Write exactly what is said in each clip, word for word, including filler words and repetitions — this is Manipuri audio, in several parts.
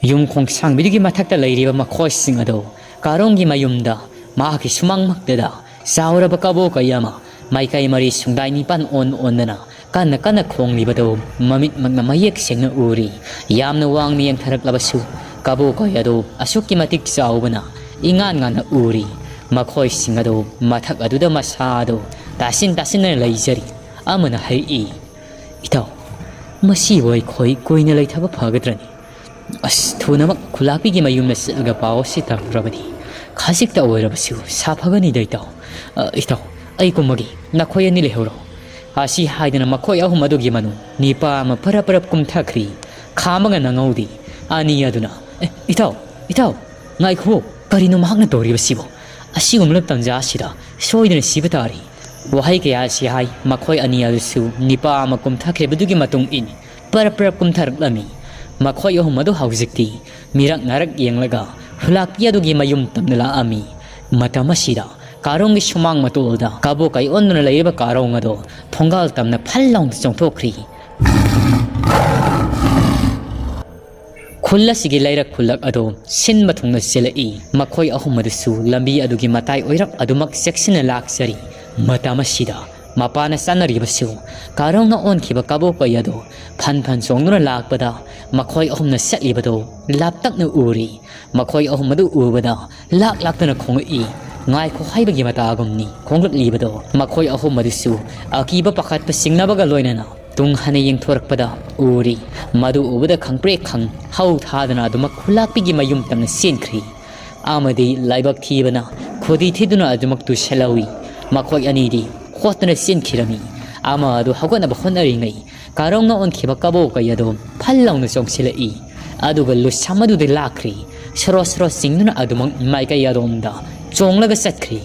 ꯌꯨꯝ ꯈꯣꯡꯁꯥꯡꯕꯤꯗꯨꯒꯤ ꯃꯊꯛꯇ ꯂꯩꯔꯤꯕ ꯃꯈꯣꯏꯁꯤꯡ ꯑꯗꯨ ꯀꯥꯔꯣꯡꯒꯤ ꯃꯌꯨꯝꯗ ꯃꯍꯥꯛꯀꯤ ꯁꯨꯃꯥꯡꯃꯛꯇꯗ ꯆꯥꯎꯔꯕ ꯀꯕꯣꯀꯩ ꯑꯃ ꯃꯥꯏꯀꯩ ꯃꯔꯤ ꯁꯨꯡꯗꯥꯏ ꯅꯤꯄꯥꯟ ꯑꯣꯟ ꯑꯣꯟꯗꯅ ꯀꯟꯅ ꯀꯟꯅ ꯈꯣꯡꯂꯤꯕꯗꯨ ꯃꯃꯤꯠꯃꯛꯅ ꯃꯌꯦꯛ ꯁꯦꯡꯅ ꯎꯔꯤ꯫ ꯌꯥꯝꯅ ꯋꯥꯡꯅ ꯌꯦꯡꯊꯔꯛꯂꯕꯁꯨ ꯀꯕꯣꯀꯩ ꯑꯗꯨ ꯑꯁꯨꯛꯀꯤ ꯃꯇꯤꯛ ꯆꯥꯎꯕꯅ ꯏꯉꯥꯟ ꯉꯥꯟꯅ ꯎꯔꯤ꯫ ꯃꯈꯣꯏꯁꯤꯡ ꯑꯗꯨ ꯃꯊꯛ ꯑꯗꯨꯗ ꯃꯁꯥ ꯑꯗꯨ ꯇꯥꯁꯤꯟ ꯇꯥꯁꯤꯟꯅ ꯂꯩꯖꯔꯤ꯫ ꯑꯃꯅ ꯍꯥꯏꯔꯛꯏ, "ꯏꯇꯥꯎ, ꯃꯁꯤꯕꯨ ꯑꯩꯈꯣꯏ ꯀꯨꯏꯅ ꯂꯩꯊꯕ ꯐꯒꯗ꯭ꯔꯅꯤ? ꯑꯁ, ꯊꯨꯅꯃꯛ ꯈꯨꯂꯥꯛꯄꯤꯒꯤ ꯃꯌꯨꯝꯗ ꯆꯠꯂꯒ ꯄꯥꯎ ꯑꯁꯤ ꯇꯝꯈ꯭ꯔꯕꯗꯤ ꯈꯖꯤꯛꯇ ꯑꯣꯏꯔꯕꯁꯨ ꯁꯥꯐꯒꯅꯤꯗ ꯏꯇꯥꯎ꯫ ꯑ, ꯏꯇꯥꯎ, ꯑꯩ ꯀꯨꯝꯃꯒꯦ, ꯅꯈꯣꯏ ꯑꯅꯤ ꯂꯩꯍꯧꯔꯣ꯫" ꯑꯁꯤ ꯍꯥꯏꯗꯅ ꯃꯈꯣꯏ ꯑꯍꯨꯝ ꯑꯗꯨꯒꯤ ꯃꯅꯨꯡ ꯅꯤꯄꯥ ꯑꯃ ꯄꯔꯞ ꯄꯔꯞ ꯀꯨꯝꯊꯈ꯭ꯔꯤ꯫ ꯈꯥꯝꯕꯒ ꯅꯪꯍꯧꯗꯦ꯫ ꯑꯅꯤ ꯑꯗꯨꯅ, "ꯑꯦ, ꯏꯇꯥꯎ, ꯏꯇꯥꯎ, ꯉꯥꯏꯈꯣ, ꯀꯔꯤꯅꯣ ꯃꯍꯥꯛꯅ ꯇꯧꯔꯤꯕꯁꯤꯕꯣ? ꯑꯁꯤꯒꯨꯝꯂꯕ ꯇꯥꯟꯖꯥ ꯑꯁꯤꯗ ꯁꯣꯏꯗꯅ ꯁꯤꯕ ꯇꯥꯔꯦ꯫" ꯋꯥꯍꯩ ꯀꯌꯥ ꯑꯁꯤ ꯍꯥꯏ, ꯃꯈꯣꯏ ꯑꯅꯤ ꯑꯗꯨꯁꯨ ꯅꯤꯄꯥ ꯑꯃ ꯀꯨꯝꯊꯈ꯭ꯔꯤꯕꯗꯨꯒꯤ ꯃꯇꯨꯡ ꯏꯟꯅ ꯄꯔꯞ ꯄꯔꯞ ꯀꯨꯝꯊꯔꯛꯂꯝꯃꯤ꯫ ꯃꯈꯣꯏ ꯑꯍꯨꯝ ꯑꯗꯨ ꯍꯧꯖꯤꯛꯇꯤ ꯃꯤꯔꯛ ꯅꯥꯔꯛ ꯌꯦꯡꯂꯒ ꯍꯨꯂꯥꯛꯄꯤ ꯑꯗꯨꯒꯤ ꯃꯌꯨꯝ ꯇꯝꯅ ꯂꯥꯛꯑꯝꯃꯤ꯫ ꯃꯇꯝ ꯑꯁꯤꯗ ꯀꯥꯔꯣꯡꯒꯤ ꯁꯨꯃꯥꯡ ꯃꯇꯣꯜꯗ ꯀꯕꯣꯀꯩ ꯑꯣꯟꯗꯨꯅ ꯂꯩꯔꯤꯕ ꯀꯥꯔꯣꯡ ꯑꯗꯣ ꯊꯣꯡꯒꯥꯜ ꯇꯝꯅ ꯐꯜ ꯂꯥꯎꯅ ꯆꯣꯡꯊꯣꯛꯈ꯭ꯔꯤ꯫ ꯈꯨꯜ ꯑꯁꯤꯒꯤ ꯂꯩꯔꯛ ꯈꯨꯜꯂꯛ ꯑꯗꯣ ꯁꯤꯟꯕ ꯊꯨꯡꯅ ꯆꯦꯜꯂꯛꯏ꯫ ꯃꯈꯣꯏ ꯑꯍꯨꯝ ꯑꯗꯨꯁꯨ ꯂꯝꯕꯤ ꯑꯗꯨꯒꯤ ꯃꯇꯥꯏ ꯑꯣꯏꯔꯞ ꯑꯗꯨꯃꯛ ꯆꯦꯛꯁꯤꯟꯅ ꯂꯥꯛꯆꯔꯤ꯫ ꯃꯇꯝ ꯑꯁꯤꯗ ꯃꯄꯥꯅ ꯆꯥꯅꯔꯤꯕꯁꯨ ꯀꯥꯔꯣꯡꯅ ꯑꯣꯟꯈꯤꯕ ꯀꯕꯣꯀꯩ ꯑꯗꯣ ꯐꯟ ꯐꯟ ꯆꯣꯡꯗꯨꯅ ꯂꯥꯛꯄꯗ ꯃꯈꯣꯏ ꯑꯍꯨꯝꯅ ꯆꯠꯂꯤꯕꯗꯣ ꯂꯥꯞꯇꯛꯅ ꯎꯔꯤ꯫ ꯃꯈꯣꯏ ꯑꯍꯨꯝ ꯑꯗꯨ ꯎꯕꯗ ꯂꯥꯛ ꯂꯥꯛꯇꯅ ꯈꯣꯡꯂꯛꯏ꯫ ꯉꯥꯏꯈꯣ ꯍꯥꯏꯕꯒꯤ ꯃꯇꯥꯒꯨꯝꯅꯤ ꯈꯣꯡꯂꯛꯂꯤꯕꯗꯣ꯫ ꯃꯈꯣꯏ ꯑꯍꯨꯝ ꯑꯗꯨꯁꯨ ꯑꯀꯤꯕ ꯄꯥꯈꯠꯄ ꯆꯤꯡꯅꯕꯒ ꯂꯣꯏꯅꯅ ꯇꯨꯡ ꯍꯟꯅ ꯌꯦꯡꯊꯣꯔꯛꯄꯗ ꯎꯔꯤ꯫ ꯃꯗꯨ ꯎꯕꯗ ꯈꯪꯄ꯭ꯔꯦꯛ ꯈꯪ ꯍꯧ ꯊꯥꯗꯅ ꯑꯗꯨꯃꯛ ꯈꯨꯂꯥꯛꯄꯤꯒꯤ ꯃꯌꯨꯝ ꯇꯝꯅ ꯆꯦꯟꯈ꯭ꯔꯤ꯫ ꯑꯃꯗꯤ ꯂꯥꯏꯕꯛ ꯊꯤꯕꯅ ꯈꯨꯗꯤ ꯊꯤꯗꯨꯅ ꯑꯗꯨꯃꯛ ꯇꯨꯁꯤꯜꯍꯧꯏ꯫ ꯃꯈꯣꯏ ꯑꯅꯤꯗꯤ ꯈꯣꯠꯇꯨꯅ ꯆꯦꯟꯈꯤꯔꯝꯃꯤ꯫ ꯑꯃ ꯑꯗꯨ ꯍꯧꯒꯠꯅꯕ ꯍꯣꯠꯅꯔꯤꯉꯩ ꯀꯥꯔꯣꯡꯅ ꯑꯣꯟꯈꯤꯕ ꯀꯕꯣꯀꯩ ꯑꯗꯨ ꯐꯜ ꯂꯥꯎꯅ ꯆꯣꯡꯁꯤꯜꯂꯛꯏ꯫ ꯑꯗꯨꯒ ꯂꯨꯁꯝ ꯑꯗꯨꯗ ꯂꯥꯛꯈ꯭ꯔꯤ꯫ ꯁꯣꯔꯣ ꯁꯣꯔꯣ ꯆꯤꯡꯗꯨꯅ ꯑꯗꯨꯃꯛ ꯃꯥꯏꯀꯩ ꯑꯗꯣꯝꯗ ꯆꯣꯡꯂꯒ ꯆꯠꯈ꯭ꯔꯤ꯫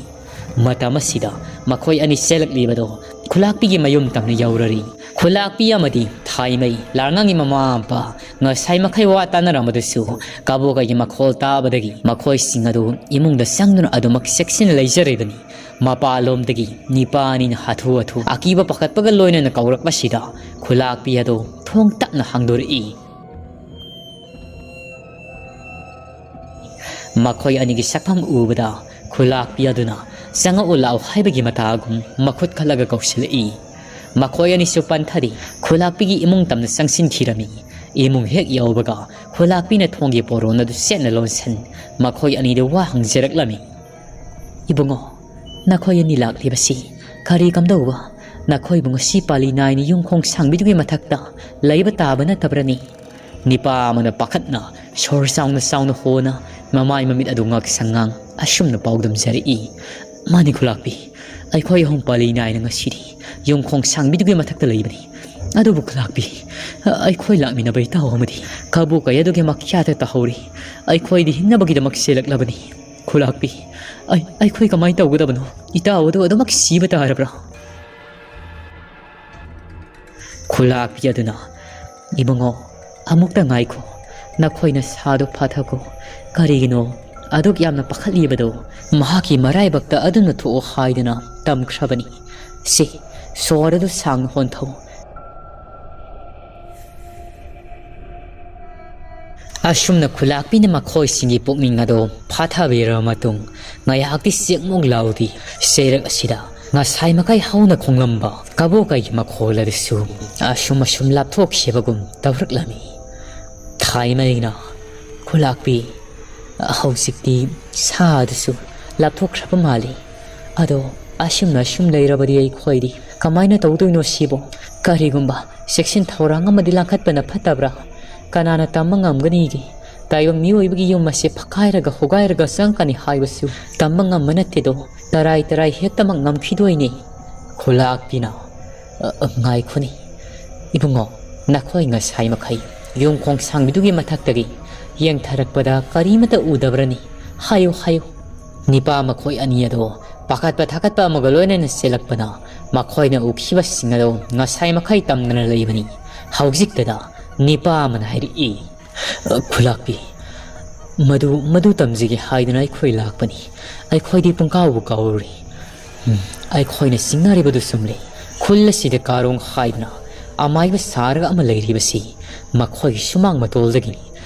ꯃꯇꯝ ꯑꯁꯤꯗ ꯃꯈꯣꯏ ꯑꯅꯤ ꯆꯦꯜꯂꯛꯂꯤꯕꯗꯣ ꯈꯨꯂꯥꯛꯄꯤꯒꯤ ꯃꯌꯨꯝ ꯇꯝꯅ ꯌꯧꯔꯔꯤ꯫ ꯈꯨꯂꯥꯛꯄꯤ ꯑꯃꯗꯤ ꯊꯥꯏꯃꯩ ꯂꯥꯔꯉꯥꯡꯒꯤ ꯃꯃꯥ ꯃꯄꯥ ꯉꯁꯥꯏ ꯃꯈꯩ ꯋꯥ ꯇꯥꯅꯔꯝꯕꯗꯨꯁꯨ ꯀꯕꯣꯀꯩꯒꯤ ꯃꯈꯣꯜ ꯇꯥꯕꯗꯒꯤ ꯃꯈꯣꯏꯁꯤꯡ ꯑꯗꯨ ꯏꯃꯨꯡꯗ ꯆꯪꯗꯨꯅ ꯑꯗꯨꯃꯛ ꯆꯦꯛꯁꯤꯟꯅ ꯂꯩꯖꯔꯤꯕꯅꯤ꯫ ꯃꯄꯥꯟꯂꯣꯝꯗꯒꯤ ꯅꯤꯄꯥ ꯑꯅꯤꯅ ꯍꯥꯊꯨ ꯍꯥꯊꯨ ꯑꯀꯤꯕ ꯄꯥꯈꯠꯄꯒ ꯂꯣꯏꯅꯅ ꯀꯧꯔꯛꯄꯁꯤꯗ ꯈꯨꯂꯥꯛꯄꯤ ꯑꯗꯨ ꯊꯣꯡ ꯇꯞꯅ ꯍꯥꯡꯗꯣꯔꯛꯏ꯫ ꯃꯈꯣꯏ ꯑꯅꯤꯒꯤ ꯁꯛꯐꯝ ꯎꯕꯗ ꯈꯨꯂꯥꯛꯄꯤ ꯑꯗꯨꯅ "ꯆꯪꯉꯛꯎ ꯂꯥꯛꯎ" ꯍꯥꯏꯕꯒꯤ ꯃꯇꯥꯒꯨꯝ ꯃꯈꯨꯠ ꯈꯜꯂꯒ ꯀꯧꯁꯤꯜꯂꯛꯏ꯫ ꯃꯈꯣꯏ ꯑꯅꯤꯁꯨ ꯄꯟꯊꯔꯤ꯫ ꯈꯨꯂꯥꯛꯄꯤꯒꯤ ꯏꯃꯨꯡ ꯇꯝꯅ ꯆꯪꯁꯤꯟꯈꯤꯔꯝꯃꯤ꯫ ꯏꯃꯨꯡ ꯍꯦꯛ ꯌꯧꯕꯒ ꯈꯨꯂꯥꯛꯄꯤꯅ ꯊꯣꯡꯒꯤ ꯄꯣꯔꯣꯟ ꯑꯗꯨ ꯆꯦꯠꯅ ꯂꯣꯟꯁꯤꯟ ꯃꯈꯣꯏ ꯑꯅꯤꯗ ꯋꯥ ꯍꯪꯖꯔꯛꯂꯝꯃꯤ꯫ "ꯏꯕꯨꯡꯉꯣ, ꯅꯈꯣꯏ ꯑꯅꯤ ꯂꯥꯛꯂꯤꯕꯁꯤ ꯀꯔꯤ ꯀꯝꯗꯧꯕ? ꯅꯈꯣꯏꯕꯨ ꯉꯁꯤ ꯄꯥꯂꯤ ꯅꯥꯏꯅ ꯌꯨꯝꯈꯣꯡ ꯁꯥꯡꯕꯤꯗꯨꯒꯤ ꯃꯊꯛꯇ ꯂꯩꯕ ꯇꯥꯕ ꯅꯠꯇꯕ꯭ꯔꯅꯤ?" ꯅꯤꯄꯥ ꯑꯃꯅ ꯄꯥꯈꯠꯅ ꯁꯣꯔ ꯆꯥꯎꯅ ꯆꯥꯎꯅ ꯍꯣꯅ ꯃꯃꯥꯏ ꯃꯃꯤꯠ ꯑꯗꯨ ꯉꯥꯛꯁꯪ ꯉꯥꯡ ꯑꯁꯨꯝꯅ ꯄꯥꯎꯗꯝꯖꯔꯛꯏ꯫ "ꯃꯥꯅꯤ ꯈꯨꯂꯥꯛꯄꯤ, ꯑꯩꯈꯣꯏ ꯑꯍꯨꯝ ꯄꯥꯂꯤ ꯅꯥꯏꯅ ꯉꯁꯤꯗꯤ ꯌꯨꯝꯈꯣꯡ ꯁꯥꯡꯕꯤꯗꯨꯒꯤ ꯃꯊꯛꯇ ꯂꯩꯕꯅꯤ꯫ ꯑꯗꯨꯕꯨ ꯈꯨꯂꯥꯛꯄꯤ, ꯑꯩꯈꯣꯏ ꯂꯥꯛꯃꯤꯟꯅꯕ ꯏꯇꯥꯎ ꯑꯃꯗꯤ ꯀꯕꯣꯀꯩ ꯑꯗꯨꯒꯤ ꯃꯈ꯭ꯌꯥꯠꯇ ꯇꯥꯍꯧꯔꯤ꯫ ꯑꯩꯈꯣꯏꯗꯤ ꯍꯤꯡꯅꯕꯒꯤꯗꯃꯛ ꯆꯦꯜꯂꯛꯂꯕꯅꯤ꯫ ꯈꯨꯂꯥꯛꯄꯤ, ꯑꯩ, ꯑꯩꯈꯣꯏ ꯀꯃꯥꯏꯅ ꯇꯧꯒꯗꯕꯅꯣ? ꯏꯇꯥꯎ ꯑꯗꯨ ꯑꯗꯨꯃꯛ ꯁꯤꯕ ꯇꯥꯔꯕ꯭ꯔꯥ?" ꯈꯨꯂꯥꯛꯄꯤ ꯑꯗꯨꯅ, "ꯏꯕꯨꯡꯉꯣ, ꯑꯃꯨꯛꯇ ꯉꯥꯏꯈꯣ, ꯅꯈꯣꯏ ꯅꯁꯥꯗꯣ ꯐꯥꯊꯈꯣ꯫ ꯀꯔꯤꯒꯤꯅꯣ ꯑꯗꯨꯛ ꯌꯥꯝꯅ ꯄꯥꯈꯠꯂꯤꯕꯗꯣ? ꯃꯍꯥꯛꯀꯤ ꯃꯔꯥꯏꯕꯛꯇ ꯑꯗꯨꯅ ꯊꯣꯛꯑꯣ ꯍꯥꯏꯗꯨꯅ ꯇꯝꯈ꯭ꯔꯕꯅꯤ꯫ ꯁꯤ, ꯁꯣꯔ ꯑꯗꯨ ꯁꯥꯡꯅ ꯍꯣꯟꯊꯧ꯫" ꯑꯁꯨꯝꯅ ꯈꯨꯂꯥꯛꯄꯤꯅ ꯃꯈꯣꯏꯁꯤꯡꯒꯤ ꯄꯨꯛꯅꯤꯡ ꯑꯗꯨ ꯐꯥꯊꯕꯤꯔꯕ ꯃꯇꯨꯡ, ꯉꯥꯏꯍꯥꯛꯇꯤ ꯆꯦꯛꯃꯨꯛ ꯂꯥꯎꯗꯤ ꯆꯩꯔꯛ ꯑꯁꯤꯗ ꯉꯁꯥꯏ ꯃꯈꯩ ꯍꯧꯅ ꯈꯣꯡꯂꯝꯕ ꯀꯕꯣꯀꯩꯒꯤ ꯃꯈꯣꯜ ꯑꯗꯨꯁꯨ ꯑꯁꯨꯝ ꯑꯁꯨꯝ ꯂꯥꯞꯊꯣꯛꯈꯤꯕꯒꯨꯝ ꯇꯧꯔꯛꯂꯝꯃꯤ꯫ ꯊꯥꯏꯃꯩꯅ, "ꯈꯨꯂꯥꯛꯄꯤ, ꯍꯧꯖꯤꯛꯇꯤ ꯁꯥ ꯑꯗꯨꯁꯨ ꯂꯥꯞꯊꯣꯛꯈ꯭ꯔꯕ ꯃꯥꯜꯂꯤ꯫ ꯑꯗꯣ ꯑꯁꯨꯝꯅ ꯑꯁꯨꯝ ꯂꯩꯔꯕꯗꯤ ꯑꯩꯈꯣꯏꯗꯤ ꯀꯃꯥꯏꯅ ꯇꯧꯗꯣꯏꯅꯣ ꯁꯤꯕꯣ? ꯀꯔꯤꯒꯨꯝꯕ ꯆꯦꯛꯁꯤꯟ ꯊꯧꯔꯥꯡ ꯑꯃꯗꯤ ꯂꯥꯡꯈꯠꯄꯅ ꯐꯠꯇꯕ꯭ꯔꯥ? ꯀꯅꯥꯅ ꯇꯝꯕ ꯉꯝꯒꯅꯤꯒꯦ? ꯇꯥꯏꯕꯪ ꯃꯤꯑꯣꯏꯕꯒꯤ ꯌꯨꯝ ꯑꯁꯦ ꯐꯛꯀꯥꯏꯔꯒ ꯍꯣꯒꯥꯏꯔꯒ ꯆꯪꯉꯛꯀꯅꯤ ꯍꯥꯏꯕꯁꯨ ꯇꯝꯕ ꯉꯝꯕ ꯅꯠꯇꯦꯗꯣ꯫ ꯇꯔꯥꯏ ꯇꯔꯥꯏ ꯍꯦꯛꯇꯃꯛ ꯉꯝꯈꯤꯗꯣꯏꯅꯦ꯫" ꯈꯨꯂꯥꯛꯄꯤꯅ, "ꯑ, ꯑ, ꯉꯥꯏꯈꯣꯅꯦ ꯏꯕꯨꯡꯉꯣ, ꯅꯈꯣꯏ ꯉꯁꯥꯏ ꯃꯈꯩ ꯌꯨꯝ ꯈꯣꯡꯁꯥꯡꯕꯤꯗꯨꯒꯤ ꯃꯊꯛꯇꯒꯤ ꯌꯦꯡꯊꯔꯛꯄꯗ ꯀꯔꯤꯃꯠꯇ ꯎꯗꯕ꯭ꯔꯅꯤ? ꯍꯥꯏꯌꯨ, ꯍꯥꯏꯌꯨ꯫" ꯅꯤꯄꯥ ꯃꯈꯣꯏ ꯑꯅꯤ ꯑꯗꯣ ꯄꯥꯈꯠꯄ ꯊꯥꯀꯠꯄ ꯑꯃꯒ ꯂꯣꯏꯅꯅ ꯆꯦꯜꯂꯛꯄꯅ ꯃꯈꯣꯏꯅ ꯎꯈꯤꯕꯁꯤꯡ ꯑꯗꯣ ꯉꯁꯥꯏ ꯃꯈꯩ ꯇꯝꯗꯅ ꯂꯩꯕꯅꯤ꯫ ꯍꯧꯖꯤꯛꯇꯗ ꯅꯤꯄꯥ ꯑꯃꯅ ꯍꯥꯏꯔꯛꯏ, "ꯑ, ꯈꯨꯂꯥꯛꯄꯤ, ꯃꯗꯨ, ꯃꯗꯨ ꯇꯝꯖꯒꯦ ꯍꯥꯏꯗꯨꯅ ꯑꯩꯈꯣꯏ ꯂꯥꯛꯄꯅꯤ꯫ ꯑꯩꯈꯣꯏꯗꯤ ꯄꯨꯡꯀꯥꯎꯕꯨ ꯀꯥꯎꯔꯨꯔꯦ꯫ ꯎꯝ, ꯑꯩꯈꯣꯏꯅ ꯆꯤꯡꯅꯔꯤꯕꯗꯨ ꯆꯨꯝꯂꯦ꯫ ꯈꯨꯜ ꯑꯁꯤꯗ ꯀꯥꯔꯣꯡ ꯍꯥꯏꯗꯨꯅ ꯑꯃꯥꯏꯕ ꯁꯥꯔꯒ ꯑꯃ ꯂꯩꯔꯤꯕꯁꯤ ꯃꯈꯣꯏꯒꯤ ꯁꯨꯃꯥꯡ ꯃꯇꯣꯜꯗꯒꯤꯅꯤ꯫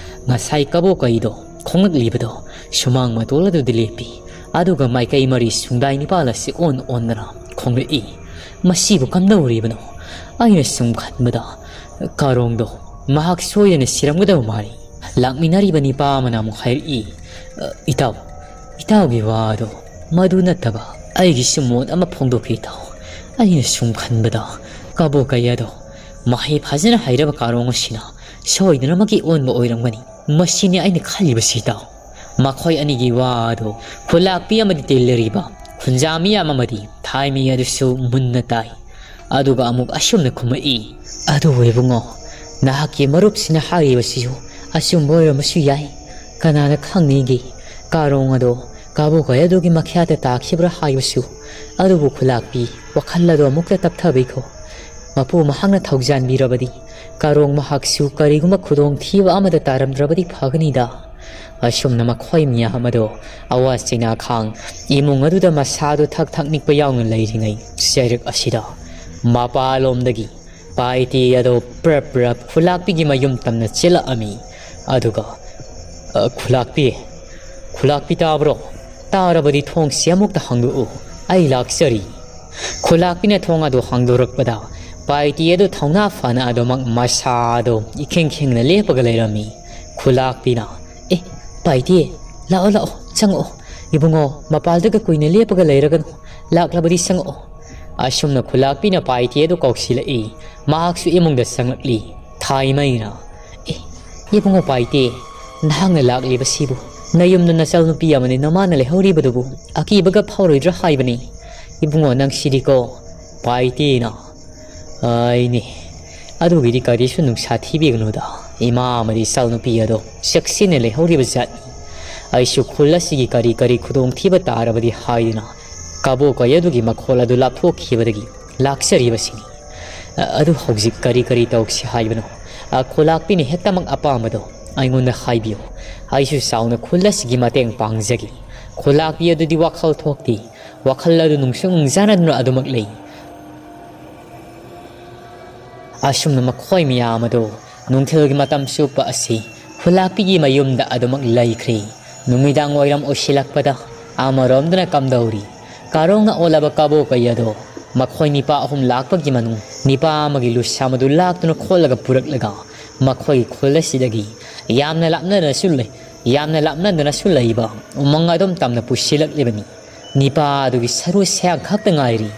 ꯉꯁꯥꯏ ꯀꯕꯣꯀꯩꯗꯣ ꯈꯣꯡꯂꯛꯂꯤꯕꯗꯣ ꯁꯨꯃꯥꯡ ꯃꯇꯣꯜ ꯑꯗꯨꯗ ꯂꯦꯞꯄꯤ꯫ ꯑꯗꯨꯒ ꯃꯥꯏꯀꯩ ꯃꯔꯤ ꯁꯨꯡꯗꯥꯏ ꯅꯤꯄꯥꯜ ꯑꯁꯤ ꯑꯣꯟ ꯑꯣꯟꯗꯅ ꯈꯣꯡꯂꯛꯏ꯫ ꯃꯁꯤꯕꯨ ꯀꯝꯗꯧꯔꯤꯕꯅꯣ? ꯑꯩꯅ ꯁꯨꯝ ꯈꯟꯕꯗ ꯀꯥꯔꯣꯡꯗꯣ ꯃꯍꯥꯛ ꯁꯣꯏꯗꯅ ꯁꯤꯔꯝꯒꯗꯕ ꯃꯥꯜꯂꯤ꯫ ꯂꯥꯛꯃꯤꯟꯅꯔꯤꯕ ꯅꯤꯄꯥ ꯑꯃꯅ ꯑꯃꯨꯛ ꯍꯥꯏꯔꯛꯏ, "ꯑ, ꯏꯇꯥꯎ, ꯏꯇꯥꯎꯒꯤ ꯋꯥꯗꯣ ꯃꯗꯨ ꯅꯠꯇꯕ ꯑꯩꯒꯤꯁꯨ ꯃꯣꯠ ꯑꯃ ꯐꯣꯡꯗꯣꯛꯀꯦ ꯏꯇꯥꯎ꯫ ꯑꯩꯅ ꯁꯨꯝ ꯈꯟꯕꯗ ꯀꯕꯣ ꯀꯌꯥꯗꯣ ꯃꯍꯩ ꯐꯖꯅ ꯍꯩꯔꯕ ꯀꯥꯔꯣꯡ ꯑꯁꯤꯅ ꯁꯣꯏꯗꯅꯃꯛꯀꯤ ꯑꯣꯟꯕ ꯑꯣꯏꯔꯝꯒꯅꯤ꯫ ꯃꯁꯤꯅꯤ ꯑꯩꯅ ꯈꯜꯂꯤꯕꯁꯤ ꯏꯇꯥꯎ꯫" ꯃꯈꯣꯏ ꯑꯅꯤꯒꯤ ꯋꯥ ꯑꯗꯨ ꯈꯨꯂꯥꯛꯄꯤ ꯑꯃꯗꯤ ꯇꯤꯜꯂꯔꯤꯕ ꯈꯨꯟꯖꯥ ꯃꯤꯌꯥꯝ ꯑꯃꯗꯤ ꯊꯥꯏꯃꯤ ꯑꯗꯨꯁꯨ ꯃꯨꯟꯅ ꯇꯥꯏ꯫ ꯑꯗꯨꯒ ꯑꯃꯨꯛ ꯑꯁꯨꯝꯅ ꯈꯨꯝꯃꯛꯏ, "ꯑꯗꯨꯕꯨ ꯏꯕꯨꯡꯉꯣ, ꯅꯍꯥꯛꯀꯤ ꯃꯔꯨꯞꯁꯤꯅ ꯍꯥꯏꯔꯤꯕꯁꯤꯁꯨ ꯑꯆꯨꯝꯕ ꯑꯣꯏꯔꯝꯕꯁꯨ ꯌꯥꯏ꯫ ꯀꯅꯥꯅ ꯈꯪꯅꯤꯒꯦ? ꯀꯥꯔꯣꯡ ꯑꯗꯣ ꯀꯥꯕꯨ ꯀꯌꯥꯗꯨꯒꯤ ꯃꯈꯥꯗ ꯇꯥꯈꯤꯕ꯭ꯔꯥ ꯍꯥꯏꯕꯁꯨ꯫ ꯑꯗꯨꯕꯨ ꯈꯨꯂꯥꯛꯄꯤ, ꯋꯥꯈꯜ ꯑꯗꯣ ꯑꯃꯨꯛꯇ ꯇꯞꯊꯕꯤꯈꯣ꯫ ꯃꯄꯨ ꯃꯍꯥꯛꯅ ꯊꯧꯖꯥꯟꯕꯤꯔꯕꯗꯤ ꯀꯥꯔꯣꯡ ꯃꯍꯥꯛꯁꯨ ꯀꯔꯤꯒꯨꯝꯕ ꯈꯨꯗꯣꯡꯊꯤꯕ ꯑꯃꯗ ꯇꯥꯔꯝꯗ꯭ꯔꯕꯗꯤ ꯐꯒꯅꯤꯗ꯫" ꯑꯁꯨꯝꯅ ꯃꯈꯣꯏ ꯃꯤꯌꯥꯝ ꯑꯗꯣ ꯑꯋꯥ ꯆꯩꯅꯥ ꯈꯥꯡ ꯏꯃꯨꯡ ꯑꯗꯨꯗ ꯃꯁꯥꯗꯣ ꯊꯛ ꯊꯛ ꯅꯤꯛꯄ ꯌꯥꯎꯅ ꯂꯩꯔꯤꯉꯩ ꯆꯩꯔꯛ ꯑꯁꯤꯗ ꯃꯄꯥꯂꯣꯝꯗꯒꯤ ꯄꯥꯏꯇꯤ ꯑꯗꯣ ꯄ꯭ꯔꯞ ꯄ꯭ꯔꯞ ꯈꯨꯂꯥꯛꯄꯤꯒꯤ ꯃꯌꯨꯝ ꯇꯝꯅ ꯆꯦꯜꯂꯛꯑꯝꯃꯤ꯫ ꯑꯗꯨꯒ, "ꯑ, ꯈꯨꯂꯥꯛꯄꯤ, ꯈꯨꯂꯥꯛꯄꯤ ꯇꯥꯕ꯭ꯔꯣ? ꯇꯥꯔꯕꯗꯤ ꯊꯣꯡꯁꯤ ꯑꯃꯨꯛꯇ ꯍꯥꯡꯗꯣꯛꯎ, ꯑꯩ ꯂꯥꯛꯆꯔꯤ꯫" ꯈꯨꯂꯥꯛꯄꯤꯅ ꯊꯣꯡ ꯑꯗꯨ ꯍꯥꯡꯗꯣꯔꯛꯄꯗ ꯄꯥꯏꯇꯤ ꯑꯗꯨ ꯊꯧꯅꯥ ꯐꯅ ꯑꯗꯨꯃꯛ ꯃꯁꯥꯗꯣ ꯏꯈꯦꯡ ꯈꯦꯡꯅ ꯂꯦꯞꯄꯒ ꯂꯩꯔꯝꯃꯤ꯫ ꯈꯨꯂꯥꯛꯄꯤꯅ, "ꯑꯦ, ꯄꯥꯏꯇꯤ, ꯂꯥꯛꯑꯣ, ꯂꯥꯛꯑꯣ, ꯆꯪꯉꯛꯑꯣ꯫ ꯏꯕꯨꯡꯉꯣ, ꯃꯄꯥꯜꯗꯒ ꯀꯨꯏꯅ ꯂꯦꯞꯄꯒ ꯂꯩꯔꯒꯅꯨ, ꯂꯥꯛꯂꯕꯗꯤ ꯆꯪꯉꯛꯑꯣ꯫" ꯑꯁꯨꯝꯅ ꯈꯨꯂꯥꯛꯄꯤꯅ ꯄꯥꯏꯇꯤ ꯑꯗꯨ ꯀꯧꯁꯤꯜꯂꯛꯏ꯫ ꯃꯍꯥꯛꯁꯨ ꯏꯃꯨꯡꯗ ꯆꯪꯂꯛꯂꯤ꯫ ꯊꯥꯏꯃꯩꯅ, "ꯑꯦ, ꯏꯕꯨꯡꯉꯣ ꯄꯥꯏꯇꯦ, ꯅꯍꯥꯛꯅ ꯂꯥꯛꯂꯤꯕꯁꯤꯕꯨ? ꯅꯌꯨꯝꯗ ꯅꯆꯜꯅꯨꯄꯤ ꯑꯃꯅꯤ ꯅꯃꯥꯅ ꯂꯩꯍꯧꯔꯤꯕꯗꯨꯕꯨ ꯑꯀꯤꯕꯒ ꯐꯥꯎꯔꯣꯏꯗ꯭ꯔꯥ ꯍꯥꯏꯕꯅꯤ꯫ ꯏꯕꯨꯡꯉꯣ, ꯅꯪꯁꯤꯗꯤꯀꯣ, ꯄꯥꯏꯇꯦꯅ꯫" "ꯑꯩꯅꯦ, ꯑꯗꯨꯒꯤꯗꯤ ꯀꯔꯤꯁꯨ ꯅꯨꯡꯁꯥ ꯊꯤꯕꯤꯒꯅꯨꯗ꯫ ꯏꯃꯥ ꯑꯃꯗꯤ ꯏꯆꯜꯅꯨꯄꯤ ꯑꯗꯣ ꯆꯦꯛꯁꯤꯟꯅ ꯂꯩꯍꯧꯔꯤꯕ ꯖꯥꯠꯅꯤ꯫ ꯑꯩꯁꯨ ꯈꯨꯜ ꯑꯁꯤꯒꯤ ꯀꯔꯤ ꯀꯔꯤ ꯈꯨꯗꯣꯡꯊꯤꯕ ꯇꯥꯔꯕꯗꯤ ꯍꯥꯏꯗꯨꯅ ꯀꯕꯣꯀꯩ ꯑꯗꯨꯒꯤ ꯃꯈꯣꯜ ꯑꯗꯨ ꯂꯥꯞꯊꯣꯛꯈꯤꯕꯗꯒꯤ ꯂꯥꯛꯆꯔꯤꯕꯁꯤꯅꯤ꯫ ꯑ-, ꯑꯗꯨ ꯍꯧꯖꯤꯛ ꯀꯔꯤ ꯀꯔꯤ ꯇꯧꯁꯤ ꯍꯥꯏꯕꯅꯣ? ꯑ, ꯈꯨꯂꯥꯛꯄꯤꯅ ꯍꯦꯛꯇꯃꯛ ꯑꯄꯥꯝꯕꯗꯣ ꯑꯩꯉꯣꯟꯗ ꯍꯥꯏꯕꯤꯌꯨ꯫ ꯑꯩꯁꯨ ꯆꯥꯎꯅ ꯈꯨꯜ ꯑꯁꯤꯒꯤ ꯃꯇꯦꯡ ꯄꯥꯡꯖꯒꯦ꯫" ꯈꯨꯂꯥꯛꯄꯤ ꯑꯗꯨꯗꯤ ꯋꯥꯈꯜ ꯊꯣꯛꯇꯦ꯫ ꯋꯥꯈꯜ ꯑꯗꯨ ꯅꯨꯡꯁꯨ ꯅꯨꯡꯖꯥꯅꯗꯨꯅ ꯑꯗꯨꯃꯛ ꯂꯩ꯫ ꯑꯁꯨꯝꯅ ꯃꯈꯣꯏ ꯃꯌꯥꯝ ꯑꯗꯨ ꯅꯨꯡꯊꯤꯜꯒꯤ ꯃꯇꯝ ꯆꯨꯞꯄ ꯑꯁꯤ ꯈꯨꯂꯥꯛꯄꯤꯒꯤ ꯃꯌꯨꯝꯗ ꯑꯗꯨꯃꯛ ꯂꯩꯈ꯭ꯔꯦ꯫ ꯅꯨꯃꯤꯗꯥꯡ ꯋꯥꯏꯔꯝ ꯑꯣꯏꯁꯤꯜꯂꯛꯄꯗ ꯑꯃꯔꯣꯝꯗꯅ ꯀꯝꯗꯧꯔꯤ? ꯀꯥꯔꯣꯡꯅ ꯑꯣꯜꯂꯕ ꯀꯕꯣꯀꯩ ꯑꯗꯣ ꯃꯈꯣꯏ ꯅꯤꯄꯥ ꯑꯍꯨꯝ ꯂꯥꯛꯄꯒꯤ ꯃꯅꯨꯡ ꯅꯤꯄꯥ ꯑꯃꯒꯤ ꯂꯨꯁꯥ ꯃꯗꯨ ꯂꯥꯛꯇꯨꯅ ꯈꯣꯠꯂꯒ ꯄꯨꯔꯛꯂꯒ ꯃꯈꯣꯏꯒꯤ ꯈꯨꯜ ꯑꯁꯤꯗꯒꯤ ꯌꯥꯝꯅ ꯂꯥꯞꯅꯗꯅꯁꯨ ꯂꯩ, ꯌꯥꯝꯅ ꯂꯥꯞꯅꯗꯅꯁꯨ ꯂꯩꯕ ꯎꯃꯪ ꯑꯗꯨꯝ ꯇꯝꯅ ꯄꯨꯁꯤꯜꯂꯛꯂꯤꯕꯅꯤ꯫ ꯅꯤꯄꯥ ꯑꯗꯨꯒꯤ ꯁꯔꯨ ꯁꯌꯥꯡ ꯈꯛꯇ ꯉꯥꯏꯔꯤ꯫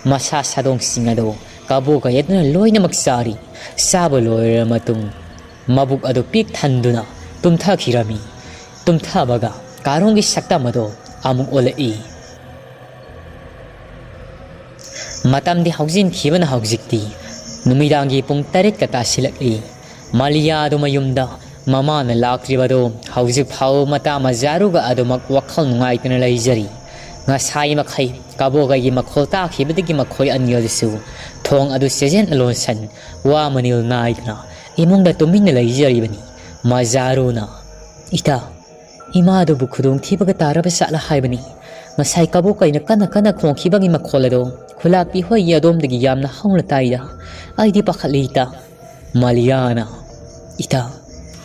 ꯃꯁꯥ ꯁꯥꯗꯣꯡꯁꯤꯡ ꯑꯗꯨ ꯀꯕꯣꯀꯩ ꯑꯗꯨꯅ ꯂꯣꯏꯅꯃꯛ ꯆꯥꯔꯤ꯫ ꯆꯥꯕ ꯂꯣꯏꯔꯕ ꯃꯇꯨꯡ ꯃꯕꯨꯛ ꯑꯗꯨ ꯄꯤꯛ ꯊꯟꯗꯨꯅ ꯇꯨꯝꯊꯈꯤꯔꯝꯃꯤ꯫ ꯇꯨꯝꯊꯕꯒ ꯀꯥꯔꯣꯡꯒꯤ ꯁꯛꯇꯝ ꯑꯗꯨ ꯑꯃꯨꯛ ꯑꯣꯜꯂꯛꯏ꯫ ꯃꯇꯝꯗꯤ ꯍꯧꯖꯤꯟꯈꯤꯕꯅ ꯍꯧꯖꯤꯛꯇꯤ ꯅꯨꯃꯤꯗꯥꯡꯒꯤ ꯄꯨꯡ ꯇꯔꯦꯠꯀ ꯇꯥꯁꯤꯜꯂꯛꯂꯤ꯫ ꯃꯥꯂꯤꯌꯥ ꯑꯗꯨ ꯃꯌꯨꯝꯗ ꯃꯃꯥꯅ ꯂꯥꯛꯇ꯭ꯔꯤꯕꯗꯨ ꯍꯧꯖꯤꯛ ꯐꯥꯎꯕ ꯃꯇꯥ ꯃꯖꯥꯔꯨꯒ ꯑꯗꯨꯃꯛ ꯋꯥꯈꯜ ꯅꯨꯡꯉꯥꯏꯇꯅ ꯂꯩꯖꯔꯤ꯫ ꯉꯁꯥꯏ ꯃꯈꯩ ꯀꯕꯣꯀꯩꯒꯤ ꯃꯈꯣꯜ ꯇꯥꯈꯤꯕꯗꯒꯤ ꯃꯈꯣꯏ ꯑꯅꯤ ꯑꯗꯨꯁꯨ ꯊꯣꯡ ꯑꯗꯨ ꯆꯦꯖꯦꯠꯅ ꯂꯣꯟꯁꯟ, ꯋꯥ ꯃꯅꯤꯜ ꯅꯥꯏꯗꯅ ꯏꯃꯨꯡꯗ ꯇꯨꯃꯤꯟꯅ ꯂꯩꯖꯔꯤꯕꯅꯤ꯫ ꯃꯖꯥꯔꯨꯅ, "ꯏꯇꯥ, ꯏꯃꯥꯗꯨꯕꯨ ꯈꯨꯗꯣꯡꯊꯤꯕꯒ ꯇꯥꯔꯕ ꯖꯥꯠꯂ ꯍꯥꯏꯕꯅꯤ꯫ ꯉꯁꯥꯏ ꯀꯕꯣꯀꯩꯅ ꯀꯟꯅ ꯀꯟꯅ ꯈꯣꯡꯈꯤꯕꯒꯤ ꯃꯈꯣꯜ ꯑꯗꯣ ꯈꯨꯂꯥꯛꯄꯤ ꯍꯣꯏꯒꯤ ꯑꯗꯣꯝꯗꯒꯤ ꯌꯥꯝꯅ ꯍꯧꯅ ꯇꯥꯏꯗ꯫ ꯑꯩꯗꯤ ꯄꯥꯈꯠꯂꯤ ꯏꯇꯥ꯫" ꯃꯥꯂꯤꯌꯥꯅ, "ꯏꯇꯥ,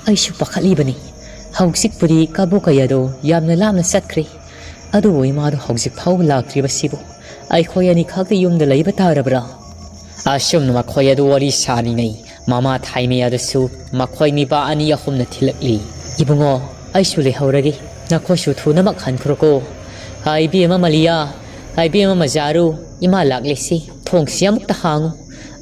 ꯑꯩꯁꯨ ꯄꯥꯈꯠꯂꯤꯕꯅꯤ꯫ ꯍꯧꯖꯤꯛꯄꯨꯗꯤ ꯀꯕꯣꯀꯩ ꯑꯗꯣ ꯌꯥꯝꯅ ꯂꯥꯞꯅ ꯆꯠꯈ꯭ꯔꯦ꯫ ꯑꯗꯨꯕꯨ ꯏꯃꯥꯗꯣ ꯍꯧꯖꯤꯛ ꯐꯥꯎꯕ ꯂꯥꯛꯇ꯭ꯔꯤꯕꯁꯤꯕꯨ ꯑꯩꯈꯣꯏ ꯑꯅꯤꯈꯛꯇ ꯌꯨꯝꯗ ꯂꯩꯕ ꯇꯥꯔꯕ꯭ꯔꯥ?" ꯑꯁꯨꯝꯅ ꯃꯈꯣꯏ ꯑꯗꯨ ꯋꯥꯔꯤ ꯁꯥꯔꯤꯉꯩ ꯃꯃꯥ ꯊꯥꯏꯃꯩ ꯑꯗꯨꯁꯨ ꯃꯈꯣꯏ ꯅꯤꯄꯥ ꯑꯅꯤ ꯑꯍꯨꯝꯅ ꯊꯤꯜꯂꯛꯂꯤ꯫ "ꯏꯕꯨꯡꯉꯣ, ꯑꯩꯁꯨ ꯂꯩꯍꯧꯔꯒꯦ, ꯅꯈꯣꯏꯁꯨ ꯊꯨꯅꯃꯛ ꯍꯟꯈ꯭ꯔꯣꯀꯣ꯫ ꯍꯥꯏ ꯏꯕꯦꯝꯃ ꯃꯥꯂꯤꯌꯥ, ꯍꯥꯏ ꯏꯕꯦꯝꯃ ꯃꯖꯥꯔꯨ, ꯏꯃꯥ ꯂꯥꯛꯂꯦꯁꯤ, ꯊꯣꯡꯁꯤ ꯑꯃꯨꯛꯇ ꯍꯥꯡꯉꯨ꯫"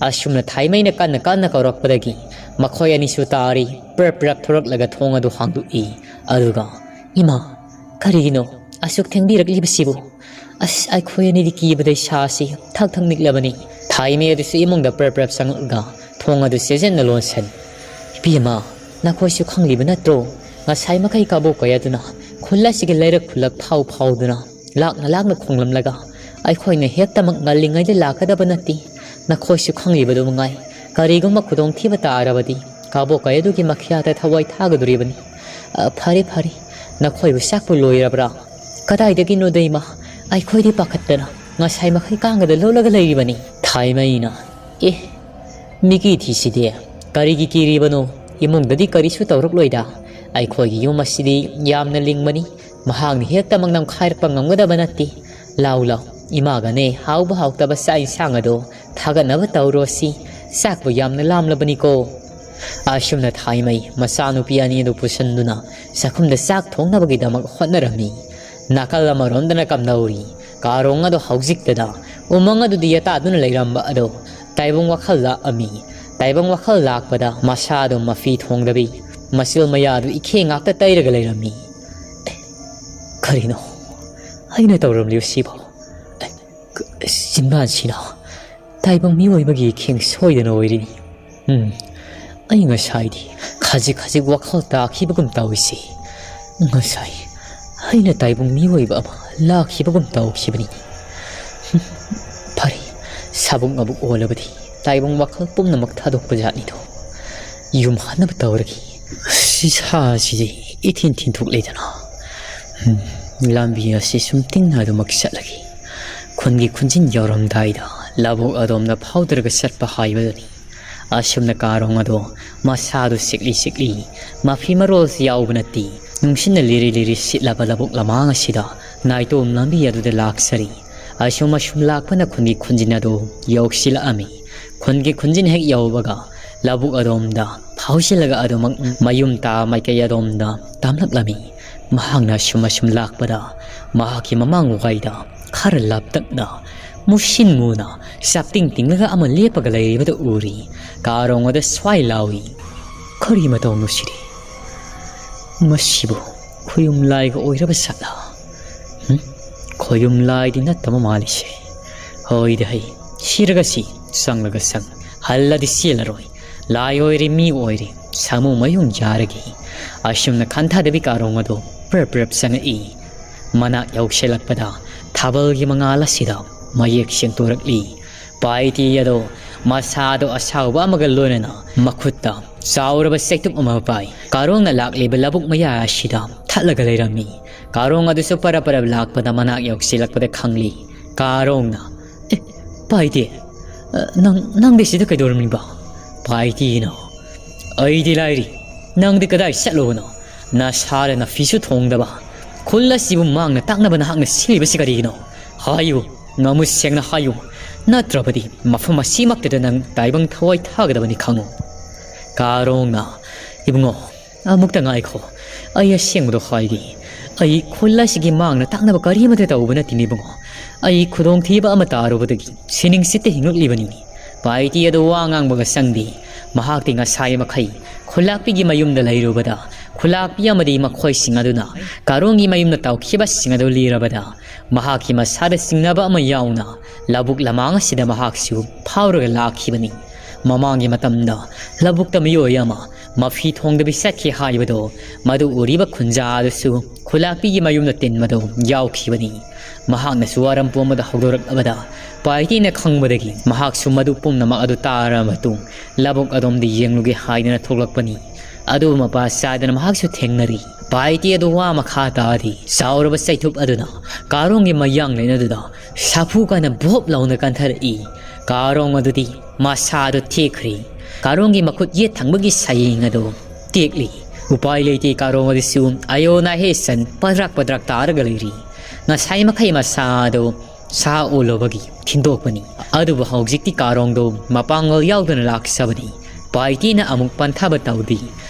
ꯑꯁꯨꯝꯅ ꯊꯥꯏꯃꯩꯅ ꯀꯟꯅ ꯀꯟꯅ ꯀꯧꯔꯛꯄꯗꯒꯤ ꯃꯈꯣꯏ ꯑꯅꯤꯁꯨ ꯇꯥꯔꯤ ꯄ꯭ꯔꯞ ꯄ꯭ꯔꯞ ꯊꯣꯔꯛꯂꯒ ꯊꯣꯡ ꯑꯗꯨ ꯍꯥꯡꯗꯣꯛꯏ꯫ ꯑꯗꯨꯒ, "ꯏꯃꯥ, ꯀꯔꯤꯒꯤꯅꯣ ꯑꯁꯨꯛ ꯊꯦꯡꯕꯤꯔꯛꯂꯤꯕꯁꯤꯕꯨ? ꯑꯁ, ꯑꯩꯈꯣꯏ ꯑꯅꯤꯗꯤ ꯀꯤꯕꯗ ꯏꯁꯥꯁꯤ ꯊꯛ ꯊꯛ ꯅꯤꯛꯂꯕꯅꯤ꯫" ꯊꯥꯏꯃꯩ ꯑꯗꯨꯁꯨ ꯏꯃꯨꯡꯗ ꯄ꯭ꯔꯞ ꯄ꯭ꯔꯞ ꯆꯪꯂꯛꯂꯒ ꯊꯣꯡ ꯑꯗꯨ ꯆꯦꯖꯦꯠꯅ ꯂꯣꯟꯁꯟ, "ꯏꯕꯦꯝꯃ, ꯅꯈꯣꯏꯁꯨ ꯈꯪꯂꯤꯕ ꯅꯠꯇ꯭ꯔꯣ? ꯉꯁꯥꯏ ꯃꯈꯩ ꯀꯕꯣꯀꯩ ꯑꯗꯨꯅ ꯈꯨꯜ ꯑꯁꯤꯒꯤ ꯂꯩꯔꯛ ꯈꯨꯜꯂꯛ ꯐꯥꯎ ꯐꯥꯎꯗꯨꯅ ꯂꯥꯛꯅ ꯂꯥꯛꯅ ꯈꯣꯡꯂꯝꯂꯒ ꯑꯩꯈꯣꯏꯅ ꯍꯦꯛꯇꯃꯛ ꯉꯜꯂꯤꯉꯩꯗ ꯂꯥꯛꯀꯗꯕ ꯅꯠꯇꯦ꯫ ꯅꯈꯣꯏꯁꯨ ꯈꯪꯂꯤꯕꯗꯨ ꯃꯉꯥꯏ꯫ ꯀꯔꯤꯒꯨꯝꯕ ꯈꯨꯗꯣꯡꯊꯤꯕ ꯇꯥꯔꯕꯗꯤ ꯀꯕꯣꯀꯩ ꯑꯗꯨꯒꯤ ꯃꯈꯌꯥꯗ ꯊꯋꯥꯏ ꯊꯥꯒꯗꯣꯔꯤꯕꯅꯤ꯫ ꯑ, ꯐꯔꯦ, ꯐꯔꯦ꯫ ꯅꯈꯣꯏꯕꯨ ꯆꯥꯛꯄꯨ ꯂꯣꯏꯔꯕ꯭ꯔꯥ?" "ꯀꯗꯥꯏꯗꯒꯤꯅꯣꯗ ꯏꯃꯥ, ꯑꯩꯈꯣꯏꯗꯤ ꯄꯥꯈꯠꯇꯅ ꯉꯁꯥꯏ ꯃꯈꯩ ꯀꯥꯡꯒꯗ ꯂꯣꯠꯂꯒ ꯂꯩꯔꯤꯕꯅꯤ꯫" ꯊꯥꯏꯃꯩꯅ, "ꯑꯦ, ꯃꯤꯀꯤ ꯊꯤꯁꯤꯗꯤ, ꯀꯔꯤꯒꯤ ꯀꯤꯔꯤꯕꯅꯣ? ꯏꯃꯨꯡꯗꯗꯤ ꯀꯔꯤꯁꯨ ꯇꯧꯔꯛꯂꯣꯏꯗ꯫ ꯑꯩꯈꯣꯏꯒꯤ ꯌꯨꯝ ꯑꯁꯤꯗꯤ ꯌꯥꯝꯅ ꯂꯤꯡꯕꯅꯤ꯫ ꯃꯍꯥꯛꯅ ꯍꯦꯛꯇꯃꯛ ꯅꯝꯈꯥꯏꯔꯛꯄ ꯉꯝꯒꯗꯕ ꯅꯠꯇꯦ꯫ ꯂꯥꯎ ꯂꯥꯎ, ꯏꯃꯥꯒꯅꯦ ꯍꯥꯎꯕ ꯍꯥꯎꯇꯕ ꯆꯥꯛ ꯏꯟꯁꯥꯡ ꯑꯗꯣ ꯊꯥꯒꯠꯅꯕ ꯇꯧꯔꯣꯁꯤ꯫ ꯆꯥꯛꯄꯨ ꯌꯥꯝꯅ ꯂꯥꯝꯂꯕꯅꯤꯀꯣ꯫ ꯑꯁꯨꯝꯅ ꯊꯥꯏꯃꯩ ꯃꯆꯥꯅꯨꯄꯤ ꯑꯅꯤ ꯑꯗꯨ ꯄꯨꯁꯤꯟꯗꯨꯅ ꯆꯥꯛꯈꯨꯝꯗ ꯆꯥꯛ ꯊꯣꯡꯅꯕꯒꯤꯗꯃꯛ ꯍꯣꯠꯅꯔꯝꯃꯤ꯫ ꯅꯥꯀꯜ ꯑꯃꯔꯣꯝꯗꯅ ꯀꯝꯗꯧꯔꯤ? ꯀꯥꯔꯣꯡ ꯑꯗꯨ ꯍꯧꯖꯤꯛꯇꯗ ꯎꯃꯪ ꯑꯗꯨꯗ ꯌꯦꯇꯥꯗꯨꯅ ꯂꯩꯔꯝꯕ ꯑꯗꯨ ꯇꯥꯏꯕꯪ ꯋꯥꯈꯜ ꯂꯥꯛꯑꯝꯃꯤ꯫ ꯇꯥꯏꯕꯪ ꯋꯥꯈꯜ ꯂꯥꯛꯄꯗ ꯃꯁꯥꯗꯨ ꯃꯐꯤ ꯊꯣꯡꯗꯕꯤ ꯃꯆꯤꯜ ꯃꯌꯥꯗꯨ ꯏꯈꯦꯡ ꯉꯥꯛꯇ ꯇꯩꯔꯒ ꯂꯩꯔꯝꯃꯤ꯫ ꯑꯦ, ꯀꯔꯤꯅꯣ ꯑꯩꯅ ꯇꯧꯔꯝꯂꯤꯕꯁꯤꯕꯣ? ꯑꯦ, ꯀ-, ꯆꯤꯟꯕꯥꯟꯁꯤꯅ ꯇꯥꯏꯕꯪ ꯃꯤꯑꯣꯏꯕꯒꯤ ꯏꯈꯦꯡ ꯁꯣꯏꯗꯅ ꯑꯣꯏꯔꯤꯅꯤ꯫ ꯎꯝ, ꯑꯩ ꯉꯁꯥꯏꯗꯤ ꯈꯖꯤꯛ ꯈꯖꯤꯛ ꯋꯥꯈꯜ ꯇꯥꯈꯤꯕꯒꯨꯝ ꯇꯧꯏꯁꯤ꯫ ꯉꯁꯥꯏ ꯑꯩꯅ ꯇꯥꯏꯕꯪ ꯃꯤꯑꯣꯏꯕ ꯑꯃ ꯂꯥꯛꯈꯤꯕꯒꯨꯝ ꯇꯧꯈꯤꯕꯅꯤ꯫ ꯍꯨꯝ, ꯐꯔꯦ, ꯁꯥꯕꯨꯛ ꯃꯕꯨꯛ ꯑꯣꯜꯂꯕꯗꯤ ꯇꯥꯏꯕꯪ ꯋꯥꯈꯜ ꯄꯨꯝꯅꯃꯛ ꯊꯥꯗꯣꯛꯄ ꯖꯥꯠꯅꯤꯗꯣ꯫ ꯌꯨꯝ ꯍꯟꯅꯕ ꯇꯧꯔꯒꯦ꯫ ꯏꯁꯥꯁꯤꯗꯤ ꯏꯊꯤꯟ ꯊꯤꯟꯊꯣꯛꯂꯦꯗꯅ꯫ ꯎꯝ, ꯂꯝꯕꯤ ꯑꯁꯤ ꯁꯨꯝ ꯇꯤꯡꯅ ꯑꯗꯨꯃꯛ ꯆꯠꯂꯒꯦ꯫ ꯈꯨꯟꯒꯤ ꯈꯨꯟꯖꯤꯟ ꯌꯧꯔꯝꯗꯥꯏꯗ ꯂꯧꯕꯨꯛ ꯑꯗꯣꯝꯗ ꯐꯥꯎꯗꯔꯒ ꯆꯠꯄ ꯍꯥꯏꯕꯗꯨꯅꯤ꯫ ꯑꯁꯨꯝꯅ ꯀꯥꯔꯣꯡ ꯑꯗꯣ ꯃꯁꯥꯗꯨ ꯁꯤꯛꯂꯤ ꯁꯤꯛꯂꯤ, ꯃꯐꯤ ꯃꯔꯣꯜꯁꯨ ꯌꯥꯎꯕ ꯅꯠꯇꯦ, ꯅꯨꯡꯁꯤꯠꯅ ꯂꯤꯔꯤ ꯂꯤꯔꯤ ꯁꯤꯠꯂꯕ ꯂꯧꯕꯨꯛ ꯂꯃꯥꯡ ꯑꯁꯤꯗ ꯅꯥꯏꯇꯣꯝ ꯂꯝꯕꯤ ꯑꯗꯨꯗ ꯂꯥꯛꯆꯔꯤ꯫ ꯑꯁꯨꯝ ꯑꯁꯨꯝ ꯂꯥꯛꯄꯅ ꯈꯨꯟꯒꯤ ꯈꯨꯟꯖꯤꯟ ꯑꯗꯨ ꯌꯧꯁꯤꯜꯂꯛꯑꯝꯃꯤ꯫ ꯈꯨꯟꯒꯤ ꯈꯨꯟꯖꯤꯟ ꯍꯦꯛ ꯌꯧꯕꯒ ꯂꯧꯕꯨꯛ ꯑꯗꯣꯝꯗ ꯐꯥꯎꯖꯤꯜꯂꯒ ꯑꯗꯨꯃꯛ ꯃꯌꯨꯝ ꯇꯥ ꯃꯥꯏꯀꯩ ꯑꯗꯣꯝꯗ ꯇꯝꯂꯛꯂꯝꯃꯤ꯫ ꯃꯍꯥꯛꯅ ꯑꯁꯨꯝ ꯑꯁꯨꯝ ꯂꯥꯛꯄꯗ ꯃꯍꯥꯛꯀꯤ ꯃꯃꯥꯡ ꯋꯥꯏꯗ ꯈꯔ ꯂꯥꯞꯇꯛꯅ ꯃꯨꯁꯤꯟ ꯃꯨꯅ ꯆꯥꯞꯇꯤꯡ ꯇꯤꯡꯂꯒ ꯑꯃ ꯂꯦꯞꯄꯒ ꯂꯩꯔꯤꯕꯗꯨ ꯎꯔꯤ꯫ ꯀꯥꯔꯣꯡ ꯑꯗꯨ ꯁ꯭ꯋꯥꯏ ꯂꯥꯎꯏ꯫ ꯀꯔꯤ ꯃꯇꯧꯅꯣ ꯁꯤꯗꯤ? ꯃꯁꯤꯕꯨ ꯈꯨꯌꯨꯝ ꯂꯥꯏꯒ ꯑꯣꯏꯔꯕ ꯁꯥꯠꯂ? ꯍꯨꯝ? ꯈꯣꯌꯨꯝ ꯂꯥꯏꯗꯤ ꯅꯠꯇꯕ ꯃꯥꯜꯂꯤꯁꯦ꯫ ꯍꯣꯏꯗ ꯍꯩ, ꯁꯤꯔꯒ ꯁꯤ, ꯆꯪꯂꯒ ꯆꯪ, ꯍꯜꯂꯗꯤ ꯆꯦꯜꯂꯔꯣꯏ꯫ ꯂꯥꯏ ꯑꯣꯏꯔꯦ, ꯃꯤ ꯑꯣꯏꯔꯦ, ꯁꯥꯃꯨ ꯃꯌꯨꯡ ꯌꯥꯔꯒꯦ꯫ ꯑꯁꯨꯝꯅ ꯈꯟꯊꯗꯕꯤ ꯀꯥꯔꯣꯡ ꯑꯗꯨ ꯄ꯭ꯔꯞ ꯄ꯭ꯔꯞ ꯆꯪꯉꯛꯏ꯫ ꯃꯅꯥꯛ ꯌꯧꯁꯤꯜꯂꯛꯄꯗ ꯊꯥꯕꯜꯒꯤ ꯃꯉꯥꯜ ꯑꯁꯤꯗ ꯃꯌꯦꯛ ꯁꯦꯡꯇꯣꯔꯛꯂꯤ꯫ ꯄꯥꯏꯇꯤ ꯑꯗꯣ ꯃꯁꯥꯗꯣ ꯑꯁꯥꯎꯕ ꯑꯃꯒ ꯂꯣꯏꯅꯅ ꯃꯈꯨꯠꯇ ꯆꯥꯎꯔꯕ ꯆꯩꯇꯨꯞ ꯑꯃ ꯄꯥꯏ꯫ ꯀꯥꯔꯣꯡꯅ ꯂꯥꯛꯂꯤꯕ ꯂꯧꯕꯨꯛ ꯃꯌꯥ ꯑꯁꯤꯗ ꯊꯠꯂꯒ ꯂꯩꯔꯝꯃꯤ꯫ ꯀꯥꯔꯣꯡ ꯑꯗꯨꯁꯨ ꯄꯔꯞ ꯄꯔꯞ ꯂꯥꯛꯄꯗ ꯃꯅꯥꯛ ꯌꯧꯁꯤꯜꯂꯛꯄꯗ ꯈꯪꯂꯤ꯫ ꯀꯥꯔꯣꯡꯅ, "ꯑꯦ, ꯄꯥꯏꯇꯤ, ꯑ, ꯅꯪ, ꯅꯪꯗꯤ ꯁꯤꯗ ꯀꯩꯗꯧꯔꯝꯂꯤꯕ?" ꯄꯥꯏꯇꯤꯅ, ꯑꯩꯗꯤ ꯂꯥꯏꯔꯤ, ꯅꯪꯗꯤ ꯀꯗꯥꯏ ꯆꯠꯂꯨꯕꯅꯣ? ꯅꯁꯥꯗ ꯅꯐꯤꯁꯨ ꯊꯣꯡꯗꯕ, ꯈꯨꯜ ꯑꯁꯤꯕꯨ ꯃꯥꯡꯅ ꯇꯥꯛꯅꯕ ꯅꯍꯥꯛꯅ ꯁꯤꯜꯂꯤꯕꯁꯤ ꯀꯔꯤꯒꯤꯅꯣ? ꯍꯥꯏꯌꯨ, ꯉꯥꯃꯨ ꯁꯦꯡꯅ ꯍꯥꯏꯌꯨ, ꯅꯠꯇ꯭ꯔꯕꯗꯤ ꯃꯐꯝ ꯑꯁꯤꯃꯛꯇꯗ ꯅꯪ ꯇꯥꯏꯕꯪ ꯊꯋꯥꯏ ꯊꯥꯒꯗꯕꯅꯤ ꯈꯪꯉꯨ꯫ ꯀꯥꯔꯣꯡꯅ, ꯏꯕꯨꯡꯉꯣ, ꯑꯃꯨꯛꯇ ꯉꯥꯏꯈꯣ, ꯑꯩ ꯑꯁꯦꯡꯕꯗꯣ ꯍꯥꯏꯒꯦ꯫ ꯑꯩ ꯈꯨꯜ ꯑꯁꯤꯒꯤ ꯃꯥꯡꯅ ꯇꯥꯛꯅꯕ ꯀꯔꯤꯃꯠꯇ ꯇꯧꯕ ꯅꯠꯇꯦ ꯏꯕꯨꯡꯉꯣ꯫ ꯑꯩ ꯈꯨꯗꯣꯡꯊꯤꯕ ꯑꯃ ꯇꯥꯔꯨꯕꯗꯒꯤ ꯁꯤꯅꯤꯡꯁꯤꯠꯇ ꯍꯤꯡꯂꯛꯂꯤꯕꯅꯤ꯫ ꯄꯥꯏꯇꯤ ꯑꯗꯨ ꯋꯥ ꯉꯥꯡꯕꯒ ꯆꯪꯗꯦ꯫ ꯃꯍꯥꯛꯇꯤ ꯉꯁꯥꯏ ꯃꯈꯩ ꯈꯨꯂꯥꯛꯄꯤꯒꯤ ꯃꯌꯨꯝꯗ ꯂꯩꯔꯨꯕꯗ, ꯈꯨꯂꯥꯛꯄꯤ ꯑꯃꯗꯤ ꯃꯈꯣꯏꯁꯤꯡ ꯑꯗꯨꯅ ꯀꯥꯔꯣꯡꯒꯤ ꯃꯌꯨꯝꯗ ꯇꯧꯈꯤꯕꯁꯤꯡ ꯑꯗꯨ ꯂꯤꯔꯕꯗ, ꯃꯍꯥꯛꯀꯤ ꯃꯁꯥꯗ ꯆꯤꯡꯅꯕ ꯑꯃ ꯌꯥꯎꯅ ꯂꯧꯕꯨꯛ ꯂꯃꯥꯡ ꯑꯁꯤꯗ ꯃꯍꯥꯛꯁꯨ ꯐꯥꯎꯔꯒ ꯂꯥꯛꯈꯤꯕꯅꯤ꯫ ꯃꯃꯥꯡꯒꯤ ꯃꯇꯝꯗ ꯂꯧꯕꯨꯛꯇ ꯃꯤꯑꯣꯏ ꯑꯃ ꯃꯐꯤ ꯊꯣꯡꯗꯕꯤ ꯆꯠꯈꯤ ꯍꯥꯏꯕꯗꯣ, ꯃꯗꯨ ꯎꯔꯤꯕ ꯈꯨꯟꯖꯥ ꯑꯗꯨꯁꯨ ꯈꯨꯂꯥꯛꯄꯤꯒꯤ ꯃꯌꯨꯝꯗ ꯇꯤꯟꯕꯗꯨ ꯌꯥꯎꯈꯤꯕꯅꯤ꯫ ꯃꯍꯥꯛꯅꯁꯨ ꯋꯥꯔꯝ ꯄꯨꯝꯕꯗ ꯍꯧꯗꯣꯔꯛꯂꯕꯗ, ꯄꯥꯏꯇꯤꯅ ꯈꯪꯕꯗꯒꯤ ꯃꯍꯥꯛꯁꯨ ꯃꯗꯨ ꯄꯨꯝꯅꯃꯛ ꯑꯗꯨ ꯇꯥꯔꯕ ꯃꯇꯨꯡ ꯂꯧꯕꯨꯛ ꯑꯗꯣꯝꯗ ꯌꯦꯡꯂꯨꯒꯦ ꯍꯥꯏꯗꯨꯅ ꯊꯣꯛꯂꯛꯄꯅꯤ꯫ ꯑꯗꯨꯕꯨ ꯃꯄꯥ ꯆꯥꯗꯅ ꯃꯍꯥꯛꯁꯨ ꯊꯦꯡꯅꯔꯤ꯫ ꯄꯥꯏꯇꯤ ꯑꯗꯨ ꯋꯥ ꯃꯈꯥ ꯇꯥꯗꯦ꯫ ꯆꯥꯎꯔꯕ ꯆꯩꯊꯨꯞ ꯑꯗꯨꯅ ꯀꯥꯔꯣꯡꯒꯤ ꯃꯌꯥꯡꯂꯦꯟ ꯑꯗꯨꯗ ꯁꯥꯐꯨ ꯀꯥꯅ ꯚꯣꯞ ꯂꯥꯎꯅ ꯀꯟꯊꯔꯛꯏ꯫ ꯀꯥꯔꯣꯡ ꯑꯗꯨꯗꯤ ꯃꯁꯥꯗꯨ ꯇꯦꯛꯈ꯭ꯔꯦ꯫ ꯀꯥꯔꯣꯡꯒꯤ ꯃꯈꯨꯠ ꯌꯦꯠ ꯊꯪꯕꯒꯤ ꯁꯌꯦꯡ ꯑꯗꯨ ꯇꯦꯛꯂꯤ꯫ ꯎꯄꯥꯏ ꯂꯩꯇꯦ, ꯀꯥꯔꯣꯡ ꯑꯗꯨꯁꯨ ꯑꯌꯣ ꯅꯥꯍꯦ ꯁꯟ ꯄꯗ꯭ꯔꯛ ꯄꯗ꯭ꯔꯛ ꯇꯥꯔꯒ ꯂꯩꯔꯤ꯫ ꯉꯁꯥꯏ ꯃꯈꯩ ꯃꯁꯥ ꯑꯗꯨ ꯁꯥ ꯑꯣꯜꯂꯨꯕꯒꯤ ꯊꯤꯟꯗꯣꯛꯄꯅꯤ꯫ ꯑꯗꯨꯕꯨ ꯍꯧꯖꯤꯛꯇꯤ ꯀꯥꯔꯣꯡꯗꯨ ꯃꯄꯥꯡꯒꯜ ꯌꯥꯎꯗꯅ ꯂꯥꯛꯆꯕꯅꯤ꯫ ꯄꯥꯏꯇꯤꯅ ꯑꯃꯨꯛ ꯄꯟꯊꯕ ꯇꯧꯗꯦ꯫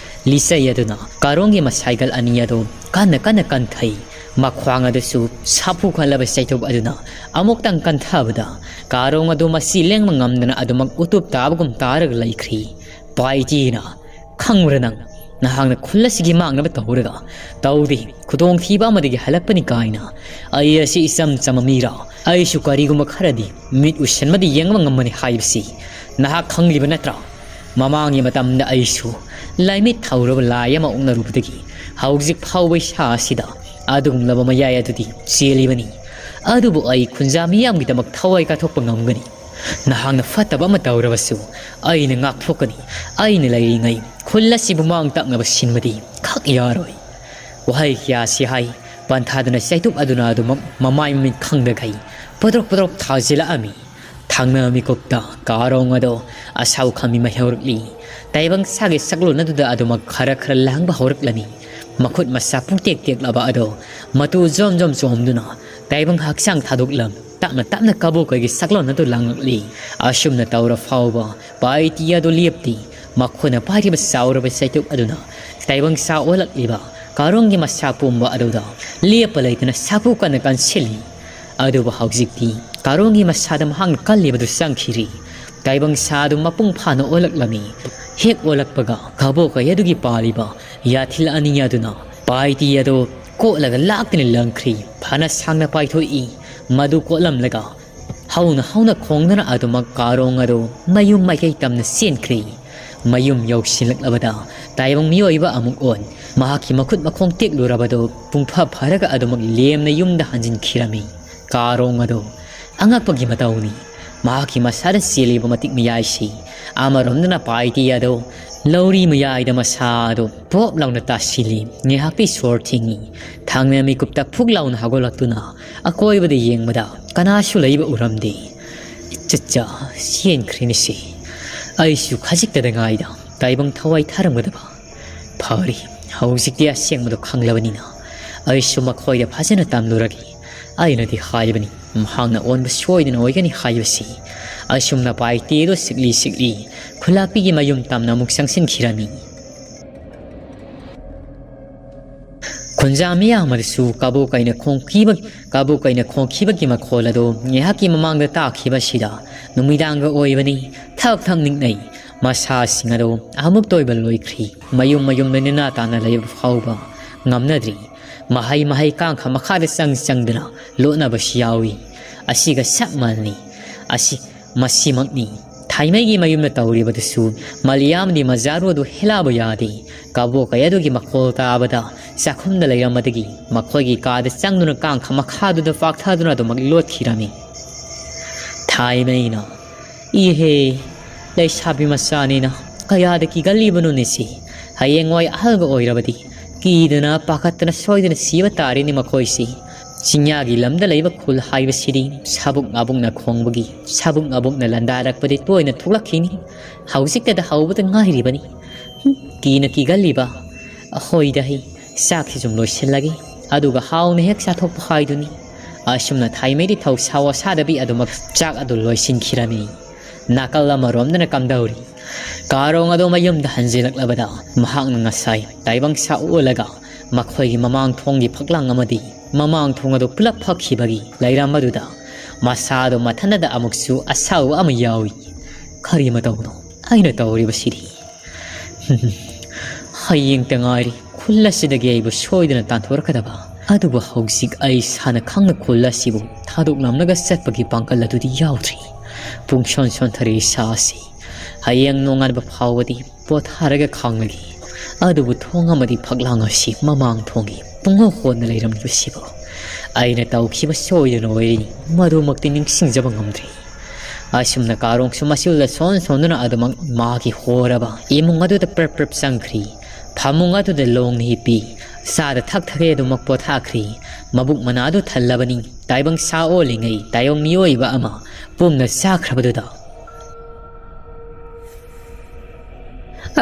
ꯂꯤꯆꯩ ꯑꯗꯨꯅ ꯀꯥꯔꯣꯡꯒꯤ ꯃꯁꯥꯏꯒꯜ ꯑꯅꯤ ꯑꯗꯨ ꯀꯟꯅ ꯀꯟꯅ ꯀꯟꯊꯩ꯫ ꯃꯈ꯭ꯋꯥꯡ ꯑꯗꯨꯁꯨ ꯁꯥꯐꯨ ꯈꯜꯂꯕ ꯆꯩꯊꯨꯞ ꯑꯗꯨꯅ ꯑꯃꯨꯛꯇꯪ ꯀꯟꯊꯕꯗ, ꯀꯥꯔꯣꯡ ꯑꯗꯨ ꯃꯁꯤ ꯂꯦꯡꯕ ꯉꯝꯗꯅ ꯑꯗꯨꯃꯛ ꯎꯇꯨꯞ ꯇꯥꯕꯒꯨꯝ ꯇꯥꯔꯒ ꯂꯩꯈ꯭ꯔꯤ꯫ ꯄꯥꯏꯇꯤꯅ, "ꯈꯪꯕ꯭ꯔꯥ ꯅꯪ? ꯅꯍꯥꯛꯅ ꯈꯨꯜ ꯑꯁꯤꯒꯤ ꯃꯥꯡꯅꯕ ꯇꯧꯔꯒ ꯇꯧꯗꯦ, ꯈꯨꯗꯣꯡꯊꯤꯕ ꯑꯃꯗꯒꯤ ꯍꯜꯂꯛꯄꯅꯤ ꯀꯥꯏꯅ꯫ ꯑꯩ ꯑꯁꯤ ꯏꯆꯝ ꯆꯝꯕ ꯃꯤꯔꯥ? ꯑꯩꯁꯨ ꯀꯔꯤꯒꯨꯝꯕ ꯈꯔꯗꯤ ꯃꯤꯠ ꯎꯁꯟꯕꯗꯤ ꯌꯦꯡꯕ ꯉꯝꯕꯅꯤ ꯍꯥꯏꯕꯁꯤ ꯅꯍꯥꯛ ꯈꯪꯂꯤꯕ ꯅꯠꯇ꯭ꯔꯥ? ꯃꯃꯥꯡꯒꯤ ꯃꯇꯝꯗ ꯑꯩꯁꯨ ꯂꯥꯏꯃꯤꯠ ꯊꯧꯔꯕ ꯂꯥꯏ ꯑꯃ ꯑꯣꯛꯅꯔꯨꯕꯗꯒꯤ ꯍꯧꯖꯤꯛ ꯐꯥꯎꯕ ꯏꯁꯥ ꯑꯁꯤꯗ ꯑꯗꯨꯒꯨꯝꯂꯕ ꯃꯌꯥꯏ ꯑꯗꯨꯗꯤ ꯆꯦꯜꯂꯤꯕꯅꯤ꯫ ꯑꯗꯨꯕꯨ ꯑꯩ ꯈꯨꯟꯖꯥ ꯃꯤꯌꯥꯝꯒꯤꯗꯃꯛ ꯊꯋꯥꯏ ꯀꯠꯊꯣꯛꯄ ꯉꯝꯒꯅꯤ꯫ ꯅꯍꯥꯛꯅ ꯐꯠꯇꯕ ꯑꯃ ꯇꯧꯔꯕꯁꯨ ꯑꯩꯅ ꯉꯥꯛꯊꯣꯛꯀꯅꯤ꯫ ꯑꯩꯅ ꯂꯩꯔꯤꯉꯩ ꯈꯨꯜ ꯑꯁꯤꯕꯨ ꯃꯥꯡ ꯇꯥꯛꯅꯕ ꯁꯤꯟꯕꯗꯤ ꯈꯛ ꯌꯥꯔꯣꯏ꯫" ꯋꯥꯍꯩ ꯀꯌꯥꯁꯤ ꯍꯥꯏ꯫ ꯄꯟꯊꯥꯗꯨꯅ ꯆꯩꯇꯨꯞ ꯑꯗꯨꯅ ꯑꯗꯨꯃꯛ ꯃꯃꯥꯏ ꯃꯃꯤꯠ ꯈꯪꯗꯈꯩ ꯄꯣꯗ꯭ꯔꯣꯛ ꯄꯣꯗ꯭ꯔꯣꯛ ꯊꯥꯖꯤꯜꯂꯛꯑꯝꯃꯤ꯫ ꯊꯪꯅ ꯃꯤꯀꯨꯞꯇ ꯀꯥꯔꯣꯡ ꯑꯗꯣ ꯑꯁꯥꯎ ꯈꯥꯝꯕꯤ ꯃꯩ ꯍꯧꯔꯛꯂꯤ꯫ ꯇꯥꯏꯕꯪ ꯁꯥꯒꯤ ꯁꯛꯂꯣꯟ ꯑꯗꯨꯗ ꯑꯗꯨꯃꯛ ꯈꯔ ꯈꯔ ꯂꯥꯡꯕ ꯍꯧꯔꯛꯂꯝꯃꯤ꯫ ꯃꯈꯨꯠ ꯃꯁꯥ ꯄꯨꯡꯇꯦꯛ ꯇꯦꯛꯂꯕ ꯑꯗꯣ ꯃꯇꯨ ꯖꯣꯝ ꯖꯣꯝ ꯆꯣꯝꯗꯨꯅ ꯇꯥꯏꯕꯪ ꯍꯛꯆꯥꯡ ꯊꯥꯗꯣꯛꯂꯝ ꯇꯞꯅ ꯇꯞꯅ ꯀꯕꯣꯀꯩꯒꯤ ꯁꯛꯂꯣꯟ ꯑꯗꯨ ꯂꯥꯡꯂꯛꯂꯤ꯫ ꯑꯁꯨꯝꯅ ꯇꯧꯔ ꯐꯥꯎꯕ ꯄꯥꯏꯇꯤ ꯑꯗꯨ ꯂꯦꯞꯇꯦ꯫ ꯃꯈꯣꯏꯅ ꯄꯥꯏꯔꯤꯕ ꯆꯥꯎꯔꯕ ꯆꯩꯇꯨꯞ ꯑꯗꯨꯅ ꯇꯥꯏꯕꯪ ꯁꯥ ꯑꯣꯜꯂꯛꯂꯤꯕ ꯀꯥꯔꯣꯡꯒꯤ ꯃꯁꯥ ꯄꯨꯝꯕ ꯑꯗꯨꯗ ꯂꯦꯞꯄ ꯂꯩꯇꯅ ꯁꯥꯐꯨ ꯀꯟꯅ ꯀꯟꯁꯤꯜꯂꯤ꯫ ꯑꯗꯨꯕꯨ ꯍꯧꯖꯤꯛꯇꯤ ꯀꯥꯔꯣꯡꯒꯤ ꯃꯁꯥꯗ ꯃꯍꯥꯛꯅ ꯀꯜꯂꯤꯕꯗꯨ ꯆꯪꯈꯤꯔꯤ꯫ ꯇꯥꯏꯕꯪ ꯁꯥ ꯑꯗꯨ ꯃꯄꯨꯡ ꯐꯥꯅ ꯑꯣꯜꯂꯛꯂꯝꯃꯤ꯫ ꯍꯦꯛ ꯑꯣꯜꯂꯛꯄꯒ ꯀꯕꯣꯀꯩ ꯑꯗꯨꯒꯤ ꯄꯥꯜꯂꯤꯕ ꯌꯥꯊꯤꯜ ꯑꯅꯤ ꯑꯗꯨꯅ ꯄꯥꯏꯇꯤ ꯑꯗꯨ ꯀꯣꯠꯂꯒ ꯂꯥꯛꯇꯨꯅ ꯂꯪꯈ꯭ꯔꯤ꯫ ꯐꯅ ꯁꯥꯡꯅ ꯄꯥꯏꯊꯣꯛꯏ꯫ ꯃꯗꯨ ꯀꯣꯠꯂꯝꯂꯒ ꯍꯧꯅ ꯍꯧꯅ ꯈꯣꯡꯗꯨꯅ ꯑꯗꯨꯃꯛ ꯀꯥꯔꯣꯡ ꯑꯗꯨ ꯃꯌꯨꯝ ꯃꯥꯏꯀꯩ ꯇꯝꯅ ꯆꯦꯟꯈ꯭ꯔꯤ꯫ ꯃꯌꯨꯝ ꯌꯧꯁꯤꯜꯂꯛꯂꯕꯗ ꯇꯥꯏꯕꯪ ꯃꯤꯑꯣꯏꯕ ꯑꯃꯨꯛ ꯑꯣꯟ꯫ ꯃꯍꯥꯛꯀꯤ ꯃꯈꯨꯠ ꯃꯈꯣꯡ ꯇꯦꯛꯂꯨꯔꯕꯗꯨ ꯄꯨꯡꯐ ꯐꯔꯒ ꯑꯗꯨꯃꯛ ꯂꯦꯝꯅ ꯌꯨꯝꯗ ꯍꯟꯖꯤꯟꯈꯤꯔꯝꯃꯤ꯫ ꯀꯥꯔꯣꯡ ꯑꯗꯨ ꯑꯉꯛꯄꯒꯤ ꯃꯇꯧꯅꯤ꯫ ꯃꯍꯥꯛꯀꯤ ꯃꯁꯥꯗ ꯆꯦꯜꯂꯤꯕ ꯃꯇꯤꯛ ꯃꯌꯥꯏꯁꯤ ꯑꯃꯔꯣꯝꯗꯅ ꯄꯥꯏꯇꯤ ꯑꯗꯨ ꯂꯧꯔꯤ ꯃꯌꯥꯏꯗ ꯃꯁꯥ ꯑꯗꯨ ꯄꯣꯞ ꯂꯥꯎꯅ ꯇꯥꯁꯤꯜꯂꯤ꯫ ꯉꯥꯏꯍꯥꯛꯇꯤ ꯁꯣꯔ ꯊꯤꯡꯏ꯫ ꯊꯪꯅ ꯃꯤꯀꯨꯞꯇ ꯐꯨꯛ ꯂꯥꯎꯅ ꯍꯧꯒꯠꯂꯛꯇꯨꯅ ꯑꯀꯣꯏꯕꯗ ꯌꯦꯡꯕꯗ ꯀꯅꯥꯁꯨ ꯂꯩꯕ ꯎꯔꯝꯗꯦ꯫ ꯏꯆꯠꯆ ꯆꯦꯟꯈ꯭ꯔꯦꯅꯦꯁꯦ꯫ ꯑꯩꯁꯨ ꯈꯖꯤꯛꯇꯗ ꯉꯥꯏꯗ ꯇꯥꯏꯕꯪ ꯊꯋꯥꯏ ꯊꯥꯔꯝꯒꯗꯕ꯫ ꯐꯔꯦ, ꯍꯧꯖꯤꯛꯇꯤ ꯑꯁꯦꯡꯕꯗꯣ ꯈꯪꯂꯕꯅꯤꯅ ꯑꯩꯁꯨ ꯃꯈꯣꯏꯗ ꯐꯖꯅ ꯇꯝꯂꯨꯔꯒꯦ꯫ ꯑꯩꯅꯗꯤ ꯍꯥꯏꯕꯅꯤ, ꯃꯍꯥꯛꯅ ꯑꯣꯟꯕ ꯁꯣꯏꯗꯅ ꯑꯣꯏꯒꯅꯤ ꯍꯥꯏꯕꯁꯤ꯫ ꯑꯁꯨꯝꯅ ꯄꯥꯏꯇꯤ ꯑꯗꯨ ꯁꯤꯛꯂꯤ ꯁꯤꯛꯂꯤ ꯈꯨꯂꯥꯛꯄꯤꯒꯤ ꯃꯌꯨꯝ ꯇꯝꯅ ꯑꯃꯨꯛ ꯆꯪꯁꯤꯟꯈꯤꯔꯝꯃꯤ꯫ ꯈꯨꯟꯖꯥ ꯃꯤꯌꯥꯝ ꯑꯗꯨꯁꯨ ꯀꯕꯣꯀꯩꯅ ꯈꯣꯡꯈꯤꯕ, ꯀꯕꯣꯀꯩꯅ ꯈꯣꯡꯈꯤꯕꯒꯤ ꯃꯈꯣꯜ ꯑꯗꯨ ꯉꯥꯏꯍꯥꯛꯀꯤ ꯃꯃꯥꯡꯗ ꯇꯥꯈꯤꯕ ꯑꯁꯤꯗ ꯅꯨꯃꯤꯗꯥꯡꯒ ꯑꯣꯏꯕꯅꯤ꯫ ꯊꯛ ꯊꯛ ꯅꯤꯛꯅꯩ꯫ ꯃꯁꯥꯁꯤꯡ ꯑꯗꯨ ꯑꯃꯨꯛꯇ ꯑꯣꯏꯕ ꯂꯣꯏꯈ꯭ꯔꯤ꯫ ꯃꯌꯨꯝ ꯃꯌꯨꯝꯗ ꯅꯦꯅꯥ ꯇꯥꯅ ꯂꯩꯕ ꯐꯥꯎꯕ ꯉꯝꯅꯗ꯭ꯔꯤ꯫ ꯃꯍꯩ ꯃꯍꯩ ꯀꯥꯡꯈ ꯃꯈꯥꯗ ꯆꯪ ꯆꯪꯗꯨꯅ ꯂꯣꯠꯅꯕꯁꯨ ꯌꯥꯎꯏ꯫ ꯑꯁꯤꯒ ꯆꯞ ꯃꯥꯟꯅꯩ꯫ ꯑꯁꯤ, ꯃꯁꯤꯃꯛꯅꯤ꯫ ꯊꯥꯏꯃꯩꯒꯤ ꯃꯌꯨꯝꯗ ꯇꯧꯔꯤꯕꯗꯨꯁꯨ ꯃꯂꯤꯌꯥ ꯑꯃꯗꯤ ꯃꯖꯥꯔꯨ ꯑꯗꯨ ꯍꯦꯂꯥꯕ ꯌꯥꯗꯦ꯫ ꯀꯕꯣꯀꯩ ꯑꯗꯨꯒꯤ ꯃꯈꯣꯜ ꯇꯥꯕꯗ ꯆꯥꯛꯈꯨꯝꯗ ꯂꯩꯔꯝꯕꯗꯒꯤ ꯃꯈꯣꯏꯒꯤ ꯀꯥꯗ ꯆꯪꯗꯨꯅ ꯀꯥꯡꯈ ꯃꯈꯥꯗꯨꯗ ꯄꯥꯛꯊꯗꯨꯅ ꯑꯗꯨꯃꯛ ꯂꯣꯠꯈꯤꯔꯝꯃꯤ꯫ ꯊꯥꯏꯃꯩꯅ, "ꯏꯍꯦ, ꯂꯩꯁꯥꯕꯤ ꯃꯆꯥꯅꯤꯅ ꯀꯌꯥꯗ ꯀꯤꯒꯜꯂꯤꯕꯅꯣꯅꯦ ꯁꯤ? ꯍꯌꯦꯡꯋꯥꯏ ꯑꯍꯜꯒ ꯑꯣꯏꯔꯕꯗꯤ ꯀꯤꯗꯅ ꯄꯥꯈꯠꯇꯅ ꯁꯣꯏꯗꯅ ꯁꯤꯕ ꯇꯥꯔꯦꯅꯦ ꯃꯈꯣꯏꯁꯤ꯫ ꯆꯤꯡꯌꯥꯒꯤ ꯂꯝꯗ ꯂꯩꯕ ꯈꯨꯜ ꯍꯥꯏꯕꯁꯤꯗꯤ ꯁꯥꯕꯨꯛ ꯉꯥꯕꯨꯛꯅ ꯈꯣꯡꯕꯒꯤ, ꯁꯥꯕꯨꯛ ꯉꯥꯕꯨꯛꯅ ꯂꯥꯟꯗꯥꯔꯛꯄꯗꯤ ꯇꯣꯏꯅ ꯊꯣꯛꯂꯛꯈꯤꯅꯤ꯫ ꯍꯧꯖꯤꯛꯇꯗ ꯍꯧꯕꯗ ꯉꯥꯏꯔꯤꯕꯅꯤ꯫ ꯍꯨꯝ, ꯀꯤꯅ ꯀꯤꯒꯜꯂꯤꯕ꯫ ꯑꯍꯣꯏꯗ ꯍꯩ, ꯆꯥꯛꯁꯤ ꯁꯨꯝ ꯂꯣꯏꯁꯤꯜꯂꯒꯦ, ꯑꯗꯨꯒ ꯍꯥꯎꯅ ꯍꯦꯛ ꯆꯥꯊꯣꯛꯄ ꯍꯥꯏꯗꯨꯅꯤ꯫ ꯑꯁꯨꯝꯅ ꯊꯥꯏꯃꯩꯗꯤ ꯊꯧ ꯁꯥꯎ ꯑꯁꯥꯗꯕꯤ ꯑꯗꯨꯃꯛ ꯆꯥꯛ ꯑꯗꯨ ꯂꯣꯏꯁꯤꯟꯈꯤꯔꯝꯃꯤ꯫ ꯅꯥꯀꯜ ꯑꯃꯔꯣꯝꯗꯅ ꯀꯝꯗꯧꯔꯤ? ꯀꯥꯔꯣꯡ ꯑꯗꯣ ꯃꯌꯨꯝꯗ ꯍꯟꯖꯤꯜꯂꯛꯂꯕꯗ ꯃꯍꯥꯛꯅ ꯉꯁꯥꯏ ꯇꯥꯏꯕꯪ ꯁꯥ ꯑꯣꯜꯂꯒ ꯃꯈꯣꯏꯒꯤ ꯃꯃꯥꯡ ꯊꯣꯡꯒꯤ ꯐꯛꯂꯥꯡ ꯑꯃꯗꯤ ꯃꯃꯥꯡ ꯊꯣꯡ ꯑꯗꯨ ꯄꯨꯂꯞ ꯐꯛꯈꯤꯕꯒꯤ ꯂꯩꯔꯝꯕꯗꯨꯗ ꯃꯁꯥꯗꯣ ꯃꯊꯟꯇꯗ ꯑꯃꯨꯛꯁꯨ ꯑꯁꯥꯎꯕ ꯑꯃ ꯌꯥꯎꯏ꯫ ꯀꯔꯤ ꯃꯇꯧꯅꯣ ꯑꯩꯅ ꯇꯧꯔꯤꯕꯁꯤꯗꯤ? ꯍꯌꯦꯡꯇ ꯉꯥꯏꯔꯤ ꯈꯨꯜ ꯑꯁꯤꯗꯒꯤ ꯑꯩꯕꯨ ꯁꯣꯏꯗꯅ ꯇꯥꯟꯊꯣꯔꯛꯀꯗꯕ꯫ ꯑꯗꯨꯕꯨ ꯍꯧꯖꯤꯛ ꯑꯩ ꯏꯁꯥꯅ ꯈꯪꯅ ꯈꯨꯜ ꯑꯁꯤꯕꯨ ꯊꯥꯗꯣꯛꯂꯝꯂꯒ ꯆꯠꯄꯒꯤ ꯄꯥꯡꯒꯜ ꯑꯗꯨꯗꯤ ꯌꯥꯎꯗ꯭ꯔꯤ꯫ ꯄꯨꯡꯁꯣꯟ ꯁꯣꯟꯊꯔꯤ ꯏꯁꯥ ꯑꯁꯤ꯫ ꯍꯌꯦꯡ ꯅꯣꯡꯉꯥꯟꯕ ꯐꯥꯎꯕꯗꯤ ꯄꯣꯊꯥꯔꯒ ꯈꯥꯡꯂꯒꯦ꯫ ꯑꯗꯨꯕꯨ ꯊꯣꯡ ꯑꯃꯗꯤ ꯐꯛꯂꯥꯡ ꯑꯁꯤ ꯃꯃꯥꯡ ꯊꯣꯡꯒꯤ ꯄꯨꯡꯍꯣ ꯍꯣꯟꯅ ꯂꯩꯔꯝꯂꯤꯕꯁꯤꯕꯨ ꯑꯩꯅ ꯇꯧꯈꯤꯕ ꯁꯣꯏꯗꯅ ꯑꯣꯏꯔꯤꯅꯤ꯫ ꯃꯗꯨꯃꯛꯇꯤ ꯅꯤꯡꯁꯤꯡꯖꯕ ꯉꯝꯗ꯭ꯔꯤ꯫ ꯑꯁꯨꯝꯅ ꯀꯥꯔꯣꯡꯁꯨ ꯃꯆꯨꯗ ꯁꯣꯟ ꯁꯣꯟꯗꯨꯅ ꯑꯗꯨꯃꯛ ꯃꯥꯒꯤ ꯍꯣꯔꯕ ꯏꯃꯨꯡ ꯑꯗꯨꯗ ꯄ꯭ꯔꯞ ꯄ꯭ꯔꯞ ꯆꯪꯈ꯭ꯔꯤ꯫ ꯐꯃꯨꯡ ꯑꯗꯨꯗ ꯂꯣꯡꯅ ꯍꯤꯞꯄꯤ꯫ ꯆꯥꯗ ꯊꯛꯊꯒꯦ ꯑꯗꯨꯃꯛ ꯄꯣꯊꯥꯈ꯭ꯔꯤ꯫ ꯃꯕꯨꯛ ꯃꯅꯥꯗꯨ ꯊꯜꯂꯕꯅꯤ꯫ ꯇꯥꯏꯕꯪ ꯁꯥ ꯑꯣꯜꯂꯤꯉꯩ ꯇꯥꯏꯕꯪ ꯃꯤꯑꯣꯏꯕ ꯑꯃ ꯄꯨꯝꯅ ꯆꯥꯈ꯭ꯔꯕꯗꯨꯗ꯫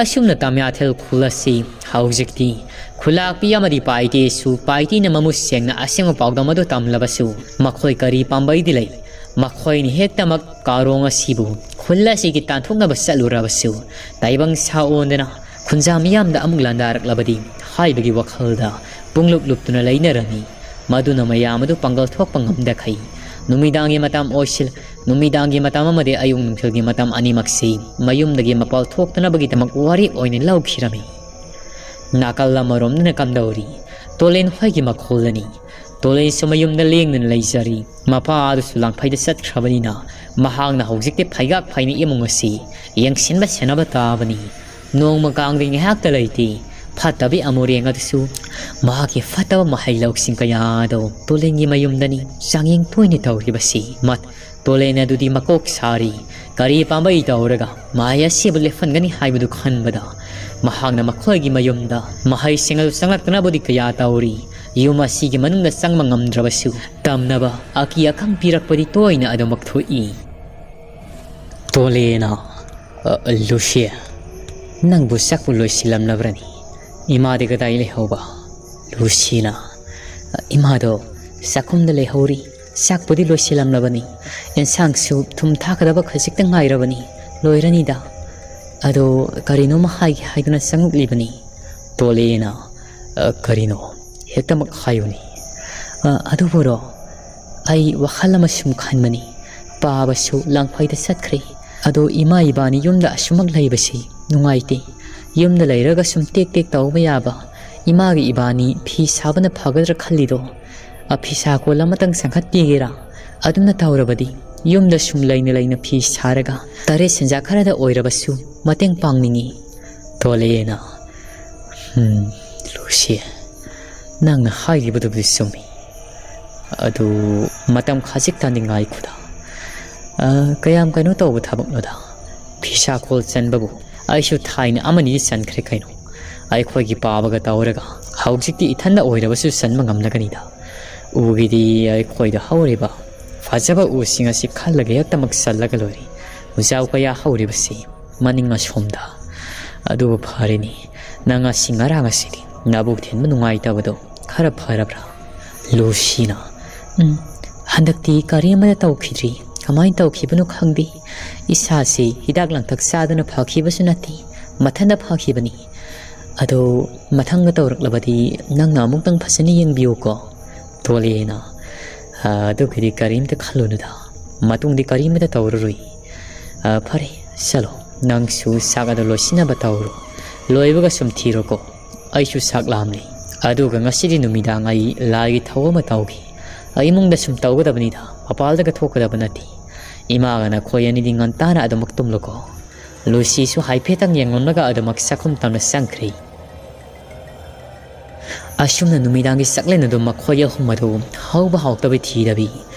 ꯑꯁꯨꯝꯅ ꯇꯝꯌꯥꯊꯦꯜ ꯈꯨꯜ ꯑꯁꯤ ꯍꯧꯖꯤꯛꯇꯤ ꯈꯨꯂꯥꯛꯄꯤ ꯑꯃꯗꯤ ꯄꯥꯏꯇꯦꯁꯨ, ꯄꯥꯏꯇꯦꯅ ꯃꯃꯨꯠ ꯁꯦꯡꯅ ꯑꯁꯦꯡꯕ ꯄꯥꯎꯗꯝ ꯑꯗꯨ ꯇꯝꯂꯕꯁꯨ, ꯃꯈꯣꯏ ꯀꯔꯤ ꯄꯥꯝꯕꯩꯗꯤ ꯂꯩ? ꯃꯈꯣꯏꯅ ꯍꯦꯛꯇꯃꯛ ꯀꯥꯔꯣꯡ ꯑꯁꯤꯕꯨ ꯈꯨꯜ ꯑꯁꯤꯒꯤ ꯇꯥꯟꯊꯣꯛꯅꯕ ꯆꯠꯂꯨꯔꯕꯁꯨ, ꯇꯥꯏꯕꯪ ꯁꯥ ꯑꯣꯟꯗꯨꯅ ꯈꯨꯟꯖꯥ ꯃꯤꯌꯥꯝꯗ ꯑꯃꯨꯛ ꯂꯥꯟꯗꯥꯔꯛꯂꯕꯗꯤ ꯍꯥꯏꯕꯒꯤ ꯋꯥꯈꯜꯗ ꯄꯨꯡꯂꯨꯞ ꯂꯨꯞꯇꯨꯅ ꯂꯩꯅꯔꯝꯃꯤ꯫ ꯃꯗꯨꯅ ꯃꯌꯥꯝ ꯑꯗꯨ ꯄꯥꯡꯒꯜ ꯊꯣꯛꯄ ꯉꯝꯗꯈꯩ, ꯅꯨꯃꯤꯗꯥꯡꯒꯤ ꯃꯇꯝ ꯑꯣꯏꯁꯤꯜ-, ꯅꯨꯃꯤꯗꯥꯡꯒꯤ ꯃꯇꯝ ꯑꯃꯗꯤ ꯑꯌꯨꯛ ꯅꯨꯡꯊꯤꯜꯒꯤ ꯃꯇꯝ ꯑꯅꯤꯃꯛꯁꯤ ꯃꯌꯨꯝꯗꯒꯤ ꯃꯄꯥꯜ ꯊꯣꯛꯇꯅꯕꯒꯤꯗꯃꯛ ꯋꯥꯔꯦꯞ ꯑꯣꯏꯅ ꯂꯧꯈꯤꯔꯝꯃꯤ꯫ ꯅꯥꯀꯜ ꯑꯃꯔꯣꯝꯗꯅ ꯀꯝꯗꯧꯔꯤ? ꯇꯣꯂꯦꯟ ꯍꯣꯏꯒꯤ ꯃꯈꯣꯜꯗꯅꯤ꯫ ꯇꯣꯂꯦꯟꯁꯨ ꯃꯌꯨꯝꯗ ꯂꯦꯡꯗꯅ ꯂꯩꯖꯔꯤ꯫ ꯃꯄꯥ ꯑꯗꯨꯁꯨ ꯂꯥꯡꯐꯩꯗ ꯆꯠꯈ꯭ꯔꯕꯅꯤꯅ ꯃꯍꯥꯛꯅ ꯍꯧꯖꯤꯛꯇꯤ ꯐꯩꯒꯥꯛ ꯐꯩꯅ ꯏꯃꯨꯡ ꯑꯁꯤ ꯌꯦꯡꯁꯤꯟꯕ ꯁꯦꯟꯅꯕ ꯇꯥꯕꯅꯤ꯫ ꯅꯣꯡꯃ ꯀꯥꯡꯗꯤ ꯉꯥꯏꯍꯥꯛꯇ ꯂꯩꯇꯦ꯫ ꯐꯠꯇꯕꯤ ꯑꯃꯨꯔꯦꯡ ꯑꯗꯨꯁꯨ ꯃꯍꯥꯛꯀꯤ ꯐꯠꯇꯕ ꯃꯍꯩ ꯂꯧꯁꯤꯡ ꯀꯌꯥ ꯑꯗꯨ ꯇꯣꯂꯦꯟꯒꯤ ꯃꯌꯨꯝꯗꯅꯤ ꯆꯥꯡꯌꯦꯡ ꯇꯣꯏꯅ ꯇꯧꯔꯤꯕꯁꯤ꯫ ꯃꯠ-, ꯇꯣꯂꯦꯟ ꯑꯗꯨꯗꯤ ꯃꯀꯣꯛ ꯁꯥꯔꯤ꯫ ꯀꯔꯤ ꯄꯥꯝꯕꯩ ꯇꯧꯔꯒ ꯃꯍꯩ ꯑꯁꯤꯕꯨ ꯂꯦꯞꯍꯟꯒꯅꯤ ꯍꯥꯏꯕꯗꯨ ꯈꯟꯕꯗ ꯃꯍꯥꯛꯅ ꯃꯈꯣꯏꯒꯤ ꯃꯌꯨꯝꯗ ꯃꯍꯩꯁꯤꯡ ꯑꯗꯨ ꯆꯪꯂꯛꯇꯅꯕꯗꯤ ꯀꯌꯥ ꯇꯧꯔꯤ꯫ ꯌꯨꯝ ꯑꯁꯤꯒꯤ ꯃꯅꯨꯡꯗ ꯆꯪꯕ ꯉꯝꯗ꯭ꯔꯕꯁꯨ, ꯇꯝꯅꯕ ꯑꯀꯤ ꯑꯈꯪ ꯄꯤꯔꯛꯄꯗꯤ ꯇꯣꯏꯅ ꯑꯗꯨꯃꯛ ꯊꯣꯛꯏ꯫ ꯇꯣꯂꯦꯅ, "ꯑ, ꯂꯨꯁꯤ, ꯅꯪꯕꯨ ꯆꯥꯛꯄꯨ ꯂꯣꯏꯁꯤꯜꯂꯝꯂꯕ꯭ꯔꯅꯤ? ꯏꯃꯥꯗꯤ ꯀꯗꯥꯏ ꯂꯩꯍꯧꯕ?" ꯂꯨꯁꯤꯅ, "ꯏꯃꯥꯗꯣ ꯆꯥꯛꯈꯨꯝꯗ ꯂꯩꯍꯧꯔꯤ꯫ ꯆꯥꯛꯄꯨꯗꯤ ꯂꯣꯏꯁꯤꯜꯂꯝꯂꯕꯅꯤ꯫ ꯑꯦꯟꯁꯥꯡꯁꯨ ꯊꯨꯝ ꯊꯥꯛꯀꯗꯕ ꯈꯖꯤꯛꯇ ꯉꯥꯏꯔꯕꯅꯤ꯫ ꯂꯣꯏꯔꯅꯤꯗ꯫ ꯑꯗꯣ ꯀꯔꯤꯅꯣꯃ ꯍꯥꯏꯒꯦ ꯍꯥꯏꯗꯨꯅ ꯆꯪꯉꯛꯂꯤꯕꯅꯤ꯫" ꯇꯣꯂꯦꯅ, "ꯑ, ꯀꯔꯤꯅꯣ? ꯍꯦꯛꯇꯃꯛ ꯍꯥꯏꯌꯨꯅꯦ꯫" "ꯑ, ꯑꯗꯨꯕꯨꯔꯣ, ꯑꯩ ꯋꯥꯈꯜ ꯑꯃ ꯁꯨꯝ ꯈꯟꯕꯅꯤ꯫ ꯄꯥꯕꯁꯨ ꯂꯥꯡꯐꯩꯗ ꯆꯠꯈ꯭ꯔꯦ꯫ ꯑꯗꯣ ꯏꯃꯥ ꯏꯕꯥꯅꯤ ꯌꯨꯝꯗ ꯑꯁꯨꯃꯛ ꯂꯩꯕꯁꯤ ꯅꯨꯡꯉꯥꯏꯇꯦ꯫ ꯌꯨꯝꯗ ꯂꯩꯔꯒ ꯁꯨꯝ ꯇꯦꯛ ꯇꯦꯛ ꯇꯧꯕ ꯌꯥꯕ, ꯏꯃꯥꯒꯤ ꯏꯕꯥꯅꯤ ꯐꯤ ꯁꯥꯕꯅ ꯐꯒꯗ꯭ꯔꯥ ꯈꯜꯂꯤꯗꯣ꯫ ꯑ, ꯐꯤꯁꯥ ꯀꯣꯜ ꯑꯃꯇꯪ ꯆꯪꯈꯠꯄꯤꯒꯦꯔꯥ? ꯑꯗꯨꯝꯅ ꯇꯧꯔꯕꯗꯤ ꯌꯨꯝꯗ ꯁꯨꯝ ꯂꯩꯅ ꯂꯩꯅ ꯐꯤ ꯁꯥꯔꯒ ꯇꯔꯦꯠ ꯁꯦꯟꯖꯥ ꯈꯔꯗ ꯑꯣꯏꯔꯕꯁꯨ ꯃꯇꯦꯡ ꯄꯥꯡꯅꯤꯡꯏ꯫" ꯇꯣꯂꯦꯅ, "ꯍꯝ, ꯂꯨꯁꯤ, ꯅꯪꯅ ꯍꯥꯏꯔꯤꯕꯗꯨꯕꯨꯗꯤ ꯆꯨꯝꯃꯤ꯫ ꯑꯗꯨ ꯃꯇꯝ ꯈꯖꯤꯛꯇꯪꯗꯤ ꯉꯥꯏꯈꯣꯗ꯫ ꯑ, ꯀꯌꯥꯝ ꯀꯩꯅꯣ ꯇꯧꯕ ꯊꯕꯛꯅꯣꯗ? ꯐꯤꯁꯥ ꯀꯣꯜ ꯆꯟꯕꯕꯨ ꯑꯩꯁꯨ ꯊꯥꯏꯅ ꯑꯃꯅꯤꯗꯤ ꯆꯟꯈ꯭ꯔꯦ ꯀꯩꯅꯣ꯫ ꯑꯩꯈꯣꯏꯒꯤ ꯄꯥꯕꯒ ꯇꯧꯔꯒ ꯍꯧꯖꯤꯛꯇꯤ ꯏꯊꯟꯗ ꯑꯣꯏꯔꯕꯁꯨ ꯆꯟꯕ ꯉꯝꯂꯒꯅꯤꯗ꯫ ꯎꯒꯤꯗꯤ ꯑꯩꯈꯣꯏꯗ ꯍꯧꯔꯤꯕ ꯐꯖꯕ ꯎꯁꯤꯡ ꯑꯁꯤ ꯈꯜꯂꯒ ꯍꯦꯛꯇꯃꯛ ꯆꯜꯂꯒ ꯂꯣꯏꯔꯦ꯫ ꯎꯖꯥꯎ ꯀꯌꯥ ꯍꯧꯔꯤꯕꯁꯤ ꯃꯅꯤꯡ ꯑꯁꯣꯝꯗ꯫ ꯑꯗꯨꯕꯨ ꯐꯔꯦꯅꯦ, ꯅꯪ ꯉꯁꯤ ꯉꯔꯥꯡ ꯑꯁꯤꯗꯤ ꯅꯕꯨꯛ ꯊꯤꯟꯕ ꯅꯨꯡꯉꯥꯏꯇꯕꯗꯣ ꯈꯔ ꯐꯔꯕ꯭ꯔꯥ?" ꯂꯨꯁꯤꯅ, "ꯎꯝ, ꯍꯟꯗꯛꯇꯤ ꯀꯔꯤ ꯑꯃꯠꯇ ꯇꯧꯈꯤꯗ꯭ꯔꯤ꯫ ꯀꯃꯥꯏꯅ ꯇꯧꯈꯤꯕꯅꯣ ꯈꯪꯗꯦ꯫ ꯏꯁꯥꯁꯤ ꯍꯤꯗꯥꯛ ꯂꯥꯡꯊꯛ ꯆꯥꯗꯨꯅ ꯐꯈꯤꯕꯁꯨ ꯅꯠꯇꯦ, ꯃꯊꯟꯇ ꯐꯈꯤꯕꯅꯤ꯫ ꯑꯗꯣ ꯃꯊꯪꯒ ꯇꯧꯔꯛꯂꯕꯗꯤ ꯅꯪꯅ ꯑꯃꯨꯛꯇꯪ ꯐꯖꯅ ꯌꯦꯡꯕꯤꯌꯨꯀꯣ꯫" ꯇꯣꯂꯦꯅ, "ꯑ, ꯑꯗꯨꯒꯤꯗꯤ ꯀꯔꯤꯝꯇ ꯈꯜꯂꯨꯅꯨꯗ꯫ ꯃꯇꯨꯡꯗꯤ ꯀꯔꯤꯃꯠꯇ ꯇꯧꯔꯔꯣꯏ꯫ ꯑ, ꯐꯔꯦ, ꯆꯠꯂꯣ꯫ ꯅꯪꯁꯨ ꯆꯥꯛ ꯑꯗꯨ ꯂꯣꯏꯁꯤꯟꯅꯕ ꯇꯧꯔꯣ꯫ ꯂꯣꯏꯕꯒ ꯁꯨꯝ ꯊꯤꯔꯣꯀꯣ꯫ ꯑꯩꯁꯨ ꯆꯥꯛ ꯂꯥꯝꯂꯦ꯫ ꯑꯗꯨꯒ ꯉꯁꯤꯗꯤ ꯅꯨꯃꯤꯗꯥꯡ ꯑꯩ ꯂꯥꯏꯒꯤ ꯊꯧ ꯑꯃ ꯇꯧꯈꯤ꯫ ꯑ, ꯏꯃꯨꯡꯗ ꯁꯨꯝ ꯇꯧꯒꯗꯕꯅꯤꯗ, ꯃꯄꯥꯜꯗꯒ ꯊꯣꯛꯀꯗꯕ ꯅꯠꯇꯦ꯫ ꯏꯃꯥꯒ ꯅꯈꯣꯏ ꯑꯅꯤꯗꯤ ꯉꯟꯇꯥꯅ ꯑꯗꯨꯃꯛ ꯇꯨꯝꯂꯣꯀꯣ꯫" ꯂꯨꯁꯤꯁꯨ ꯍꯥꯏꯐꯦꯠꯇꯪ ꯌꯦꯡꯂꯝꯂꯒ ꯑꯗꯨꯃꯛ ꯆꯥꯛꯈꯨꯝ ꯇꯝꯅ ꯆꯪꯈ꯭ꯔꯦ꯫ ꯑꯁꯨꯝꯅ ꯅꯨꯃꯤꯗꯥꯡꯒꯤ ꯆꯥꯛꯂꯦꯟ ꯑꯗꯨ ꯃꯈꯣꯏ ꯑꯍꯨꯝ ꯑꯗꯨ ꯍꯧꯕ ꯍꯧꯇꯕ ꯊꯤꯗꯕꯤ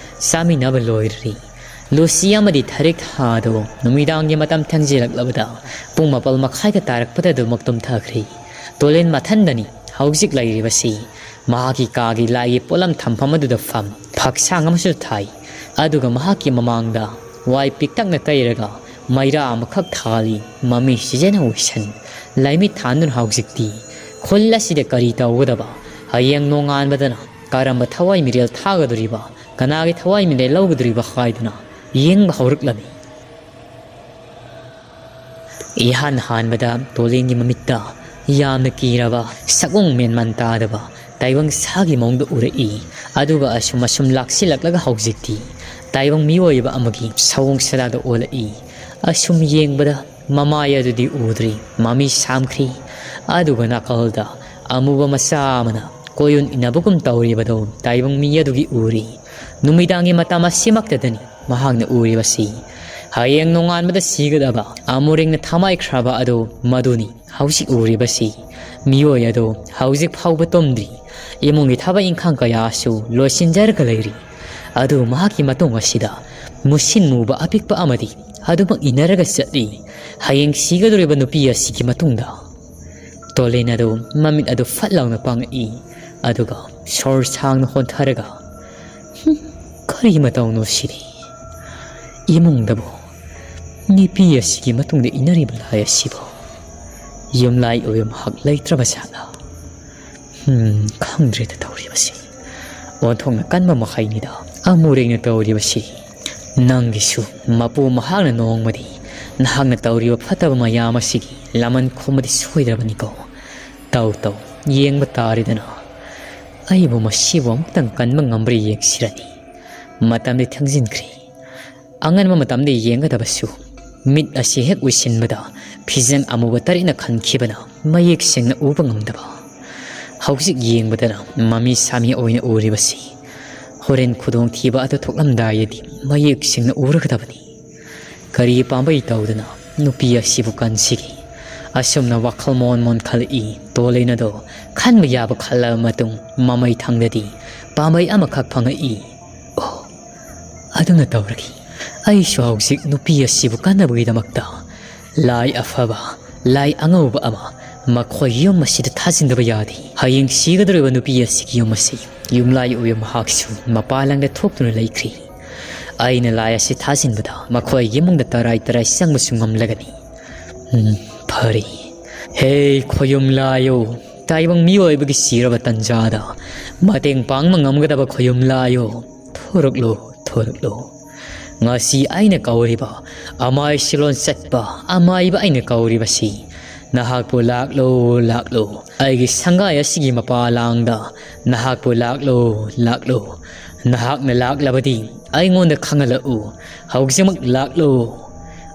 ꯆꯥꯃꯤꯟꯅꯕ ꯂꯣꯏꯔꯔꯤ꯫ ꯂꯨꯁꯤ ꯑꯃꯗꯤ ꯊꯔꯤꯛ ꯊꯥ ꯑꯗꯨ ꯅꯨꯃꯤꯗꯥꯡꯒꯤ ꯃꯇꯝ ꯊꯦꯡꯖꯤꯜꯂꯛꯂꯕꯗ ꯄꯨꯡ ꯃꯥꯄꯜ ꯃꯈꯥꯏꯗ ꯇꯥꯔꯛꯄꯗ ꯑꯗꯨꯃꯛ ꯇꯨꯝꯊꯈ꯭ꯔꯦ꯫ ꯇꯣꯂꯦꯟ ꯃꯊꯟꯗꯅꯤ ꯍꯧꯖꯤꯛ ꯂꯩꯔꯤꯕꯁꯤ꯫ ꯃꯍꯥꯛꯀꯤ ꯀꯥꯒꯤ ꯂꯥꯏꯒꯤ ꯄꯣꯠꯂꯝ ꯊꯝꯐꯝ ꯑꯗꯨꯗ ꯐꯝ, ꯐꯛꯁꯥꯡ ꯑꯃꯁꯨ ꯊꯥꯏ꯫ ꯑꯗꯨꯒ ꯃꯍꯥꯛꯀꯤ ꯃꯃꯥꯡꯗ ꯋꯥꯏ ꯄꯤꯛꯇꯛꯅ ꯇꯩꯔꯒ ꯃꯩꯔꯥ ꯑꯃꯈꯛ ꯊꯥꯜꯂꯤ꯫ ꯃꯃꯤ ꯁꯤꯖꯟ ꯍꯧꯁꯟ ꯂꯥꯏꯃꯤꯠ ꯊꯥꯟꯗꯨꯅ ꯍꯧꯖꯤꯛꯇꯤ ꯈꯨꯜ ꯑꯁꯤꯗ ꯀꯔꯤ ꯇꯧꯒꯗꯕ, ꯍꯌꯦꯡ ꯅꯣꯡꯉꯥꯟꯕꯗꯅ ꯀꯔꯝꯕ ꯊꯋꯥꯏ ꯃꯤꯔꯦꯜ ꯊꯥꯒꯗꯣꯔꯤꯕ, ꯀꯅꯥꯒꯤ ꯊꯋꯥꯏ ꯃꯤꯔꯦꯜ ꯂꯧꯒꯗꯣꯔꯤꯕ ꯍꯥꯏꯗꯨꯅ ꯌꯦꯡꯕ ꯍꯧꯔꯛꯂꯝꯃꯤ꯫ ꯏꯍꯥꯟ ꯍꯥꯟꯕꯗ ꯇꯣꯂꯤꯟꯒꯤ ꯃꯃꯤꯠꯇ ꯌꯥꯝꯅ ꯀꯤꯔꯕ, ꯁꯛꯑꯣꯡ ꯃꯦꯟꯃꯥꯟ ꯇꯥꯗꯕ ꯇꯥꯏꯕꯪ ꯁꯥꯒꯤ ꯃꯑꯣꯡꯗ ꯎꯔꯛꯏ꯫ ꯑꯗꯨꯒ ꯑꯁꯨꯝ ꯑꯁꯨꯝ ꯂꯥꯛꯁꯤꯜꯂꯛꯂꯒ ꯍꯧꯖꯤꯛꯇꯤ ꯇꯥꯏꯕꯪ ꯃꯤꯑꯣꯏ ꯑꯃ ꯑꯃꯒꯤ ꯁꯑꯣꯡ ꯁꯥꯗꯥꯗ ꯑꯣꯜꯂꯛꯏ꯫ ꯑꯁꯨꯝ ꯌꯦꯡꯕꯗ ꯃꯃꯥꯏ ꯑꯗꯨꯗꯤ ꯎꯗ꯭ꯔꯤ, ꯃꯃꯤ ꯁꯥꯝꯈ꯭ꯔꯤ꯫ ꯑꯗꯨꯒ ꯅꯥꯀꯜꯗ ꯑꯃꯨꯕ ꯃꯆꯥ ꯑꯃꯅ ꯀꯣꯌꯨꯟ ꯏꯟꯅꯕꯒꯨꯝ ꯇꯧꯔꯤꯕꯗꯨ ꯇꯥꯏꯕꯪ ꯃꯤ ꯑꯗꯨꯒꯤ ꯎꯔꯤ꯫ ꯅꯨꯃꯤꯗꯥꯡꯒꯤ ꯃꯇꯝ ꯑꯁꯤꯃꯛꯇꯗꯅꯤ ꯃꯍꯥꯛꯅ ꯎꯔꯤꯕꯁꯤ꯫ ꯍꯌꯦꯡ ꯅꯣꯡꯉꯥꯟꯕꯗ ꯁꯤꯒꯗꯕ ꯑꯃꯨꯔꯦꯡꯅ ꯊꯃꯥꯏꯈ꯭ꯔꯕ ꯑꯗꯨ ꯃꯗꯨꯅꯤ ꯍꯧꯖꯤꯛ ꯎꯔꯤꯕꯁꯤ꯫ ꯃꯤꯑꯣꯏ ꯑꯗꯨ ꯍꯧꯖꯤꯛ ꯐꯥꯎꯕ ꯇꯨꯝꯗ꯭ꯔꯤ꯫ ꯏꯃꯨꯡꯒꯤ ꯊꯕꯛ ꯏꯪꯈꯥꯡ ꯀꯌꯥꯁꯨ ꯂꯣꯏꯁꯤꯟꯖꯔꯒ ꯂꯩꯔꯤ꯫ ꯑꯗꯨ ꯃꯍꯥꯛꯀꯤ ꯃꯇꯨꯡ ꯑꯁꯤꯗ ꯃꯨꯁꯤꯟ ꯃꯨꯕ ꯑꯄꯤꯛꯄ ꯑꯃꯗꯤ ꯑꯗꯨꯃꯛ ꯏꯟꯅꯔꯒ ꯆꯠꯂꯤ꯫ ꯍꯌꯦꯡ ꯁꯤꯒꯗꯧꯔꯤꯕ ꯅꯨꯄꯤ ꯑꯁꯤꯒꯤ ꯃꯇꯨꯡꯗ ꯇꯣꯂꯤꯟ ꯑꯗꯨ ꯃꯃꯤꯠ ꯑꯗꯨ ꯐꯠ ꯂꯥꯎꯅ ꯄꯥꯡꯉꯛꯏ꯫ ꯑꯗꯨꯒ ꯁꯣꯔ ꯁꯥꯡꯅ ꯍꯣꯟꯊꯔꯒ, "ꯍꯨꯝ, ꯀꯔꯤ ꯃꯇꯧꯅꯣ ꯁꯤꯗꯤ? ꯏꯃꯨꯡꯗꯕꯨ ꯅꯨꯄꯤ ꯑꯁꯤꯒꯤ ꯃꯇꯨꯡꯗ ꯏꯟꯅꯔꯤꯕ ꯂꯥꯏ ꯑꯁꯤꯕꯨ ꯌꯨꯝꯂꯥꯏ ꯑꯣꯏꯕ ꯃꯍꯥꯛ ꯂꯩꯇ꯭ꯔꯕ ꯖꯥꯠꯂꯥ? ꯍꯨꯝ, ꯈꯪꯗ꯭ꯔꯦꯗ ꯇꯧꯔꯤꯕꯁꯤ꯫ ꯑꯣꯟꯊꯣꯛꯅ ꯀꯟꯕ ꯃꯍꯩꯅꯤꯗ ꯑꯃꯨꯔꯦꯡꯅ ꯇꯧꯔꯤꯕꯁꯤ꯫ ꯅꯪꯒꯤꯁꯨ ꯃꯄꯨ ꯃꯍꯥꯛꯅ ꯅꯣꯡꯃꯗꯤ ꯅꯍꯥꯛꯅ ꯇꯧꯔꯤꯕ ꯐꯠꯇꯕ ꯃꯌꯥꯝ ꯑꯁꯤꯒꯤ ꯂꯃꯟ ꯈꯨꯝꯕꯗꯤ ꯁꯣꯏꯗ꯭ꯔꯕꯅꯤꯀꯣ꯫ ꯇꯧ ꯇꯧ, ꯌꯦꯡꯕ ꯇꯥꯔꯦꯗꯅ꯫ ꯑꯩꯕꯨ ꯃꯁꯤꯕꯨ ꯑꯃꯨꯛꯇꯪ ꯀꯟꯕ ꯉꯝꯕ꯭ꯔꯥ ꯌꯦꯡꯁꯤꯔꯅꯤ꯫ ꯃꯇꯝꯗꯤ ꯊꯦꯡꯖꯤꯟꯈ꯭ꯔꯦ꯫ ꯑꯉꯟꯕ ꯃꯇꯝꯗ ꯌꯦꯡꯒꯗꯕꯁꯨ ꯃꯤꯠ ꯑꯁꯤ ꯍꯦꯛ ꯎꯏꯁꯤꯟꯕꯗ ꯐꯤꯖꯪ ꯑꯃꯨꯕ ꯇꯔꯦꯠꯅ ꯈꯟꯈꯤꯕꯅ ꯃꯌꯦꯛ ꯁꯦꯡꯅ ꯎꯕ ꯉꯝꯗꯕ꯫ ꯍꯧꯖꯤꯛ ꯌꯦꯡꯕꯗꯅ ꯃꯃꯤ ꯁꯥꯃꯤ ꯑꯣꯏꯅ ꯎꯔꯤꯕꯁꯤ꯫ ꯍꯣꯔꯦꯟ ꯈꯨꯗꯣꯡꯊꯤꯕ ꯑꯗꯨ ꯊꯣꯛꯂꯝꯗꯥꯏꯗꯗꯤ ꯃꯌꯦꯛ ꯁꯦꯡꯅ ꯎꯔꯒꯗꯕꯅꯤ꯫ ꯀꯔꯤ ꯄꯥꯝꯕꯩ ꯇꯧꯗꯅ ꯅꯨꯄꯤ ꯑꯁꯤꯕꯨ ꯀꯟꯁꯤꯒꯦ? ꯑꯁꯨꯝꯅ ꯋꯥꯈꯜ ꯃꯣꯟ ꯃꯣꯟ ꯈꯜꯂꯛꯏ꯫ ꯇꯣꯂꯤꯟ ꯑꯗꯣ ꯈꯟꯕ ꯌꯥꯕ ꯈꯜꯂꯕ ꯃꯇꯨꯡ ꯃꯃꯩ ꯊꯪꯗꯗꯤ ꯄꯥꯝꯕꯩ ꯑꯃꯈꯛ ꯐꯪꯉꯛꯏ꯫ ꯑꯣ, ꯑꯗꯨꯅ ꯇꯧꯔꯒꯦ꯫ ꯑꯩꯁꯨ ꯍꯧꯖꯤꯛ ꯅꯨꯄꯤ ꯑꯁꯤꯕꯨ ꯀꯟꯅꯕꯒꯤꯗꯃꯛꯇ ꯂꯥꯏ ꯑꯐꯕ ꯂꯥꯏ ꯑꯉꯧꯕ ꯑꯃ ꯃꯈꯣꯏ ꯌꯨꯝ ꯑꯁꯤꯗ ꯊꯥꯖꯤꯟꯗꯕ ꯌꯥꯗꯦ꯫ ꯍꯌꯦꯡ ꯁꯤꯒꯗꯧꯔꯤꯕ ꯅꯨꯄꯤ ꯑꯁꯤꯒꯤ ꯌꯨꯝ ꯑꯁꯤ ꯌꯨꯝꯂꯥꯏ ꯑꯣꯏꯕ ꯃꯍꯥꯛꯁꯨ ꯃꯄꯥꯟ ꯂꯝꯗ ꯊꯣꯛꯇꯨꯅ ꯂꯩꯈ꯭ꯔꯤ꯫ ꯑꯩꯅ ꯂꯥꯏ ꯑꯁꯤ ꯊꯥꯖꯤꯟꯕꯗ ꯃꯈꯣꯏꯒꯤ ꯏꯃꯨꯡꯗ ꯇꯔꯥꯏ ꯇꯔꯥꯏ ꯆꯪꯕꯁꯨ ꯉꯝꯂꯒꯅꯤ꯫ ꯎꯝ, ꯐꯔꯦ꯫ ꯍꯦ, ꯈꯣꯌꯨꯝ ꯂꯥꯏꯌꯣ, ꯇꯥꯏꯕꯪ ꯃꯤꯑꯣꯏꯕꯒꯤ ꯁꯤꯔꯕ ꯇꯟꯖꯥꯗ ꯃꯇꯦꯡ ꯄꯥꯡꯕ ꯉꯝꯒꯗꯕ ꯈꯣꯌꯨꯝ ꯂꯥꯏꯌꯣ, ꯊꯣꯔꯛꯂꯣ, ꯊꯣꯔꯛꯂꯣ꯫ ꯉꯁꯤ ꯑꯩꯅ ꯀꯧꯔꯤꯕ, ꯑꯃꯥꯏ ꯁꯤꯂꯣꯟ ꯆꯠꯄ ꯑꯃꯥꯏꯕ ꯑꯩꯅ ꯀꯧꯔꯤꯕꯁꯤ, ꯅꯍꯥꯛꯄꯨ ꯂꯥꯛꯂꯣ, ꯂꯥꯛꯂꯣ꯫ ꯑꯩꯒꯤ ꯁꯪꯒꯥꯏ ꯑꯁꯤꯒꯤ ꯃꯄꯥꯂꯥꯡꯗ ꯅꯍꯥꯛꯄꯨ ꯂꯥꯛꯂꯣ, ꯂꯥꯛꯂꯣ꯫ ꯅꯍꯥꯛꯅ ꯂꯥꯛꯂꯕꯗꯤ ꯑꯩꯉꯣꯟꯗ ꯈꯪꯍꯜꯂꯛꯎ꯫ ꯍꯧꯖꯤꯛꯃꯛ ꯂꯥꯛꯂꯣ꯫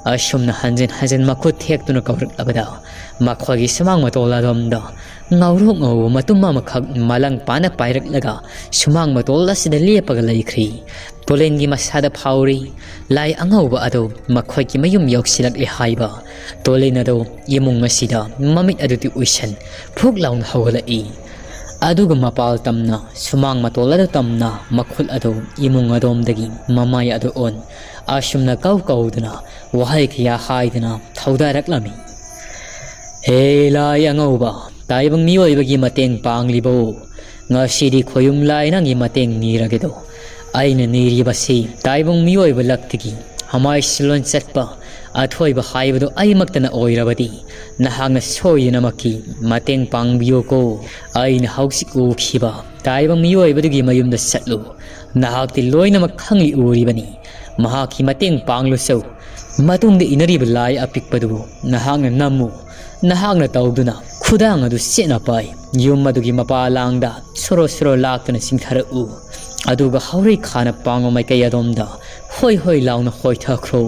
ꯑꯁꯨꯝꯅ ꯍꯟꯖꯤꯟ ꯍꯟꯖꯤꯟ ꯃꯈꯨꯠ ꯊꯦꯛꯇꯨꯅ ꯀꯧꯔꯛꯂꯕꯗ ꯃꯈꯣꯏꯒꯤ ꯁꯨꯃꯥꯡ ꯃꯇꯣꯜ ꯑꯗꯣꯝꯗ ꯉꯧꯔꯣꯛ ꯉꯧꯕ ꯃꯇꯨꯝ ꯑꯃꯈꯛ ꯃꯂꯪ ꯄꯥꯅ ꯄꯥꯏꯔꯛꯂꯒ ꯁꯨꯃꯥꯡ ꯃꯇꯣꯜ ꯑꯁꯤꯗ ꯂꯦꯞꯄꯒ ꯂꯩꯈ꯭ꯔꯤ꯫ ꯇꯣꯂꯦꯟꯒꯤ ꯃꯁꯥꯗ ꯐꯥꯎꯔꯤ꯫ ꯂꯥꯏ ꯑꯉꯧꯕ ꯑꯗꯨ ꯃꯈꯣꯏꯒꯤ ꯃꯌꯨꯝ ꯌꯧꯁꯤꯜꯂꯛꯂꯦ ꯍꯥꯏꯕ꯫ ꯇꯣꯂꯦꯟ ꯑꯗꯨ ꯏꯃꯨꯡ ꯑꯁꯤꯗ ꯃꯃꯤꯠ ꯑꯗꯨꯗꯤ ꯎꯏꯁꯟ ꯐꯨꯛ ꯂꯥꯎꯅ ꯍꯧꯒꯠꯂꯛꯏ꯫ ꯑꯗꯨꯒ ꯃꯄꯥꯜ ꯇꯝꯅ ꯁꯨꯃꯥꯡ ꯃꯇꯣꯜ ꯑꯗꯨ ꯇꯝꯅ ꯃꯈꯨꯠ ꯑꯗꯨ ꯏꯃꯨꯡ ꯑꯗꯣꯝꯗꯒꯤ ꯃꯃꯥꯏ ꯑꯗꯨ ꯑꯣꯟ ꯑꯁꯨꯝꯅ ꯀꯧ ꯀꯧꯗꯨꯅ ꯋꯥꯍꯩ ꯀꯌꯥ ꯍꯥꯏꯗꯨꯅ ꯊꯧꯗꯥꯔꯛꯂꯝꯃꯤ꯫ ꯍꯦ ꯂꯥꯏ ꯑꯉꯧꯕ, ꯇꯥꯏꯕꯪ ꯃꯤꯑꯣꯏꯕꯒꯤ ꯃꯇꯦꯡ ꯄꯥꯡꯂꯤꯕꯣ? ꯉꯁꯤꯗꯤ ꯈꯣꯌꯨꯝ ꯂꯥꯏ ꯅꯪꯒꯤ ꯃꯇꯦꯡ ꯅꯤꯔꯒꯦꯗꯣ꯫ ꯑꯩꯅ ꯅꯤꯔꯤꯕꯁꯤ ꯇꯥꯏꯕꯪ ꯃꯤꯑꯣꯏꯕ ꯂꯛꯇꯒꯤ ꯑꯃꯥꯏ ꯁꯤꯂꯣꯟ ꯆꯠꯄ ꯑꯊꯣꯏꯕ ꯍꯥꯏꯕꯗꯨ ꯑꯩꯃꯛꯇꯅ ꯑꯣꯏꯔꯕꯗꯤ ꯅꯍꯥꯛꯅ ꯁꯣꯏꯗꯅꯃꯛꯀꯤ ꯃꯇꯦꯡ ꯄꯥꯡꯕꯤꯌꯨꯀꯣ꯫ ꯑꯩꯅ ꯍꯧꯖꯤꯛ ꯎꯈꯤꯕ ꯇꯥꯏꯕꯪ ꯃꯤꯑꯣꯏꯕꯗꯨꯒꯤ ꯃꯌꯨꯝꯗ ꯆꯠꯂꯨ꯫ ꯅꯍꯥꯛꯇꯤ ꯂꯣꯏꯅꯃꯛ ꯈꯪꯂꯤ ꯎꯔꯤꯕꯅꯤ꯫ ꯃꯍꯥꯛꯀꯤ ꯃꯇꯦꯡ ꯄꯥꯡꯂꯨꯆꯧ꯫ ꯃꯇꯨꯡꯗ ꯏꯟꯅꯔꯤꯕ ꯂꯥꯏ ꯑꯄꯤꯛꯄꯗꯨꯕꯨ ꯅꯍꯥꯛꯅ ꯅꯝꯃꯨ꯫ ꯅꯍꯥꯛꯅ ꯇꯧꯗꯨꯅ ꯈꯨꯗꯥꯡ ꯑꯗꯨ ꯆꯦꯠꯅ ꯄꯥꯏ꯫ ꯌꯨꯝ ꯑꯗꯨꯒꯤ ꯃꯄꯥꯂꯥꯡꯗ ꯁꯣꯔꯣ ꯁꯣꯔꯣ ꯂꯥꯛꯇꯨꯅ ꯆꯤꯡꯊꯔꯛꯎ꯫ ꯑꯗꯨꯒ ꯍꯧꯔꯩ ꯈꯥꯅ ꯄꯥꯡꯕ ꯃꯥꯏꯀꯩ ꯑꯗꯣꯝꯗ ꯍꯣꯏ ꯍꯣꯏ ꯂꯥꯎꯅ ꯍꯣꯏꯊꯈ꯭ꯔꯣ꯫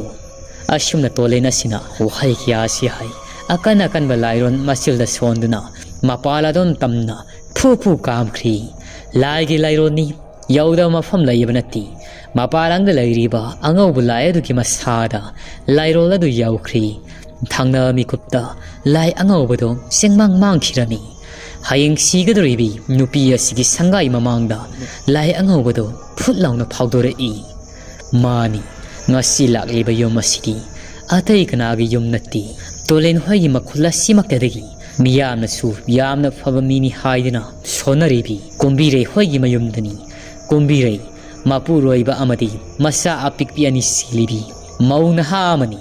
ꯑꯁꯨꯝꯅ ꯇꯣꯂꯦꯟ ꯑꯁꯤꯅ ꯋꯥꯍꯩ ꯀꯌꯥ ꯑꯁꯤ ꯍꯥꯏ꯫ ꯑꯀꯟ ꯑꯀꯟꯕ ꯂꯥꯏꯔꯣꯟ ꯃꯆꯤꯜꯗ ꯁꯣꯟꯗꯨꯅ ꯃꯄꯥꯜ ꯑꯗꯣꯝ ꯇꯝꯅ ꯐꯨ ꯐꯨ ꯀꯥꯝꯈ꯭ꯔꯤ꯫ ꯂꯥꯏꯒꯤ ꯂꯥꯏꯔꯣꯟꯅꯤ꯫ ꯌꯧꯗꯕ ꯃꯐꯝ ꯂꯩꯕ ꯅꯠꯇꯦ꯫ ꯃꯄꯥꯜ ꯂꯝꯗ ꯂꯩꯔꯤꯕ ꯑꯉꯧꯕ ꯂꯥꯏ ꯑꯗꯨꯒꯤ ꯃꯁꯥꯗ ꯂꯥꯏꯔꯣꯜ ꯑꯗꯨ ꯌꯧꯈ꯭ꯔꯤ꯫ ꯊꯪꯅꯕ ꯃꯤꯀꯨꯞꯇ ꯂꯥꯏ ꯑꯉꯧꯕꯗꯨ ꯆꯦꯡꯃꯥꯡ ꯃꯥꯡꯈꯤꯔꯝꯃꯤ꯫ ꯍꯌꯦꯡ ꯁꯤꯒꯗꯧꯔꯤꯕꯤ ꯅꯨꯄꯤ ꯑꯁꯤꯒꯤ ꯁꯪꯒꯥꯏ ꯃꯃꯥꯡꯗ ꯂꯥꯏ ꯑꯉꯧꯕꯗꯨ ꯐꯨꯠ ꯂꯥꯎꯅ ꯐꯥꯎꯗꯣꯔꯛꯏ꯫ ꯃꯥꯅꯤ, ꯉꯁꯤ ꯂꯥꯛꯂꯤꯕ ꯌꯨꯝ ꯑꯁꯤꯗꯤ ꯑꯇꯩ ꯀꯅꯥꯒꯤ ꯌꯨꯝ ꯅꯠꯇꯦ꯫ ꯇꯣꯂꯦꯟ ꯍꯣꯏꯒꯤ ꯃꯈꯨꯜ ꯑꯁꯤꯃꯛꯇꯗꯒꯤ ꯃꯤꯌꯥꯝꯅꯁꯨ ꯌꯥꯝꯅ ꯐꯕ ꯃꯤꯅꯤ ꯍꯥꯏꯗꯨꯅ ꯁꯣꯟꯅꯔꯤꯕꯤ ꯀꯨꯝꯕꯤꯔꯩ ꯍꯣꯏꯒꯤ ꯃꯌꯨꯝꯗꯅꯤ ꯀꯨꯝꯕꯤꯔꯩ ꯃꯄꯨꯔꯣꯏꯕ ꯑꯃꯗꯤ ꯃꯆꯥ ꯑꯄꯤꯛꯄꯤ ꯑꯅꯤ ꯁꯤꯂꯤꯕꯤ ꯃꯧ ꯅꯍꯥ ꯑꯃꯅꯤ꯫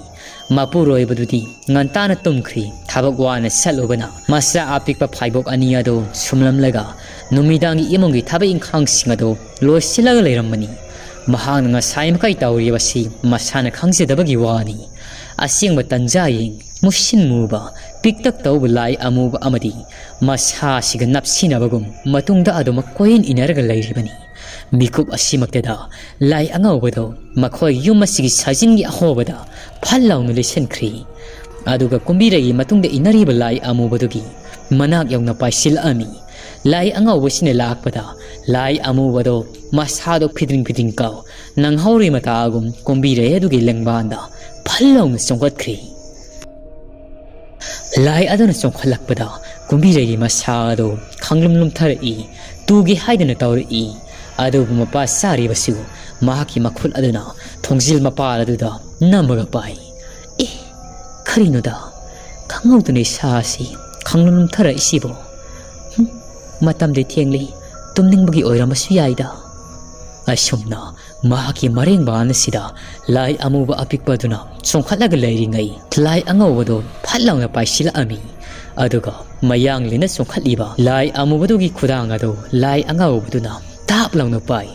ꯃꯄꯨꯔꯣꯏꯕꯗꯨꯗꯤ ꯉꯟꯇꯥꯅ ꯇꯨꯝꯈ꯭ꯔꯤ꯫ ꯊꯕꯛ ꯋꯥꯅ ꯆꯠꯂꯨꯕꯅ ꯃꯆꯥ ꯑꯄꯤꯛꯄ ꯐꯥꯏꯕꯣꯛ ꯑꯅꯤ ꯑꯗꯨ ꯁꯨꯝꯂꯝꯂꯒ ꯅꯨꯃꯤꯗꯥꯡꯒꯤ ꯏꯃꯨꯡꯒꯤ ꯊꯕꯛ ꯏꯪꯈꯥꯡꯁꯤꯡ ꯑꯗꯨ ꯂꯣꯏꯁꯤꯜꯂꯒ ꯂꯩꯔꯝꯕꯅꯤ꯫ ꯃꯍꯥꯛꯅ ꯉꯁꯥꯏ ꯃꯈꯩ ꯇꯧꯔꯤꯕꯁꯤ ꯃꯁꯥꯅ ꯈꯪꯖꯗꯕꯒꯤ ꯋꯥꯅꯤ꯫ ꯑꯁꯦꯡꯕ ꯇꯟꯖꯥ ꯌꯦꯡ ꯃꯨꯁꯤꯟ ꯃꯨꯕ ꯄꯤꯛꯇꯛ ꯇꯧꯕ ꯂꯥꯏ ꯑꯃꯨꯕ ꯑꯃꯗꯤ ꯃꯁꯥꯁꯤꯒ ꯅꯞꯁꯤꯟꯅꯕꯒꯨꯝ ꯃꯇꯨꯡꯗ ꯑꯗꯨꯃꯛ ꯀꯣꯏꯏꯟ ꯏꯟꯅꯔꯒ ꯂꯩꯔꯤꯕꯅꯤ꯫ ꯃꯤꯀꯨꯞ ꯑꯁꯤꯃꯛꯇꯗ ꯂꯥꯏ ꯑꯉꯧꯕꯗꯣ ꯃꯈꯣꯏ ꯌꯨꯝ ꯑꯁꯤꯒꯤ ꯁꯥꯖꯤꯟꯒꯤ ꯑꯍꯣꯕꯗ ꯐꯠ ꯂꯥꯎꯅ ꯂꯩꯁꯤꯟꯈ꯭ꯔꯤ꯫ ꯑꯗꯨꯒ ꯀꯨꯝꯕꯤꯔꯩꯒꯤ ꯃꯇꯨꯡꯗ ꯏꯟꯅꯔꯤꯕ ꯂꯥꯏ ꯑꯃꯨꯕꯗꯨꯒꯤ ꯃꯅꯥꯛ ꯌꯧꯅ ꯄꯥꯏꯁꯤꯜꯂꯛꯑꯝꯃꯤ꯫ ꯂꯥꯏ ꯑꯉꯧꯕꯁꯤꯅ ꯂꯥꯛꯄꯗ ꯂꯥꯏ ꯑꯃꯨꯕꯗꯣ ꯃꯁꯥꯗꯣ ꯐꯤꯗ꯭ꯔꯤꯡ ꯐꯤꯗ꯭ꯔꯤꯡ ꯀꯥꯎ ꯅꯪꯍꯧꯔꯤ ꯃꯇꯥꯒꯨꯝ ꯀꯨꯝꯕꯤꯔꯩ ꯑꯗꯨꯒꯤ ꯂꯦꯡꯕꯥꯟꯗ ꯐꯠ ꯂꯥꯎꯅ ꯆꯣꯡꯈꯠꯈ꯭ꯔꯤ꯫ ꯂꯥꯏ ꯑꯗꯨꯅ ꯆꯣꯡꯈꯠꯂꯛꯄꯗ ꯀꯨꯝꯕꯤꯔꯩꯒꯤ ꯃꯁꯥ ꯑꯗꯨ ꯈꯪꯂꯨꯝ ꯂꯨꯝꯊꯔꯛꯏ꯫ ꯇꯨꯒꯦ ꯍꯥꯏꯗꯨꯅ ꯇꯧꯔꯛꯏ꯫ ꯑꯗꯨꯕꯨ ꯃꯄꯥ ꯆꯥꯔꯤꯕꯁꯨ ꯃꯍꯥꯛꯀꯤ ꯃꯈꯨꯠ ꯑꯗꯨꯅ ꯊꯣꯡꯖꯤꯜ ꯃꯄꯥꯜ ꯑꯗꯨꯗ ꯅꯝꯃꯒ ꯄꯥꯏ꯫ "ꯑꯦ, ꯀꯔꯤꯅꯣꯗ? ꯈꯪꯍꯧꯗꯅ ꯏꯁꯥ ꯑꯁꯤ ꯈꯪꯂꯨꯝ ꯂꯨꯝꯊꯔꯛꯏꯁꯤꯕꯣ? ꯍꯨꯝ, ꯃꯇꯝꯗꯤ ꯊꯦꯡꯂꯤ꯫ ꯇꯨꯝꯅꯤꯡꯕꯒꯤ ꯑꯣꯏꯔꯝꯕꯁꯨ ꯌꯥꯏꯗ"꯫ ꯑꯁꯨꯝꯅ ꯃꯍꯥꯛꯀꯤ ꯃꯔꯦꯡꯕꯥꯟ ꯑꯁꯤꯗ ꯂꯥꯏ ꯑꯃꯨꯕ ꯑꯄꯤꯛꯄ ꯑꯗꯨꯅ ꯆꯣꯡꯈꯠꯂꯒ ꯂꯩꯔꯤꯉꯩ, ꯂꯥꯏ ꯑꯉꯧꯕꯗꯨ ꯐꯠ ꯂꯥꯎꯅ ꯄꯥꯏꯁꯤꯜꯂꯛꯑꯝꯃꯤ꯫ ꯑꯗꯨꯒ ꯃꯌꯥꯡꯂꯦꯟꯅ ꯆꯣꯡꯈꯠꯂꯤꯕ ꯂꯥꯏ ꯑꯃꯨꯕꯗꯨꯒꯤ ꯈꯨꯗꯥꯡ ꯑꯗꯨ ꯂꯥꯏ ꯑꯉꯧꯕꯗꯨꯅ ꯇꯥꯞ ꯂꯥꯎꯅ ꯄꯥꯏ꯫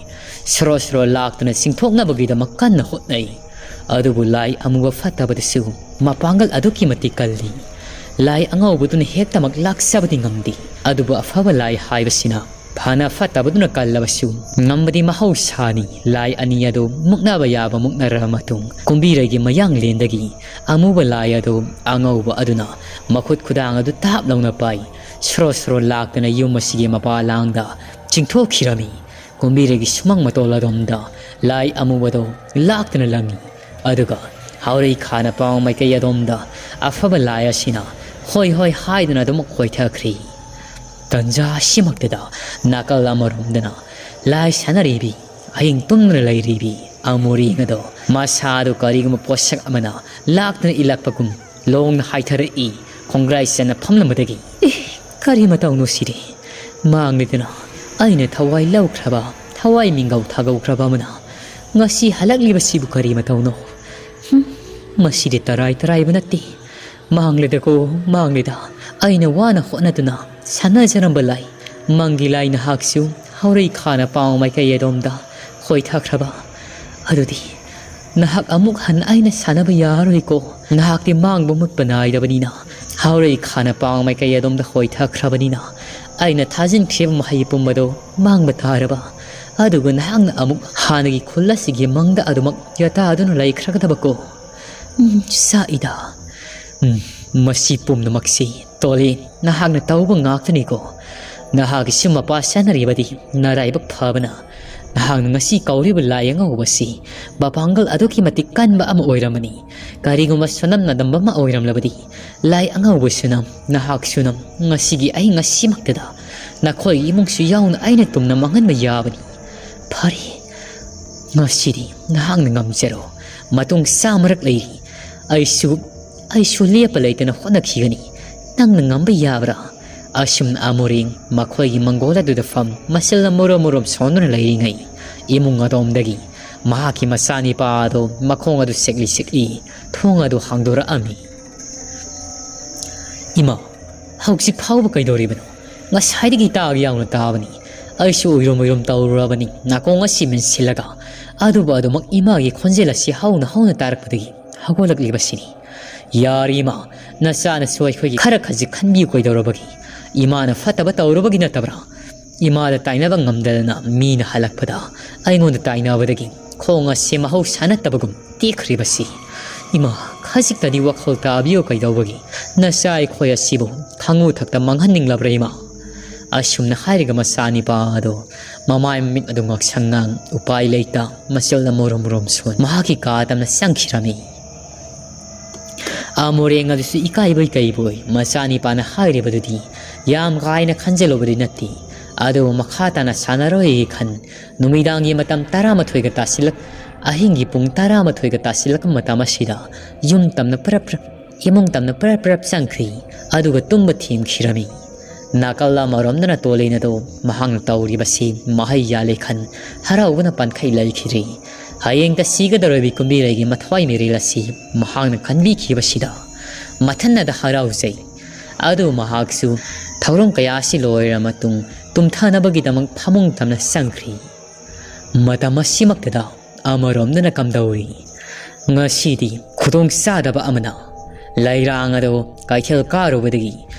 ꯁꯣꯔꯣ ꯁꯣꯔꯣ ꯂꯥꯛꯇꯨꯅ ꯆꯤꯡꯊꯣꯛꯅꯕꯒꯤꯗꯃꯛ ꯀꯟꯅ ꯍꯣꯠꯅꯩ꯫ ꯑꯗꯨꯕꯨ ꯂꯥꯏ ꯑꯃꯨꯕ ꯐꯠꯇꯕꯗꯨꯁꯨ ꯃꯄꯥꯡꯒꯜ ꯑꯗꯨꯛꯀꯤ ꯃꯇꯤꯛ ꯀꯜꯂꯤ꯫ ꯂꯥꯏ ꯑꯉꯧꯕꯗꯨꯅ ꯍꯦꯛꯇꯃꯛ ꯂꯥꯛꯆꯕꯗꯤ ꯉꯝꯗꯦ꯫ ꯑꯗꯨꯕꯨ ꯑꯐꯕ ꯂꯥꯏ ꯍꯥꯏꯕꯁꯤꯅ ꯐꯅ ꯐꯠꯇꯕꯗꯨꯅ ꯀꯜꯂꯕꯁꯨ ꯉꯝꯕꯗꯤ ꯃꯍꯧꯁꯥꯅꯤ꯫ ꯂꯥꯏ ꯑꯅꯤ ꯑꯗꯨ ꯃꯨꯛꯅꯕ ꯌꯥꯕ ꯃꯨꯛꯅꯔꯕ ꯃꯇꯨꯡ, ꯀꯨꯝꯕꯤꯔꯩꯒꯤ ꯃꯌꯥꯡꯂꯦꯟꯗꯒꯤ ꯑꯃꯨꯕ ꯂꯥꯏ ꯑꯗꯨ ꯑꯉꯧꯕ ꯑꯗꯨꯅ ꯃꯈꯨꯠ ꯈꯨꯗꯥꯡ ꯑꯗꯨ ꯇꯥꯞ ꯂꯥꯎꯅ ꯄꯥꯏ꯫ ꯁꯣꯔꯣ ꯁꯣꯔꯣ ꯂꯥꯛꯇꯨꯅ ꯌꯨꯝ ꯑꯁꯤꯒꯤ ꯃꯄꯥꯂꯥꯡꯗ ꯆꯤꯡꯊꯣꯛꯈꯤꯔꯝꯃꯤ꯫ ꯀꯨꯝꯕꯤꯔꯩꯒꯤ ꯁꯨꯃꯥꯡ ꯃꯇꯣꯜ ꯑꯗꯣꯝꯗ ꯂꯥꯏ ꯑꯃꯨꯕꯗꯣ ꯂꯥꯛꯇꯨꯅ ꯂꯪꯉꯤ꯫ ꯑꯗꯨꯒ ꯍꯥꯎꯔꯩ ꯈꯥꯅ ꯄꯥꯎ ꯃꯥꯏꯀꯩ ꯑꯗꯣꯝꯗ ꯑꯐꯕ ꯂꯥꯏ ꯑꯁꯤꯅ "ꯍꯣꯏ, ꯍꯣꯏ" ꯍꯥꯏꯗꯨꯅ ꯑꯗꯨꯃꯛ ꯀꯣꯏꯊꯈ꯭ꯔꯤ꯫ ꯇꯟꯖꯥ ꯑꯁꯤꯃꯛꯇꯗ ꯅꯥꯀꯜ ꯑꯃꯔꯣꯝꯗꯅ ꯂꯥꯏ ꯁꯥꯟꯅꯔꯤꯕꯤ, ꯑꯍꯤꯡ ꯇꯨꯝꯗꯨꯅ ꯂꯩꯔꯤꯕꯤ ꯑꯃꯨꯔꯦꯡ ꯑꯗꯣ ꯃꯁꯥꯗꯨ ꯀꯔꯤꯒꯨꯝꯕ ꯄꯣꯠꯁꯛ ꯑꯃꯅ ꯂꯥꯛꯇꯨꯅ ꯏꯜꯂꯛꯄꯒꯨꯝ ꯂꯣꯡꯅ ꯍꯥꯏꯊꯔꯛꯏ ꯈꯣꯡꯒ꯭ꯔꯥꯏ ꯆꯟꯅ ꯐꯝꯂꯝꯕꯗꯒꯤ꯫ ꯑꯦ, ꯀꯔꯤ ꯃꯇꯧꯅꯣ ꯁꯤꯗꯤ? ꯃꯥꯡꯂꯦꯗꯅ ꯑꯩꯅ ꯊꯋꯥꯏ ꯂꯧꯈ꯭ꯔꯕ, ꯊꯋꯥꯏ ꯃꯤꯡꯒꯧ ꯊꯥꯒꯧꯈ꯭ꯔꯕ ꯑꯃꯅ ꯉꯁꯤ ꯍꯜꯂꯛꯂꯤꯕꯁꯤꯕꯨ ꯀꯔꯤ ꯃꯇꯧꯅꯣ? ꯍꯨꯝ, ꯃꯁꯤꯗꯤ ꯇꯔꯥꯏ ꯇꯔꯥꯏꯕ ꯅꯠꯇꯦ꯫ ꯃꯥꯡꯂꯦꯗꯀꯣ, ꯃꯥꯡꯂꯦꯗ꯫ ꯑꯩꯅ ꯋꯥꯅ ꯍꯣꯠꯅꯗꯨꯅ ꯁꯥꯟꯅꯖꯔꯝꯕ ꯂꯥꯏ, ꯃꯪꯒꯤ ꯂꯥꯏ ꯅꯍꯥꯛꯁꯨ ꯍꯧꯔꯩ ꯈꯥꯅ ꯄꯥꯎ ꯃꯥꯏꯀꯩ ꯑꯗꯣꯝꯗ ꯈꯣꯏꯊꯈ꯭ꯔꯕ꯫ ꯑꯗꯨꯗꯤ ꯅꯍꯥꯛ ꯑꯃꯨꯛ ꯍꯟꯅ ꯑꯩꯅ ꯁꯥꯟꯅꯕ ꯌꯥꯔꯔꯣꯏꯀꯣ꯫ ꯅꯍꯥꯛꯇꯤ ꯃꯥꯡꯕ ꯃꯨꯠꯄ ꯅꯥꯏꯗꯕꯅꯤꯅ, ꯍꯧꯔꯩ ꯈꯥꯅ ꯄꯥꯎ ꯃꯥꯏꯀꯩ ꯑꯗꯣꯝꯗ ꯈꯣꯏꯊꯈ꯭ꯔꯕꯅꯤꯅ, ꯑꯩꯅ ꯊꯥꯖꯤꯟꯈ꯭ꯔꯤꯕ ꯃꯍꯩ ꯄꯨꯝꯕꯗꯣ ꯃꯥꯡꯕ ꯇꯥꯔꯕ꯫ ꯑꯗꯨꯒ ꯅꯍꯥꯛꯅ ꯑꯃꯨꯛ ꯍꯥꯟꯅꯒꯤ ꯈꯨꯜ ꯑꯁꯤꯒꯤ ꯃꯪꯗ ꯑꯗꯨꯃꯛ ꯌꯥꯇꯥꯗꯨꯅ ꯂꯩꯈ꯭ꯔꯒꯗꯕꯀꯣ꯫ ꯎꯝ, ꯆꯥꯛꯏꯗ꯫ ꯎꯝ, ꯃꯁꯤ ꯄꯨꯝꯅꯃꯛꯁꯤ ꯇꯣꯂꯤ, ꯅꯍꯥꯛꯅ ꯇꯧꯕ ꯉꯥꯛꯇꯅꯤꯀꯣ꯫ ꯅꯍꯥꯛꯀꯤꯁꯨ ꯃꯄꯥ ꯁꯥꯟꯅꯔꯤꯕꯗꯤ ꯅꯔꯥꯏꯕꯛ ꯐꯕꯅ ꯅꯍꯥꯛꯅ ꯉꯁꯤ ꯀꯧꯔꯤꯕ ꯂꯥꯏ ꯑꯉꯧꯕꯁꯤ ꯃꯄꯥꯡꯒꯜ ꯑꯗꯨꯛꯀꯤ ꯃꯇꯤꯛ ꯀꯟꯕ ꯑꯃ ꯑꯣꯏꯔꯝꯃꯅꯤ꯫ ꯀꯔꯤꯒꯨꯝꯕ ꯁꯣꯅꯝ ꯅꯗꯝꯕ ꯑꯃ ꯑꯣꯏꯔꯝꯂꯕꯗꯤ, ꯂꯥꯏ ꯑꯉꯧꯕ ꯁꯣꯅꯝ, ꯅꯍꯥꯛ ꯁꯣꯅꯝ, ꯉꯁꯤꯒꯤ ꯑꯍꯤꯡ ꯑꯁꯤꯃꯛꯇꯗ ꯅꯈꯣꯏꯒꯤ ꯏꯃꯨꯡꯁꯨ ꯌꯥꯎꯅ ꯑꯩꯅ ꯇꯨꯝꯅ ꯃꯥꯡꯍꯟꯕ ꯌꯥꯕꯅꯤ꯫ ꯐꯔꯦ, ꯉꯁꯤꯗꯤ ꯅꯍꯥꯛꯅ ꯉꯝꯖꯔꯣ꯫ ꯃꯇꯨꯡ ꯆꯥꯃꯔꯛ ꯂꯩꯔꯤ꯫ ꯑꯩꯁꯨ, ꯑꯩꯁꯨ ꯂꯦꯞꯄ ꯂꯩꯇꯅ ꯍꯣꯠꯅꯈꯤꯒꯅꯤ꯫ ꯅꯪꯅ ꯉꯝꯕ ꯌꯥꯕ꯭ꯔꯥ? ꯑꯁꯨꯝꯅ ꯑꯃꯨꯔꯦꯡ ꯃꯈꯣꯏꯒꯤ ꯃꯪꯒꯣꯜ ꯑꯗꯨꯗ ꯐꯝ ꯃꯁꯦꯜꯅ ꯃꯔꯣꯝ ꯃꯔꯣꯝ ꯁꯣꯟꯗꯨꯅ ꯂꯩꯔꯤꯉꯩ, ꯏꯃꯨꯡ ꯑꯗꯣꯝꯗꯒꯤ ꯃꯍꯥꯛꯀꯤ ꯃꯆꯥꯅꯤꯄꯥ ꯑꯗꯣ ꯃꯈꯣꯡ ꯑꯗꯨ ꯁꯦꯛꯂꯤ ꯁꯦꯛꯂꯤ ꯊꯣꯡ ꯑꯗꯨ ꯍꯥꯡꯗꯣꯔꯛꯑꯝꯃꯤ꯫ "ꯏꯃꯥ, ꯍꯧꯖꯤꯛ ꯐꯥꯎꯕ ꯀꯩꯗꯧꯔꯤꯕꯅꯣ? ꯉꯁꯥꯏꯗꯒꯤ ꯇꯥꯒꯦ ꯌꯥꯎꯅ ꯇꯥꯕꯅꯤ꯫ ꯑꯩꯁꯨ ꯎꯏꯔꯨꯝ ꯎꯏꯔꯨꯝ ꯇꯧꯔꯨꯔꯕꯅꯤ, ꯅꯥꯀꯣꯡ ꯑꯁꯤ ꯃꯦꯟꯁꯤꯜꯂꯒ꯫ ꯑꯗꯨꯕꯨ ꯑꯗꯨꯃꯛ ꯏꯃꯥꯒꯤ ꯈꯣꯟꯖꯦꯜ ꯑꯁꯤ ꯍꯧꯅ ꯍꯧꯅ ꯇꯥꯔꯛꯄꯗꯒꯤ ꯍꯧꯒꯠꯂꯛꯂꯤꯕꯁꯤꯅꯤ꯫ ꯌꯥꯔꯦ ꯏꯃꯥ, ꯅꯆꯥꯅꯁꯨ ꯑꯩꯈꯣꯏꯒꯤ ꯈꯔ ꯈꯖꯤꯛ ꯈꯟꯕꯤꯌꯨ ꯀꯩꯗꯧꯔꯕꯒꯦ? ꯏꯃꯥꯅ ꯐꯠꯇꯕ ꯇꯧꯔꯨꯕꯒꯤ ꯅꯠꯇꯕ꯭ꯔꯥ? ꯏꯃꯥꯗ ꯇꯥꯏꯅꯕ ꯉꯝꯗꯗꯅ ꯃꯤꯅ ꯍꯜꯂꯛꯄꯗ ꯑꯩꯉꯣꯟꯗ ꯇꯥꯏꯅꯕꯗꯒꯤ ꯈꯣꯡ ꯑꯁꯤ ꯃꯍꯧꯁꯥ ꯅꯠꯇꯕꯒꯨꯝ ꯇꯦꯛꯈ꯭ꯔꯤꯕꯁꯤ꯫ ꯏꯃꯥ, ꯈꯖꯤꯛꯇꯗꯤ ꯋꯥꯈꯜ ꯇꯥꯕꯤꯌꯨ ꯀꯩꯗꯧꯕꯒꯤ? ꯅꯆꯥ ꯑꯩꯈꯣꯏ ꯑꯁꯤꯕꯨ ꯈꯪꯉꯨ ꯊꯛꯇ ꯃꯥꯡꯍꯟꯅꯤꯡꯂꯕ꯭ꯔꯥ ꯏꯃꯥ?" ꯑꯁꯨꯝꯅ ꯍꯥꯏꯔꯒ ꯃꯆꯥꯅꯤꯄꯥ ꯑꯗꯣ ꯃꯃꯥꯏ ꯃꯃꯤꯠ ꯑꯗꯨ ꯉꯥꯡꯁꯪ ꯉꯥꯡ ꯎꯄꯥꯏ ꯂꯩꯇ ꯃꯆꯜꯅ ꯃꯣꯔꯣꯝ ꯃꯣꯔꯣꯝ ꯁꯣꯟ ꯃꯍꯥꯛꯀꯤ ꯀꯥ ꯇꯝꯅ ꯆꯪꯈꯤꯔꯝꯃꯤ꯫ ꯑꯃꯣꯔꯦꯡ ꯑꯗꯨꯁꯨ ꯏꯀꯥꯏꯕꯣꯏ ꯀꯩꯕꯣꯏ ꯃꯆꯥꯅꯤꯄꯥꯅ ꯍꯥꯏꯔꯤꯕꯗꯨꯗꯤ ꯌꯥꯝ ꯀꯥ ꯍꯦꯟꯅ ꯈꯟꯖꯜꯂꯨꯕꯗꯤ ꯅꯠꯇꯦ꯫ ꯑꯗꯨꯕꯨ ꯃꯈꯥ ꯇꯥꯅ ꯁꯥꯟꯅꯔꯣꯏ ꯈꯟ ꯅꯨꯃꯤꯗꯥꯡꯒꯤ ꯃꯇꯝ ꯇꯔꯥꯃꯥꯊꯣꯏꯒ ꯇꯥꯁꯤꯜꯂꯛ-, ꯑꯍꯤꯡꯒꯤ ꯄꯨꯡ ꯇꯔꯥꯃꯥꯊꯣꯏꯒ ꯇꯥꯁꯤꯜꯂꯛꯄ ꯃꯇꯝ ꯑꯁꯤꯗ ꯌꯨꯝ ꯇꯝꯅ ꯄ꯭ꯔꯞ ꯄ꯭ꯔꯞ ꯏꯃꯨꯡ ꯇꯝꯅ ꯄꯔꯞ ꯄꯔꯞ ꯆꯪꯈ꯭ꯔꯤ꯫ ꯑꯗꯨꯒ ꯇꯨꯝꯕ ꯊꯦꯝꯈꯤꯔꯝꯃꯤ꯫ ꯅꯥꯀꯜ ꯑꯃꯔꯣꯝꯗꯅ ꯇꯣꯂꯦꯟ ꯑꯗꯣ ꯃꯍꯥꯛꯅ ꯇꯧꯔꯤꯕꯁꯤ ꯃꯍꯩ ꯌꯥꯜꯂꯦ ꯈꯟ ꯍꯔꯥꯎꯕꯅ ꯄꯥꯟꯈꯩ ꯂꯩꯈꯤꯗ꯭ꯔꯤ꯫ ꯍꯌꯦꯡꯇ ꯁꯤꯒꯗꯧꯔꯕꯤ ꯀꯨꯝꯕꯤꯔꯩꯒꯤ ꯃꯊ꯭ꯋꯥꯏ ꯃꯤꯔꯦꯜ ꯑꯁꯤ ꯃꯍꯥꯛꯅ ꯈꯟꯕꯤꯈꯤꯕꯁꯤꯗ ꯃꯊꯟꯅꯗ ꯍꯔꯥꯎꯖꯩ꯫ ꯑꯗꯨ ꯃꯍꯥꯛꯁꯨ ꯊꯧꯔꯝ ꯀꯌꯥ ꯑꯁꯤ ꯂꯣꯏꯔ ꯃꯇꯨꯡ ꯇꯨꯝꯊꯅꯕꯒꯤꯗꯃꯛ ꯐꯃꯨꯡ ꯇꯝꯅ ꯆꯪꯈ꯭ꯔꯤ꯫ ꯃꯇꯝ ꯑꯁꯤꯃꯛꯇꯗ ꯑꯃꯔꯣꯝꯗꯅ ꯀꯝꯗꯧꯔꯤ? ꯉꯁꯤꯗꯤ ꯈꯨꯗꯣꯡ ꯆꯥꯗꯕ ꯑꯃꯅ ꯂꯩꯔꯥꯡ ꯑꯗꯣ ꯀꯩꯊꯦꯜ ꯀꯥꯔꯨꯕꯗꯒꯤ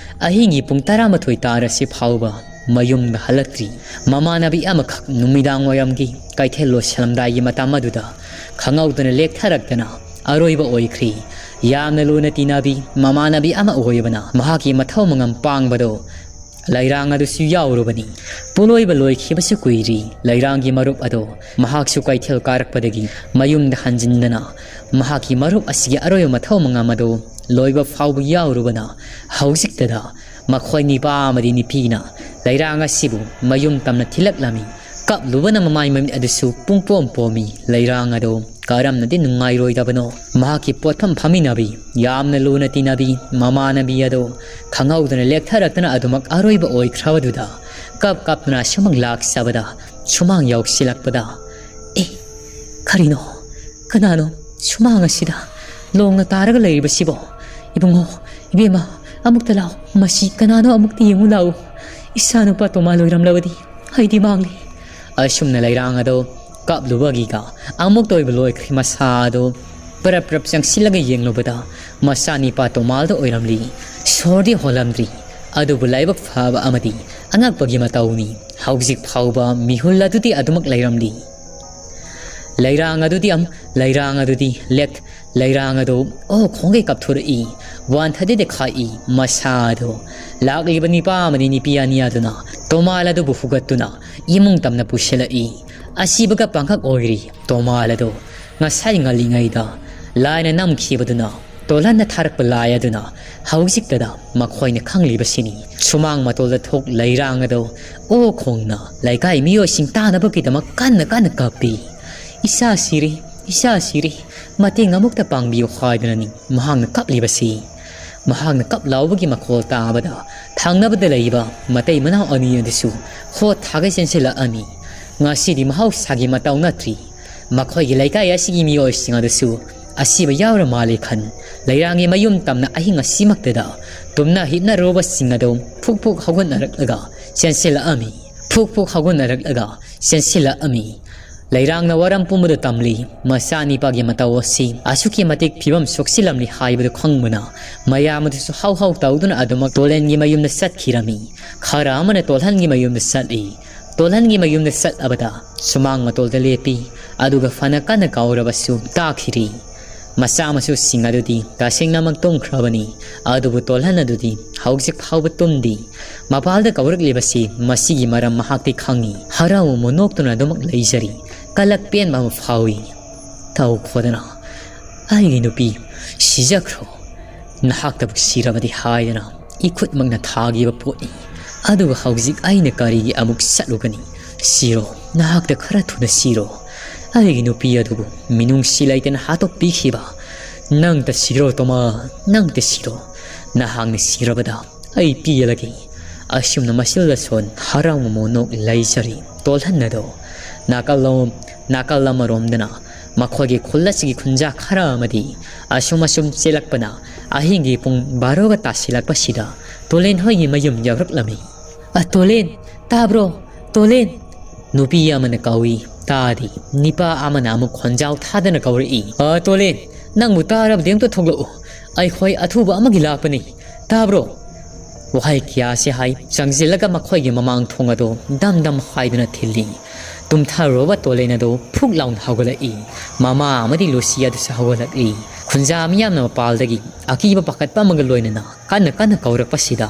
ꯑꯍꯤꯡꯒꯤ ꯄꯨꯡ ꯇꯔꯥꯃꯥꯊꯣꯏ ꯇꯥꯔꯁꯤ ꯐꯥꯎꯕ ꯃꯌꯨꯝꯗ ꯍꯜꯂꯛꯇ꯭ꯔꯤ꯫ ꯃꯃꯥꯟꯅꯕꯤ ꯑꯃꯈꯛ ꯅꯨꯃꯤꯗꯥꯡ ꯋꯥꯏꯔꯝꯒꯤ ꯀꯩꯊꯦꯜ ꯂꯣꯏꯁꯤꯜꯂꯝꯗꯥꯏꯒꯤ ꯃꯇꯝ ꯑꯗꯨꯗ ꯈꯪꯍꯧꯗꯅ ꯂꯦꯛꯊꯔꯛꯇꯅ ꯑꯔꯣꯏꯕ ꯑꯣꯏꯈ꯭ꯔꯤ꯫ ꯌꯥꯝꯅ ꯂꯨꯅ ꯇꯤꯟꯅꯕꯤ ꯃꯃꯥꯟꯅꯕꯤ ꯑꯃ ꯑꯣꯏꯕꯅ ꯃꯍꯥꯛꯀꯤ ꯃꯊꯧ ꯃꯉꯝ ꯄꯥꯡꯕꯗꯣ ꯂꯩꯔꯥꯡ ꯑꯗꯨꯁꯨ ꯌꯥꯎꯔꯨꯕꯅꯤ꯫ ꯄꯣꯂꯣꯏꯕ ꯂꯣꯏꯈꯤꯕꯁꯨ ꯀꯨꯏꯔꯤ꯫ ꯂꯩꯔꯥꯡꯒꯤ ꯃꯔꯨꯞ ꯑꯗꯣ ꯃꯍꯥꯛꯁꯨ ꯀꯩꯊꯦꯜ ꯀꯥꯔꯛꯄꯗꯒꯤ ꯃꯌꯨꯝꯗ ꯍꯟꯖꯤꯟꯗꯅ ꯃꯍꯥꯛꯀꯤ ꯃꯔꯨꯞ ꯑꯁꯤꯒꯤ ꯑꯔꯣꯏꯕ ꯃꯊꯧ ꯃꯉꯝ ꯑꯗꯨ ꯂꯣꯏꯕ ꯐꯥꯎꯕ ꯌꯥꯎꯔꯨꯕꯅ ꯍꯧꯖꯤꯛꯇꯗ ꯃꯈꯣꯏ ꯅꯤꯄꯥ ꯑꯃꯗꯤ ꯅꯤꯄꯤꯅ ꯂꯩꯔꯥꯡ ꯑꯁꯤꯕꯨ ꯃꯌꯨꯝ ꯇꯝꯅ ꯊꯤꯜꯂꯛꯂꯝꯃꯤ꯫ ꯀꯞꯂꯨꯕꯅ ꯃꯃꯥꯏ ꯃꯃꯤꯠ ꯑꯗꯨꯁꯨ ꯄꯨꯡꯄꯣꯝ ꯄꯣꯝꯃꯤ꯫ ꯂꯩꯔꯥꯡ ꯑꯗꯣ ꯀꯔꯝꯅꯗꯤ ꯅꯨꯡꯉꯥꯏꯔꯣꯏꯗꯕꯅꯣ? ꯃꯍꯥꯛꯀꯤ ꯄꯣꯠꯐꯝ ꯐꯝꯃꯤꯟꯅꯕꯤ, ꯌꯥꯝꯅ ꯂꯨꯅ ꯇꯤꯟꯅꯕꯤ ꯃꯃꯥꯟꯅꯕꯤ ꯑꯗꯣ ꯈꯪꯍꯧꯗꯅ ꯂꯦꯛꯊꯔꯛꯇꯅ ꯑꯗꯨꯃꯛ ꯑꯔꯣꯏꯕ ꯑꯣꯏꯈ꯭ꯔꯕꯗꯨꯗ ꯀꯞ ꯀꯞꯇꯨꯅ ꯑꯁꯨꯃꯛ ꯂꯥꯛꯆꯕꯗ ꯁꯨꯃꯥꯡ ꯌꯧꯁꯤꯜꯂꯛꯄꯗ, "ꯑꯦ, ꯀꯔꯤꯅꯣ? ꯀꯅꯥꯅꯣ ꯁꯨꯃꯥꯡ ꯑꯁꯤꯗ ꯂꯣꯡꯅ ꯇꯥꯔꯒ ꯂꯩꯔꯤꯕꯁꯤꯕꯣ? ꯏꯕꯨꯡꯉꯣ, ꯏꯕꯦꯝꯃ, ꯑꯃꯨꯛꯇ ꯂꯥꯛꯑꯣ꯫ ꯃꯁꯤ ꯀꯅꯥꯅꯣ? ꯑꯃꯨꯛꯇ ꯌꯦꯡꯉꯨ ꯂꯥꯛꯑꯣ꯫ ꯏꯆꯥꯅꯨꯄꯥ ꯇꯣꯃꯥ ꯂꯣꯏꯔꯝꯂꯕꯗꯤ ꯑꯩꯗꯤ ꯃꯥꯡꯂꯤ꯫" ꯑꯁꯨꯝꯅ ꯂꯩꯔꯥꯡ ꯑꯗꯣ ꯀꯥꯞꯂꯨꯕꯒꯤꯒ ꯑꯃꯨꯛꯇ ꯑꯣꯏꯕ ꯂꯣꯏꯈ꯭ꯔꯦ꯫ ꯃꯁꯥ ꯑꯗꯣ ꯄꯔꯞ ꯄꯔꯞ ꯆꯪꯁꯤꯜꯂꯒ ꯌꯦꯡꯂꯨꯕꯗ ꯃꯆꯥꯅꯤꯄꯥ ꯇꯣꯃꯥꯜꯗ ꯑꯣꯏꯔꯝꯂꯤ꯫ ꯁꯣꯔꯗꯤ ꯍꯣꯜꯂꯝꯗ꯭ꯔꯤ꯫ ꯑꯗꯨꯕꯨ ꯂꯥꯏꯕꯛ ꯐꯕ ꯑꯃꯗꯤ ꯑꯉꯛꯄꯒꯤ ꯃꯇꯧꯅꯤ, ꯍꯧꯖꯤꯛ ꯐꯥꯎꯕ ꯃꯤꯍꯨꯜ ꯑꯗꯨꯗꯤ ꯑꯗꯨꯃꯛ ꯂꯩꯔꯝꯂꯤ꯫ ꯂꯩꯔꯥꯡ ꯑꯗꯨꯗꯤ ꯑꯝ-, ꯂꯩꯔꯥꯡ ꯑꯗꯨꯗꯤ ꯂꯦꯛ-, ꯂꯩꯔꯥꯡ ꯑꯗꯨ ꯑꯣ ꯈꯣꯡꯒꯩ ꯀꯥꯞꯊꯣꯔꯛꯏ, ꯋꯥꯟꯊꯗꯦꯗ ꯈꯥꯛꯏ꯫ ꯃꯁꯥ ꯑꯗꯨ ꯂꯥꯛꯂꯤꯕ ꯅꯤꯄꯥ ꯑꯃꯗꯤ ꯅꯤꯄꯤ ꯑꯅꯤ ꯑꯗꯨꯅ ꯇꯣꯃꯥꯜ ꯑꯗꯨꯕꯨ ꯍꯨꯒꯠꯇꯨꯅ ꯏꯃꯨꯡ ꯇꯝꯅ ꯄꯨꯁꯤꯜꯂꯛꯏ꯫ ꯑꯁꯤꯕꯒ ꯄꯥꯡꯈꯛ ꯑꯣꯏꯔꯤ꯫ ꯇꯣꯃꯥꯜ ꯑꯗꯨ ꯉꯁꯥꯏ ꯉꯜꯂꯤꯉꯩꯗ ꯂꯥꯏꯅ ꯅꯝꯈꯤꯕꯗꯨꯅ, ꯇꯣꯂꯟꯅ ꯊꯥꯔꯛꯄ ꯂꯥꯏ ꯑꯗꯨꯅ ꯍꯧꯖꯤꯛꯇꯗ ꯃꯈꯣꯏꯅ ꯈꯪꯂꯤꯕꯁꯤꯅꯤ꯫ ꯁꯨꯃꯥꯡ ꯃꯇꯣꯜꯗ ꯊꯣꯛ ꯂꯩꯔꯥꯡ ꯑꯗꯨ ꯑꯣ ꯈꯣꯡꯅ ꯂꯩꯀꯥꯏ ꯃꯤꯑꯣꯏꯁꯤꯡ ꯇꯥꯅꯕꯒꯤꯗꯃꯛ ꯀꯟꯅ ꯀꯟꯅ ꯀꯞꯄꯤ꯫ "ꯏꯆꯥ ꯁꯤꯔꯦ, "ꯏꯆꯥ ꯁꯤꯔꯦ, ꯃꯇꯦꯡ ꯑꯃꯨꯛꯇ ꯄꯥꯡꯕꯤꯌꯨ" ꯍꯥꯏꯗꯨꯅꯅꯤ ꯃꯍꯥꯛꯅ ꯀꯞꯂꯤꯕꯁꯤ꯫ ꯃꯍꯥꯛꯅ ꯀꯞ ꯂꯥꯎꯕꯒꯤ ꯃꯈꯣꯜ ꯇꯥꯕꯗ ꯊꯪꯅꯕꯗ ꯂꯩꯕ ꯃꯇꯩ ꯃꯅꯥꯎ ꯑꯅꯤ ꯑꯗꯨꯁꯨ ꯍꯣꯠ ꯊꯥꯒꯩ ꯆꯦꯟꯁꯤꯜꯂꯛꯑꯝꯃꯤ꯫ ꯉꯁꯤꯗꯤ ꯃꯍꯧꯁꯥꯒꯤ ꯃꯇꯧ ꯅꯠꯇ꯭ꯔꯤ꯫ ꯃꯈꯣꯏꯒꯤ ꯂꯩꯀꯥꯏ ꯑꯁꯤꯒꯤ ꯃꯤꯑꯣꯏꯁꯤꯡ ꯑꯗꯨꯁꯨ ꯑꯁꯤꯕ ꯌꯥꯎꯔ ꯃꯥꯜꯂꯦ ꯈꯟ, ꯂꯩꯔꯥꯡꯒꯤ ꯃꯌꯨꯝ ꯇꯝꯅ ꯑꯍꯤꯡ ꯑꯁꯤꯃꯛꯇꯗ ꯇꯨꯝꯅ ꯍꯤꯞꯅꯔꯨꯕꯁꯤꯡ ꯑꯗꯨ ꯐꯨꯛ ꯐꯨꯛ ꯍꯧꯒꯠꯅꯔꯛꯂꯒ ꯆꯦꯟꯁꯤꯜꯂꯛꯑꯝꯃꯤ꯫ ꯐꯨꯛ ꯐꯨꯛ ꯍꯧꯒꯠꯅꯔꯛꯂꯒ ꯆꯦꯟꯁꯤꯜꯂꯛꯑꯝꯃꯤ꯫ ꯂꯩꯔꯥꯡꯅ ꯋꯥꯔꯝ ꯄꯨꯝꯕꯗ ꯇꯝꯂꯤ꯫ ꯃꯆꯥꯅꯤꯄꯥꯒꯤ ꯃꯇꯧ ꯑꯁꯤ ꯑꯁꯨꯛꯀꯤ ꯃꯇꯤꯛ ꯐꯤꯕꯝ ꯁꯣꯛꯆꯤꯜꯂꯝꯂꯤ ꯍꯥꯏꯕꯗꯨ ꯈꯪꯕꯅ ꯃꯌꯥꯝ ꯑꯗꯨꯁꯨ ꯍꯥꯎ ꯍꯥꯎ ꯇꯧꯗꯨꯅ ꯑꯗꯨꯃꯛ ꯇꯣꯂꯦꯟꯒꯤ ꯃꯌꯨꯝꯗ ꯆꯠꯈꯤꯔꯝꯃꯤ꯫ ꯈꯔ ꯑꯃꯅ ꯇꯣꯜꯍꯟꯒꯤ ꯃꯌꯨꯝꯗ ꯆꯠꯂꯤ꯫ ꯇꯣꯜꯍꯟꯒꯤ ꯃꯌꯨꯝꯗ ꯆꯠꯂꯕꯗ ꯁꯨꯃꯥꯡ ꯃꯇꯣꯜꯗ ꯂꯦꯞꯄꯤ꯫ ꯑꯗꯨꯒ ꯐꯅ ꯀꯟꯅ ꯀꯧꯔꯕꯁꯨ ꯇꯥꯈꯤꯗ꯭ꯔꯤ꯫ ꯃꯆꯥ ꯃꯁꯨꯁꯤꯡ ꯑꯗꯨꯗꯤ ꯇꯁꯦꯡꯅꯃꯛ ꯇꯨꯝꯈ꯭ꯔꯕꯅꯤ꯫ ꯑꯗꯨꯕꯨ ꯇꯣꯜꯍꯟ ꯑꯗꯨꯗꯤ ꯍꯧꯖꯤꯛ ꯐꯥꯎꯕ ꯇꯨꯝꯗꯦ꯫ ꯃꯄꯥꯜꯗ ꯀꯧꯔꯛꯂꯤꯕꯁꯤ ꯃꯁꯤꯒꯤ ꯃꯔꯝ ꯃꯍꯥꯛꯇꯤ ꯈꯪꯏ꯫ ꯍꯔꯥꯎ ꯑꯃ ꯅꯣꯛꯇꯨꯅ ꯑꯗꯨꯃꯛ ꯂꯩꯖꯔꯤ꯫ ꯀꯂꯛ ꯄꯦꯟꯕ ꯑꯃ ꯐꯥꯎꯏ꯫ "ꯇꯧꯈꯣꯗꯅ, ꯑꯩꯒꯤ ꯅꯨꯄꯤ ꯁꯤꯖꯈ꯭ꯔꯣ꯫ ꯅꯍꯥꯛꯇꯕꯨ ꯁꯤꯔꯕꯗꯤ ꯍꯥꯏꯗꯅ ꯏꯈꯨꯠꯃꯛꯅ ꯊꯥꯈꯤꯕ ꯄꯣꯠꯅꯤ꯫ ꯑꯗꯨꯒ ꯍꯧꯖꯤꯛ ꯑꯩꯅ ꯀꯔꯤꯒꯤ ꯑꯃꯨꯛ ꯆꯠꯂꯨꯒꯅꯤ? ꯁꯤꯔꯣ, ꯅꯍꯥꯛꯇ ꯈꯔ ꯊꯨꯅ ꯁꯤꯔꯣ꯫ ꯑꯩꯒꯤ ꯅꯨꯄꯤ ꯑꯗꯨꯕꯨ ꯃꯤꯅꯨꯡꯁꯤ ꯂꯩꯇꯅ ꯍꯥꯠꯇꯣꯛꯄꯤꯈꯤꯕ꯫ ꯅꯪꯇ ꯁꯤꯔꯣ ꯇꯣꯃꯥ, ꯅꯪꯇ ꯁꯤꯔꯣ꯫ ꯅꯍꯥꯛꯅ ꯁꯤꯔꯕꯗ ꯑꯩ ꯄꯤꯌꯦꯜꯂꯒꯦ"꯫ ꯑꯁꯨꯝꯅ ꯃꯁꯤꯜꯗ ꯁꯣꯟ ꯍꯔꯥꯎ ꯃꯃꯣꯟ ꯅꯣꯛ ꯂꯩꯖꯔꯤ꯫ ꯇꯣꯜꯍꯟ ꯑꯗꯣ ꯅꯥꯀꯜꯂꯣꯝ, ꯅꯥꯀꯜ ꯑꯃꯔꯣꯝꯗꯅ ꯃꯈꯣꯏꯒꯤ ꯈꯨꯜ ꯑꯁꯤꯒꯤ ꯈꯨꯟꯖꯥ ꯈꯔ ꯑꯃꯗꯤ ꯑꯁꯨꯝ ꯑꯁꯨꯝ ꯆꯦꯜꯂꯛꯄꯅ ꯑꯍꯤꯡꯒꯤ ꯄꯨꯡ ꯕꯥꯔꯣꯒ ꯇꯥꯁꯤꯜꯂꯛꯄꯁꯤꯗ ꯇꯣꯂꯦꯟ ꯍꯣꯏꯒꯤ ꯃꯌꯨꯝ ꯌꯧꯔꯛꯂꯝꯃꯤ꯫ "ꯑ, ꯇꯣꯂꯦꯟ, ꯇꯥꯕ꯭ꯔꯣ? ꯇꯣꯂꯦꯟ!" ꯅꯨꯄꯤ ꯑꯃꯅ ꯀꯧꯏ, ꯇꯥꯗꯦ꯫ ꯅꯤꯄꯥ ꯑꯃꯅ ꯑꯃꯨꯛ ꯈꯣꯟꯖꯥꯎ ꯊꯥꯗꯅ ꯀꯧꯔꯛꯏ, "ꯑ, ꯇꯣꯂꯦꯟ, ꯅꯪꯕꯨ ꯇꯥꯔꯕꯗꯤ ꯑꯝꯇ ꯊꯣꯛꯂꯛꯎ꯫ ꯑꯩꯈꯣꯏ ꯑꯊꯨꯕ ꯑꯃꯒꯤ ꯂꯥꯛꯄꯅꯤ꯫ ꯇꯥꯕ꯭ꯔꯣ?" ꯋꯥꯍꯩ ꯀꯌꯥꯁꯤ ꯍꯥꯏ ꯆꯪꯁꯤꯜꯂꯒ ꯃꯈꯣꯏꯒꯤ ꯃꯃꯥꯡ ꯊꯣꯡ ꯑꯗꯨ ꯗꯝ ꯗꯝ ꯍꯥꯏꯗꯨꯅ ꯊꯤꯜꯂꯤ꯫ ꯇꯨꯝꯊꯔꯨꯔꯕ ꯇꯣꯂꯦꯟ ꯑꯗꯨ ꯐꯨꯛ ꯂꯥꯎꯅ ꯍꯧꯒꯠꯂꯛꯏ꯫ ꯃꯃꯥ ꯑꯃꯗꯤ ꯂꯨꯁꯤ ꯑꯗꯨꯁꯨ ꯍꯧꯒꯠꯂꯛꯂꯤ꯫ ꯈꯨꯟꯖꯥ ꯃꯤꯌꯥꯝꯅ ꯃꯄꯥꯜꯗꯒꯤ ꯑꯀꯤꯕ ꯄꯥꯈꯠꯄ ꯑꯃꯒ ꯂꯣꯏꯅꯅ ꯀꯟꯅ ꯀꯟꯅ ꯀꯧꯔꯛꯄꯁꯤꯗ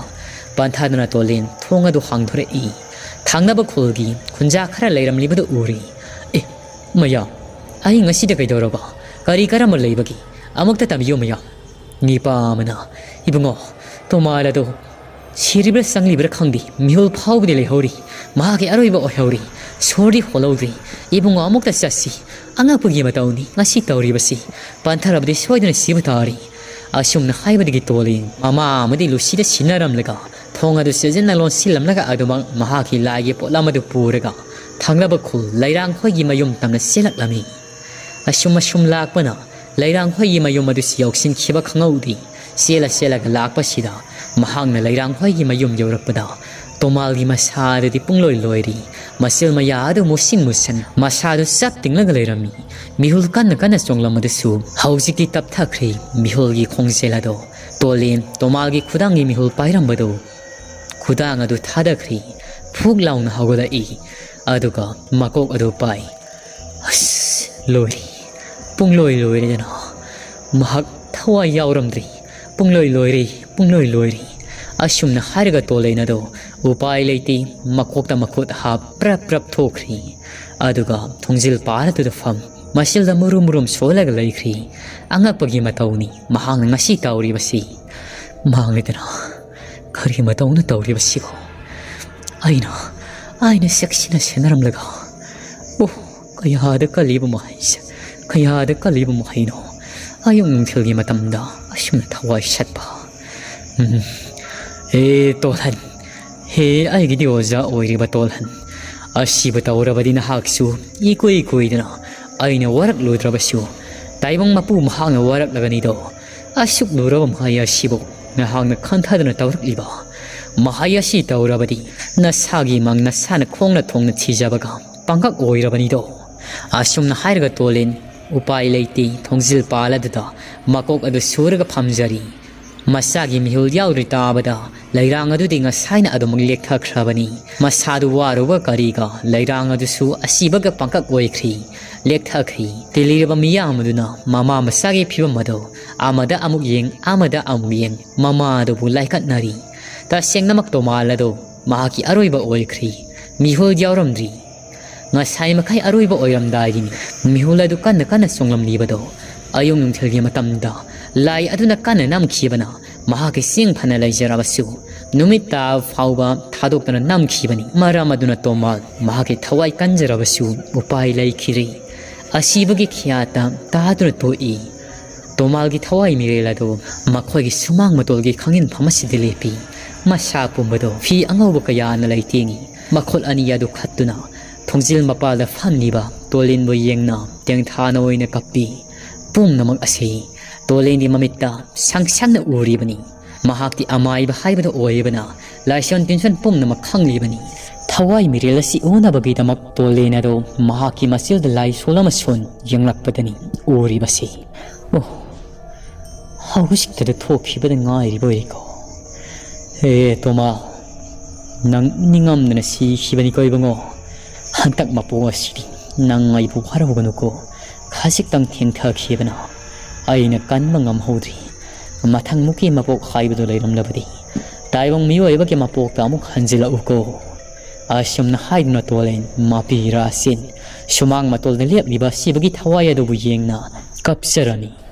ꯄꯟꯊꯗꯨꯅ ꯇꯣꯂꯦꯟ ꯊꯣꯡ ꯑꯗꯨ ꯍꯥꯡꯗꯣꯔꯛꯏ꯫ ꯊꯪꯅꯕ ꯈꯨꯜꯒꯤ ꯈꯨꯟꯖꯥ ꯈꯔ ꯂꯩꯔꯝꯂꯤꯕꯗꯨ ꯎꯔꯤ꯫ "ꯑꯦ, ꯃꯌꯥꯝ, ꯑꯍꯤꯡ ꯑꯁꯤꯗ ꯀꯩꯗꯧꯔꯕ? ꯀꯔꯤ ꯀꯔꯝꯕ ꯂꯩꯕꯒꯦ? ꯑꯃꯨꯛꯇ ꯇꯝꯕꯤꯌꯨ ꯃꯌꯥꯝ"꯫ ꯅꯤꯄꯥ ꯑꯃꯅ, "ꯏꯕꯨꯡꯉꯣ, ꯇꯣꯃꯥꯜ ꯑꯗꯣ ꯁꯤꯔꯤꯕ꯭ꯔꯥ ꯆꯪꯂꯤꯕ꯭ꯔꯥ ꯈꯪꯗꯦ, ꯃꯤꯍꯨꯜ ꯐꯥꯎꯕꯗꯤ ꯂꯩꯍꯧꯔꯤ꯫ ꯃꯍꯥꯛꯀꯤ ꯑꯔꯣꯏꯕ ꯑꯣꯏꯍꯧꯔꯤ꯫ ꯁꯣꯔꯗꯤ ꯍꯣꯜꯍꯧꯗ꯭ꯔꯤ꯫ "ꯏꯕꯨꯡꯉꯣ, ꯑꯃꯨꯛꯇ ꯆꯠꯁꯤ꯫ ꯑꯉꯛꯄꯒꯤ ꯃꯇꯧꯅꯤ ꯉꯁꯤ ꯇꯧꯔꯤꯕꯁꯤ꯫ ꯄꯟꯊꯔꯕꯗꯤ ꯁꯣꯏꯗꯅ ꯁꯤꯕ ꯇꯥꯔꯤ"꯫ ꯑꯁꯨꯝꯅ ꯍꯥꯏꯕꯗꯒꯤ ꯇꯣꯂꯦꯟ ꯃꯃꯥ ꯑꯃꯗꯤ ꯂꯨꯁꯤꯗ ꯁꯤꯟꯅꯔꯝꯂꯒ ꯊꯣꯡ ꯑꯗꯨ ꯆꯦꯖꯟꯅ ꯂꯣꯟꯁꯤꯜꯂꯝꯂꯒ ꯑꯗꯨꯃꯛ ꯃꯍꯥꯛꯀꯤ ꯂꯥꯏꯒꯤ ꯄꯣꯠꯂꯝ ꯑꯗꯨ ꯄꯨꯔꯒ ꯊꯪꯅꯕ ꯈꯨꯜ ꯂꯩꯔꯥꯡꯈꯣꯏꯒꯤ ꯃꯌꯨꯝ ꯇꯝꯅ ꯆꯦꯜꯂꯛꯂꯝꯃꯤ꯫ ꯑꯁꯨꯝ ꯑꯁꯨꯝ ꯂꯥꯛꯄꯅ ꯂꯩꯔꯥꯡꯈꯣꯏꯒꯤ ꯃꯌꯨꯝ ꯑꯗꯨꯁꯨ ꯌꯧꯁꯤꯟꯈꯤꯕ ꯈꯪꯍꯧꯗꯦ꯫ ꯆꯦꯜꯂ ꯆꯦꯜꯂꯒ ꯂꯥꯛꯄꯁꯤꯗ ꯃꯍꯥꯛꯅ ꯂꯩꯔꯥꯡꯈꯣꯏꯒꯤ ꯃꯌꯨꯝ ꯌꯧꯔꯛꯄꯗ ꯇꯣꯃꯥꯜꯒꯤ ꯃꯁꯥ ꯑꯗꯨꯗꯤ ꯄꯨꯡꯂꯣꯏ ꯂꯣꯏꯔꯤ꯫ ꯃꯆꯤꯜ ꯃꯌꯥ ꯑꯗꯨ ꯃꯨꯁꯤꯟ ꯃꯨꯁꯟ ꯃꯁꯥꯗꯨ ꯆꯞ ꯇꯤꯡꯂꯒ ꯂꯩꯔꯝꯃꯤ꯫ ꯃꯤꯍꯨꯜ ꯀꯟꯅ ꯀꯟꯅ ꯆꯣꯡꯂꯝꯕꯗꯨꯁꯨ ꯍꯧꯖꯤꯛꯇꯤ ꯇꯞꯊꯈ꯭ꯔꯦ꯫ ꯃꯤꯍꯨꯜꯒꯤ ꯈꯣꯡꯖꯦꯜ ꯑꯗꯣ ꯇꯣꯂꯦꯟ ꯇꯣꯃꯥꯜꯒꯤ ꯈꯨꯗꯥꯡꯒꯤ ꯃꯤꯍꯨꯜ ꯄꯥꯏꯔꯝꯕꯗꯣ ꯈꯨꯗꯥꯡ ꯑꯗꯨ ꯊꯥꯗꯈ꯭ꯔꯦ꯫ ꯐꯨꯛ ꯂꯥꯎꯅ ꯍꯧꯒꯠꯂꯛꯏ꯫ ꯑꯗꯨꯒ ꯃꯀꯣꯛ ꯑꯗꯨ ꯄꯥꯏ꯫ ꯑꯁ, ꯂꯣꯏꯔꯦ꯫ ꯄꯨꯡꯂꯣꯏ ꯂꯣꯏꯔꯦꯗꯅ꯫ ꯃꯍꯥꯛ ꯊꯋꯥꯏ ꯌꯥꯎꯔꯝꯗ꯭ꯔꯦ꯫ ꯄꯨꯡꯂꯣꯏ ꯂꯣꯏꯔꯦ, ꯄꯨꯡꯂꯣꯏ ꯂꯣꯏꯔꯦ꯫ ꯑꯁꯨꯝꯅ ꯍꯥꯏꯔꯒ ꯇꯣꯂꯦꯟ ꯑꯗꯣ ꯎꯄꯥꯏ ꯂꯩꯇꯦ꯫ ꯃꯀꯣꯛꯇ ꯃꯈꯨꯠ ꯍꯥꯞ ꯄ꯭ꯔꯞ ꯄ꯭ꯔꯞ ꯊꯣꯛꯈ꯭ꯔꯤ꯫ ꯑꯗꯨꯒ ꯊꯣꯡꯖꯤꯜ ꯄꯥꯔꯗꯨꯗ ꯐꯝ ꯃꯆꯤꯜꯗ ꯃꯨꯔꯨꯝ ꯃꯨꯔꯨꯝ ꯁꯣꯜꯂꯒ ꯂꯩꯈ꯭ꯔꯤ꯫ ꯑꯉꯛꯄꯒꯤ ꯃꯇꯧꯅꯤ ꯃꯍꯥꯛꯅ ꯉꯁꯤ ꯇꯧꯔꯤꯕꯁꯤ꯫ ꯃꯥꯡꯂꯦꯗꯅ꯫ ꯀꯔꯤ ꯃꯇꯧꯅ ꯇꯧꯔꯤꯕꯁꯤꯕꯣ? ꯑꯩꯅ, ꯑꯩꯅ ꯆꯦꯛꯁꯤꯟꯅ ꯁꯦꯟꯅꯔꯝꯂꯒ꯫ ꯑꯣ, ꯀꯌꯥꯗ ꯀꯜꯂꯤꯕ ꯃꯍꯩꯁꯦ, ꯀꯌꯥꯗ ꯀꯜꯂꯤꯕ ꯃꯍꯩꯅꯣ? ꯑꯌꯨꯛ ꯅꯨꯡꯊꯤꯜꯒꯤ ꯃꯇꯝꯗ ꯑꯁꯨꯝꯅ ꯊꯋꯥꯏ ꯁꯠꯄ꯫ ꯎꯝ꯫ ꯑꯦ ꯇꯣꯜꯍꯟ, ꯍꯦ ꯑꯩꯒꯤꯗꯤ ꯑꯣꯖꯥ ꯑꯣꯏꯔꯤꯕ ꯇꯣꯜꯍꯟ, ꯑꯁꯤꯕꯨ ꯇꯧꯔꯕꯗꯤ ꯅꯍꯥꯛꯁꯨ ꯏꯀꯨꯏ ꯀꯨꯏꯗꯅ ꯑꯩꯅ ꯋꯥꯔꯛꯂꯨꯗ꯭ꯔꯕꯁꯨ ꯇꯥꯏꯕꯪ ꯃꯄꯨ ꯃꯍꯥꯛꯅ ꯋꯥꯔꯛꯂꯒꯅꯤꯗꯣ꯫ ꯑꯁꯨꯛ ꯂꯨꯔꯕ ꯃꯍꯩ ꯑꯁꯤꯕꯨ ꯅꯍꯥꯛꯅ ꯈꯟꯊꯗꯨꯅ ꯇꯧꯔꯛꯂꯤꯕ ꯃꯍꯩ ꯑꯁꯤ ꯇꯧꯔꯕꯗꯤ ꯅꯁꯥꯒꯤ ꯃꯪ ꯅꯁꯥꯅ ꯈꯣꯡꯅ ꯊꯣꯡꯅ ꯊꯤꯖꯕꯒ ꯄꯥꯡꯒꯛ ꯑꯣꯏꯔꯕꯅꯤꯗꯣ꯫ ꯑꯁꯨꯝꯅ ꯍꯥꯏꯔꯒ ꯇꯣꯂꯦꯟ ꯎꯄꯥꯏ ꯂꯩꯇꯦ ꯊꯣꯡꯖꯤꯜ ꯄꯥꯜ ꯑꯗꯨꯗ ꯃꯀꯣꯛ ꯑꯗꯨ ꯁꯨꯔꯒ ꯐꯝꯖꯔꯤ꯫ ꯃꯁꯥꯒꯤ ꯃꯤꯍꯨꯜ ꯌꯥꯎꯗ꯭ꯔꯤ ꯇꯥꯕꯗ ꯂꯩꯔꯥꯡ ꯑꯗꯨꯗꯤ ꯉꯁꯥꯏꯅ ꯑꯗꯨꯃꯛ ꯂꯦꯛꯊꯈ꯭ꯔꯕꯅꯤ꯫ ꯃꯁꯥꯗꯨ ꯋꯥꯔꯨꯕ ꯀꯔꯤꯒ ꯂꯩꯔꯥꯡ ꯑꯗꯨꯁꯨ ꯑꯁꯤꯕꯒ ꯄꯥꯡꯀꯛ ꯑꯣꯏꯈ꯭ꯔꯤ, ꯂꯦꯛꯊꯈ꯭ꯔꯤ꯫ ꯇꯤꯜꯂꯤꯔꯕ ꯃꯤꯌꯥꯝ ꯑꯗꯨꯅ ꯃꯃꯥ ꯃꯆꯥꯒꯤ ꯐꯤꯕꯝ ꯑꯗꯨ ꯑꯃꯗ ꯑꯃꯨꯛ ꯌꯦꯡ, ꯑꯃꯗ ꯑꯃꯨꯛ ꯌꯦꯡ, ꯃꯃꯥ ꯑꯗꯨꯕꯨ ꯂꯥꯏꯀꯠꯅꯔꯤ꯫ ꯇꯁꯦꯡꯅꯃꯛ ꯇꯣꯃꯥꯜ ꯑꯗꯨ ꯃꯍꯥꯛꯀꯤ ꯑꯔꯣꯏꯕ ꯑꯣꯏꯈ꯭ꯔꯤ꯫ ꯃꯤꯍꯨꯜ ꯌꯥꯎꯔꯝꯗ꯭ꯔꯤ꯫ ꯉꯁꯥꯏ ꯃꯈꯩ ꯑꯔꯣꯏꯕ ꯑꯣꯏꯔꯝꯗꯥꯏꯒꯤꯅꯤ꯫ ꯃꯤꯍꯨꯜ ꯑꯗꯨ ꯀꯟꯅ ꯀꯟꯅ ꯆꯣꯡꯂꯝꯂꯤꯕꯗꯣ ꯑꯌꯨꯛ ꯅꯨꯡꯊꯤꯜꯒꯤ ꯃꯇꯝꯗ ꯂꯥꯏ ꯑꯗꯨꯅ ꯀꯟꯅ ꯅꯝꯈꯤꯕꯅ ꯃꯍꯥꯛꯀꯤ ꯆꯤꯡ ꯐꯅ ꯂꯩꯖꯔꯕꯁꯨ ꯅꯨꯃꯤꯠ ꯇꯥꯕ ꯐꯥꯎꯕ ꯊꯥꯗꯣꯛꯇꯅ ꯅꯝꯈꯤꯕꯅꯤ꯫ ꯃꯔꯝ ꯑꯗꯨꯅ ꯇꯣꯃꯥꯜ ꯃꯍꯥꯛꯀꯤ ꯊꯋꯥꯏ ꯀꯟꯖꯔꯕꯁꯨ ꯎꯄꯥꯏ ꯂꯩꯈꯤꯗ꯭ꯔꯦ꯫ ꯑꯁꯤꯕꯒꯤ ꯈꯤꯌꯥꯠꯇ ꯇꯥꯗꯨꯅ ꯇꯣꯛꯏ꯫ ꯇꯣꯃꯥꯜꯒꯤ ꯊꯋꯥꯏ ꯃꯤꯔꯦꯜ ꯑꯗꯨ ꯃꯈꯣꯏꯒꯤ ꯁꯨꯃꯥꯡ ꯃꯇꯣꯜꯒꯤ ꯈꯥꯡꯖꯤꯟꯐꯝ ꯑꯁꯤꯗ ꯂꯦꯞꯄꯤ꯫ ꯃꯁꯥ ꯄꯨꯝꯕꯗꯨ ꯐꯤ ꯑꯉꯧꯕ ꯀꯌꯥꯅ ꯂꯩꯇꯦꯡꯏ꯫ ꯃꯈꯨꯠ ꯑꯅꯤ ꯑꯗꯨ ꯈꯠꯇꯨꯅ ꯊꯣꯡꯖꯤꯜ ꯃꯄꯥꯜꯗ ꯐꯝꯂꯤꯕ ꯇꯣꯂꯤꯟꯕꯨ ꯌꯦꯡꯅ ꯇꯦꯡꯊꯥꯅ ꯑꯣꯏꯅ ꯀꯞꯄꯤ꯫ ꯄꯨꯝꯅꯃꯛ ꯑꯁꯤ ꯇꯣꯂꯤꯟꯒꯤ ꯃꯃꯤꯠꯇ ꯁꯪ ꯁꯪꯅ ꯎꯔꯤꯕꯅꯤ꯫ ꯃꯍꯥꯛꯇꯤ ꯑꯃꯥꯏꯕ ꯍꯥꯏꯕꯗꯨ ꯑꯣꯏꯕꯅ ꯂꯥꯏꯁꯣꯟ ꯇꯤꯟꯁꯣꯟ ꯄꯨꯝꯅꯃꯛ ꯈꯪꯂꯤꯕꯅꯤ꯫ ꯊꯋꯥꯏ ꯃꯤꯔꯦꯜ ꯑꯁꯤ ꯎꯅꯕꯒꯤꯗꯃꯛ ꯇꯣꯂꯤꯟ ꯑꯗꯨ ꯃꯍꯥꯛꯀꯤ ꯃꯆꯤꯜꯗ ꯂꯥꯏꯁꯣꯜ ꯑꯃꯁꯨꯡ ꯌꯦꯡꯂꯛꯄꯗꯅꯤ ꯎꯔꯤꯕꯁꯤ꯫ ꯑꯣ, ꯍꯧꯖꯤꯛꯇꯗ ꯊꯣꯛꯈꯤꯕꯗ ꯉꯥꯏꯔꯤꯕ ꯑꯣꯏꯔꯦꯀꯣ꯫ ꯍꯦ ꯇꯣꯃꯥ, ꯅꯪ ꯅꯤꯡꯉꯝꯗꯅ ꯁꯤꯈꯤꯕꯅꯤꯀꯣ ꯏꯕꯨꯡꯉꯣ꯫ ꯍꯟꯗꯛ ꯃꯄꯣꯛ ꯑꯁꯤꯗꯤ ꯅꯪ ꯑꯩꯕꯨ ꯋꯥꯔꯧꯒꯅꯨꯀꯣ꯫ ꯈꯖꯤꯛꯇꯪ ꯊꯦꯡꯊꯈꯤꯕꯅ ꯑꯩꯅ ꯀꯟꯕ ꯉꯝꯍꯧꯗ꯭ꯔꯤ꯫ ꯃꯊꯪꯃꯨꯛꯀꯤ ꯃꯄꯣꯛ ꯍꯥꯏꯕꯗꯨ ꯂꯩꯔꯝꯂꯕꯗꯤ ꯇꯥꯏꯕꯪ ꯃꯤꯑꯣꯏꯕꯒꯤ ꯃꯄꯣꯛꯇ ꯑꯃꯨꯛ ꯍꯟꯖꯤꯜꯂꯛꯎꯀꯣ꯫ ꯑꯁꯨꯝꯅ ꯍꯥꯏꯗꯨꯅ ꯇꯣꯂꯦꯟ ꯃꯄꯤ ꯔꯥꯁꯤꯟ ꯁꯨꯃꯥꯡ ꯃꯇꯣꯜꯗ ꯂꯦꯞꯂꯤꯕ ꯁꯤꯕꯒꯤ ꯊꯋꯥꯏ ꯑꯗꯨꯕꯨ ꯌꯦꯡꯅ ꯀꯞꯆꯔꯝꯃꯤ꯫